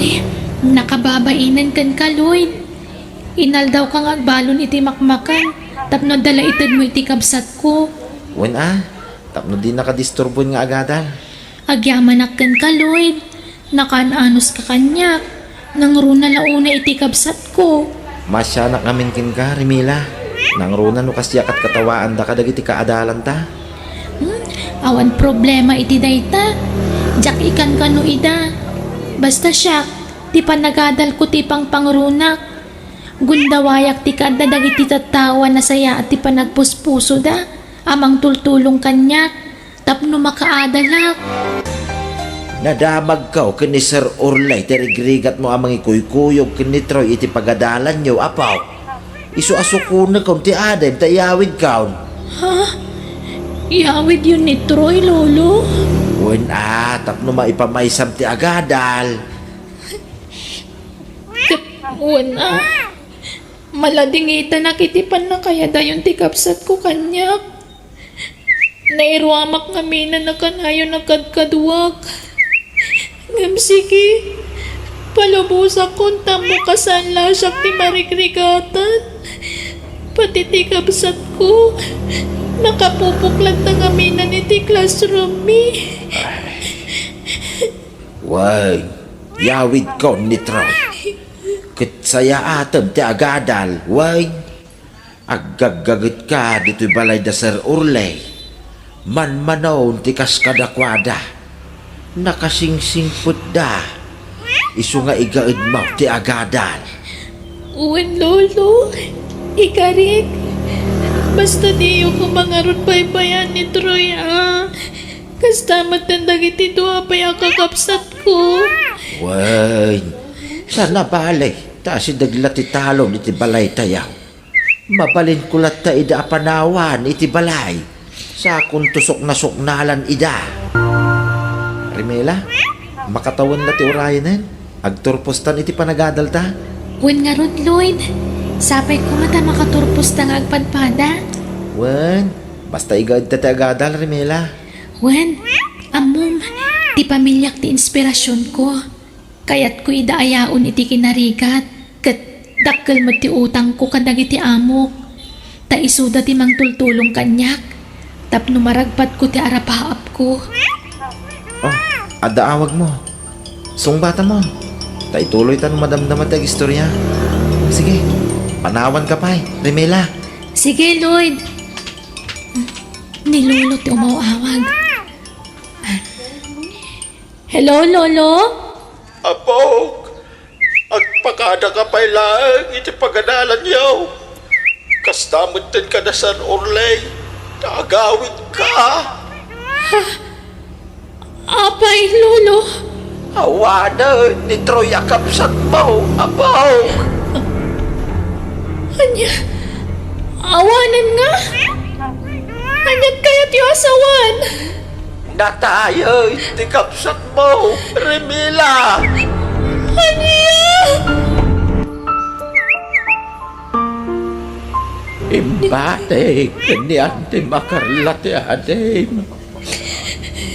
Eh, nakababainen kenka, Lloyd. Inaldawka nga agbalon iti makmakan tapno adda la itedmo iti kabsatko. Wen a, tapno dinaka disturboen nga agadal. Agyamanak kenka, Lloyd. Nakaan-anuska kaniak. Nangruna la unay iti kabsatko. Masianak ngamin kenka, Remila. Nangruna no kasdiak katkatawaanda kadagiti kaadalanta. Hmm, awan problema iti dayta. Diak ikankano ida. Basta siak, ti panagadalko ti pangpangrunak. Gundawayak ti kaadda dagiti tattao a nasayaat ti panagpuspusoda a mangtultulong kaniak tapno makaadalak. Nadamagko ken ni Sir Orley ti rigrigatmo a mangikuykuyog ken ni Troy iti pagadalanyo, apo. Isu a sukonekon ti adim ta iyawidkon. Ha? Iyawidyo ni Troy, Lolo? Wen a, tapno maipamaysam ti agadal. Ket wen a, maladingitanak iti pannakayadayon ti kabsatko kaniak. Nairuamak ngamin a kanayon a kadkaduak. Ngem sige, palubosakon tammo kasaan la siak ti marigrigatan. Pati ti kabsatko, nakapupok latta ngamin iti classroom mi. Wen, iyawidkon ni Troy. Ket sayaatem ti agadal, wen. Aggaggagetka ditoy balay da Sir Orley. Manmanon ti kas kadakuada. Nakasingsingpetda. Isu nga igaedmo ti agadal. Wen, Lolo, ikarik, basta diyo koma ngarud baybay-an ni Troy a. Kasta met dagiti dua pay a kakabsatko. Wen, ta nabali, ta asideg la ti talon iti balaytayo. Mabalinko latta ida a panawan iti balay. Sakonto suknasuknalan ida. Remila, makatawen la ti urayenen. Agturpostan iti panagadalta. Wen ngarud, Lloyd. Sapay koma ta makaturposta nga agpadpada. Wen, basta igaedta ti agadal, Remila. Wen, ammom, ti pamiliak ti inspirasionko. Kayatko ida a yaon iti kinarigat, ket dakkel met ti utangko kadagiti amok, ta isuda ti mangtultulong kaniak tapno maragpatko ti arapaapko. Oh, adda awagmo. Sungbatamo. Ta ituloyta no madamdama ti agistorya. Sige, panawanka pay, Remila. Sige, Lloyd. Ni Lolo ti umaw-awag. Hello, Lolo? Apok, agpakadaka pay laeng iti pagadalanyo. Kasta metten kada Sir Orley, ta agawidka. Apay, Lolo? Awanen ni Troy a kabsatmo, Apok. Ania? Awanen nga? Ania kayatyo a sawen? Natay ti kabsatmo, Remila! Ania? Imbati ken ni Antem a Carla ti adim.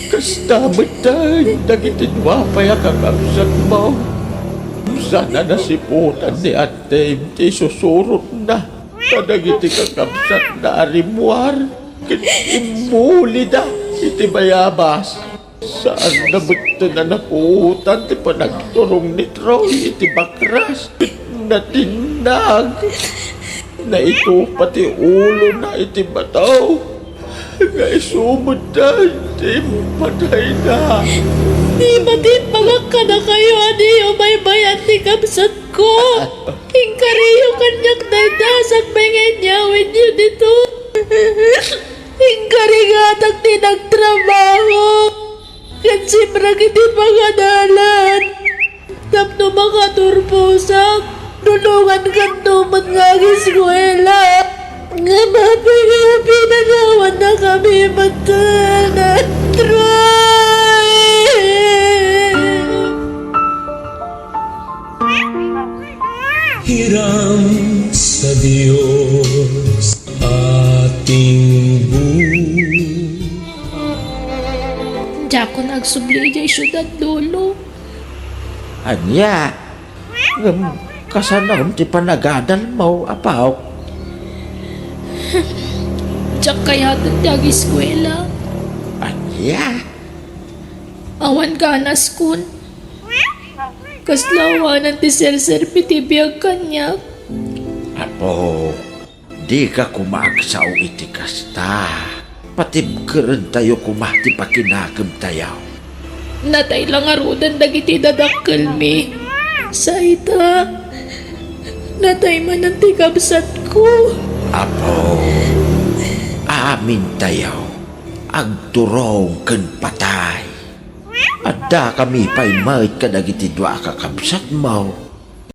Kasta metten dagiti dua pay a kakabsatmo. Saan a nasiputan ni Antem ti isusurotna kadagiti kakabsatna a rimmuar ken immulida iti bayabas. Saanna metten a napuotan ti panagturong ni Troy iti bakras ket natinnag. Naitupa ti ulona iti bato. Nga isu met ti impatayna. Di matimmakak kadakayo a di umaybayan ti kabsatko. Inkariyo kaniak dayta a sakbay nga inyawidyo ditoy. Inkarigatak ti nagtrabaho ken simrek iti pangadalan. Tapno makaturposak, tulongankanto met nga ageskuela. Ngem apay nga pinanawannakami metten, Troy? Hiram sa Dios ating buhay. Diakon agsubli idiay siudad, Lolo. Ania? Ngem kasano ti panagadalmo, apo? Diak kayaten ti ageskuela. Ania? Awan ganaskon. Kasla awanan ti serserbi ti biag kaniak. Apo, dika koma agsao iti kasta. Patibkerentayo koma ti pakinakemtayo. Natay la ngaruden dagiti dadakkelmi. Sa ita, natay manen ti kabsatko. Apo, amintayo agturong ken patay. Addakami pay met kadagiti dua a kakabsatmo.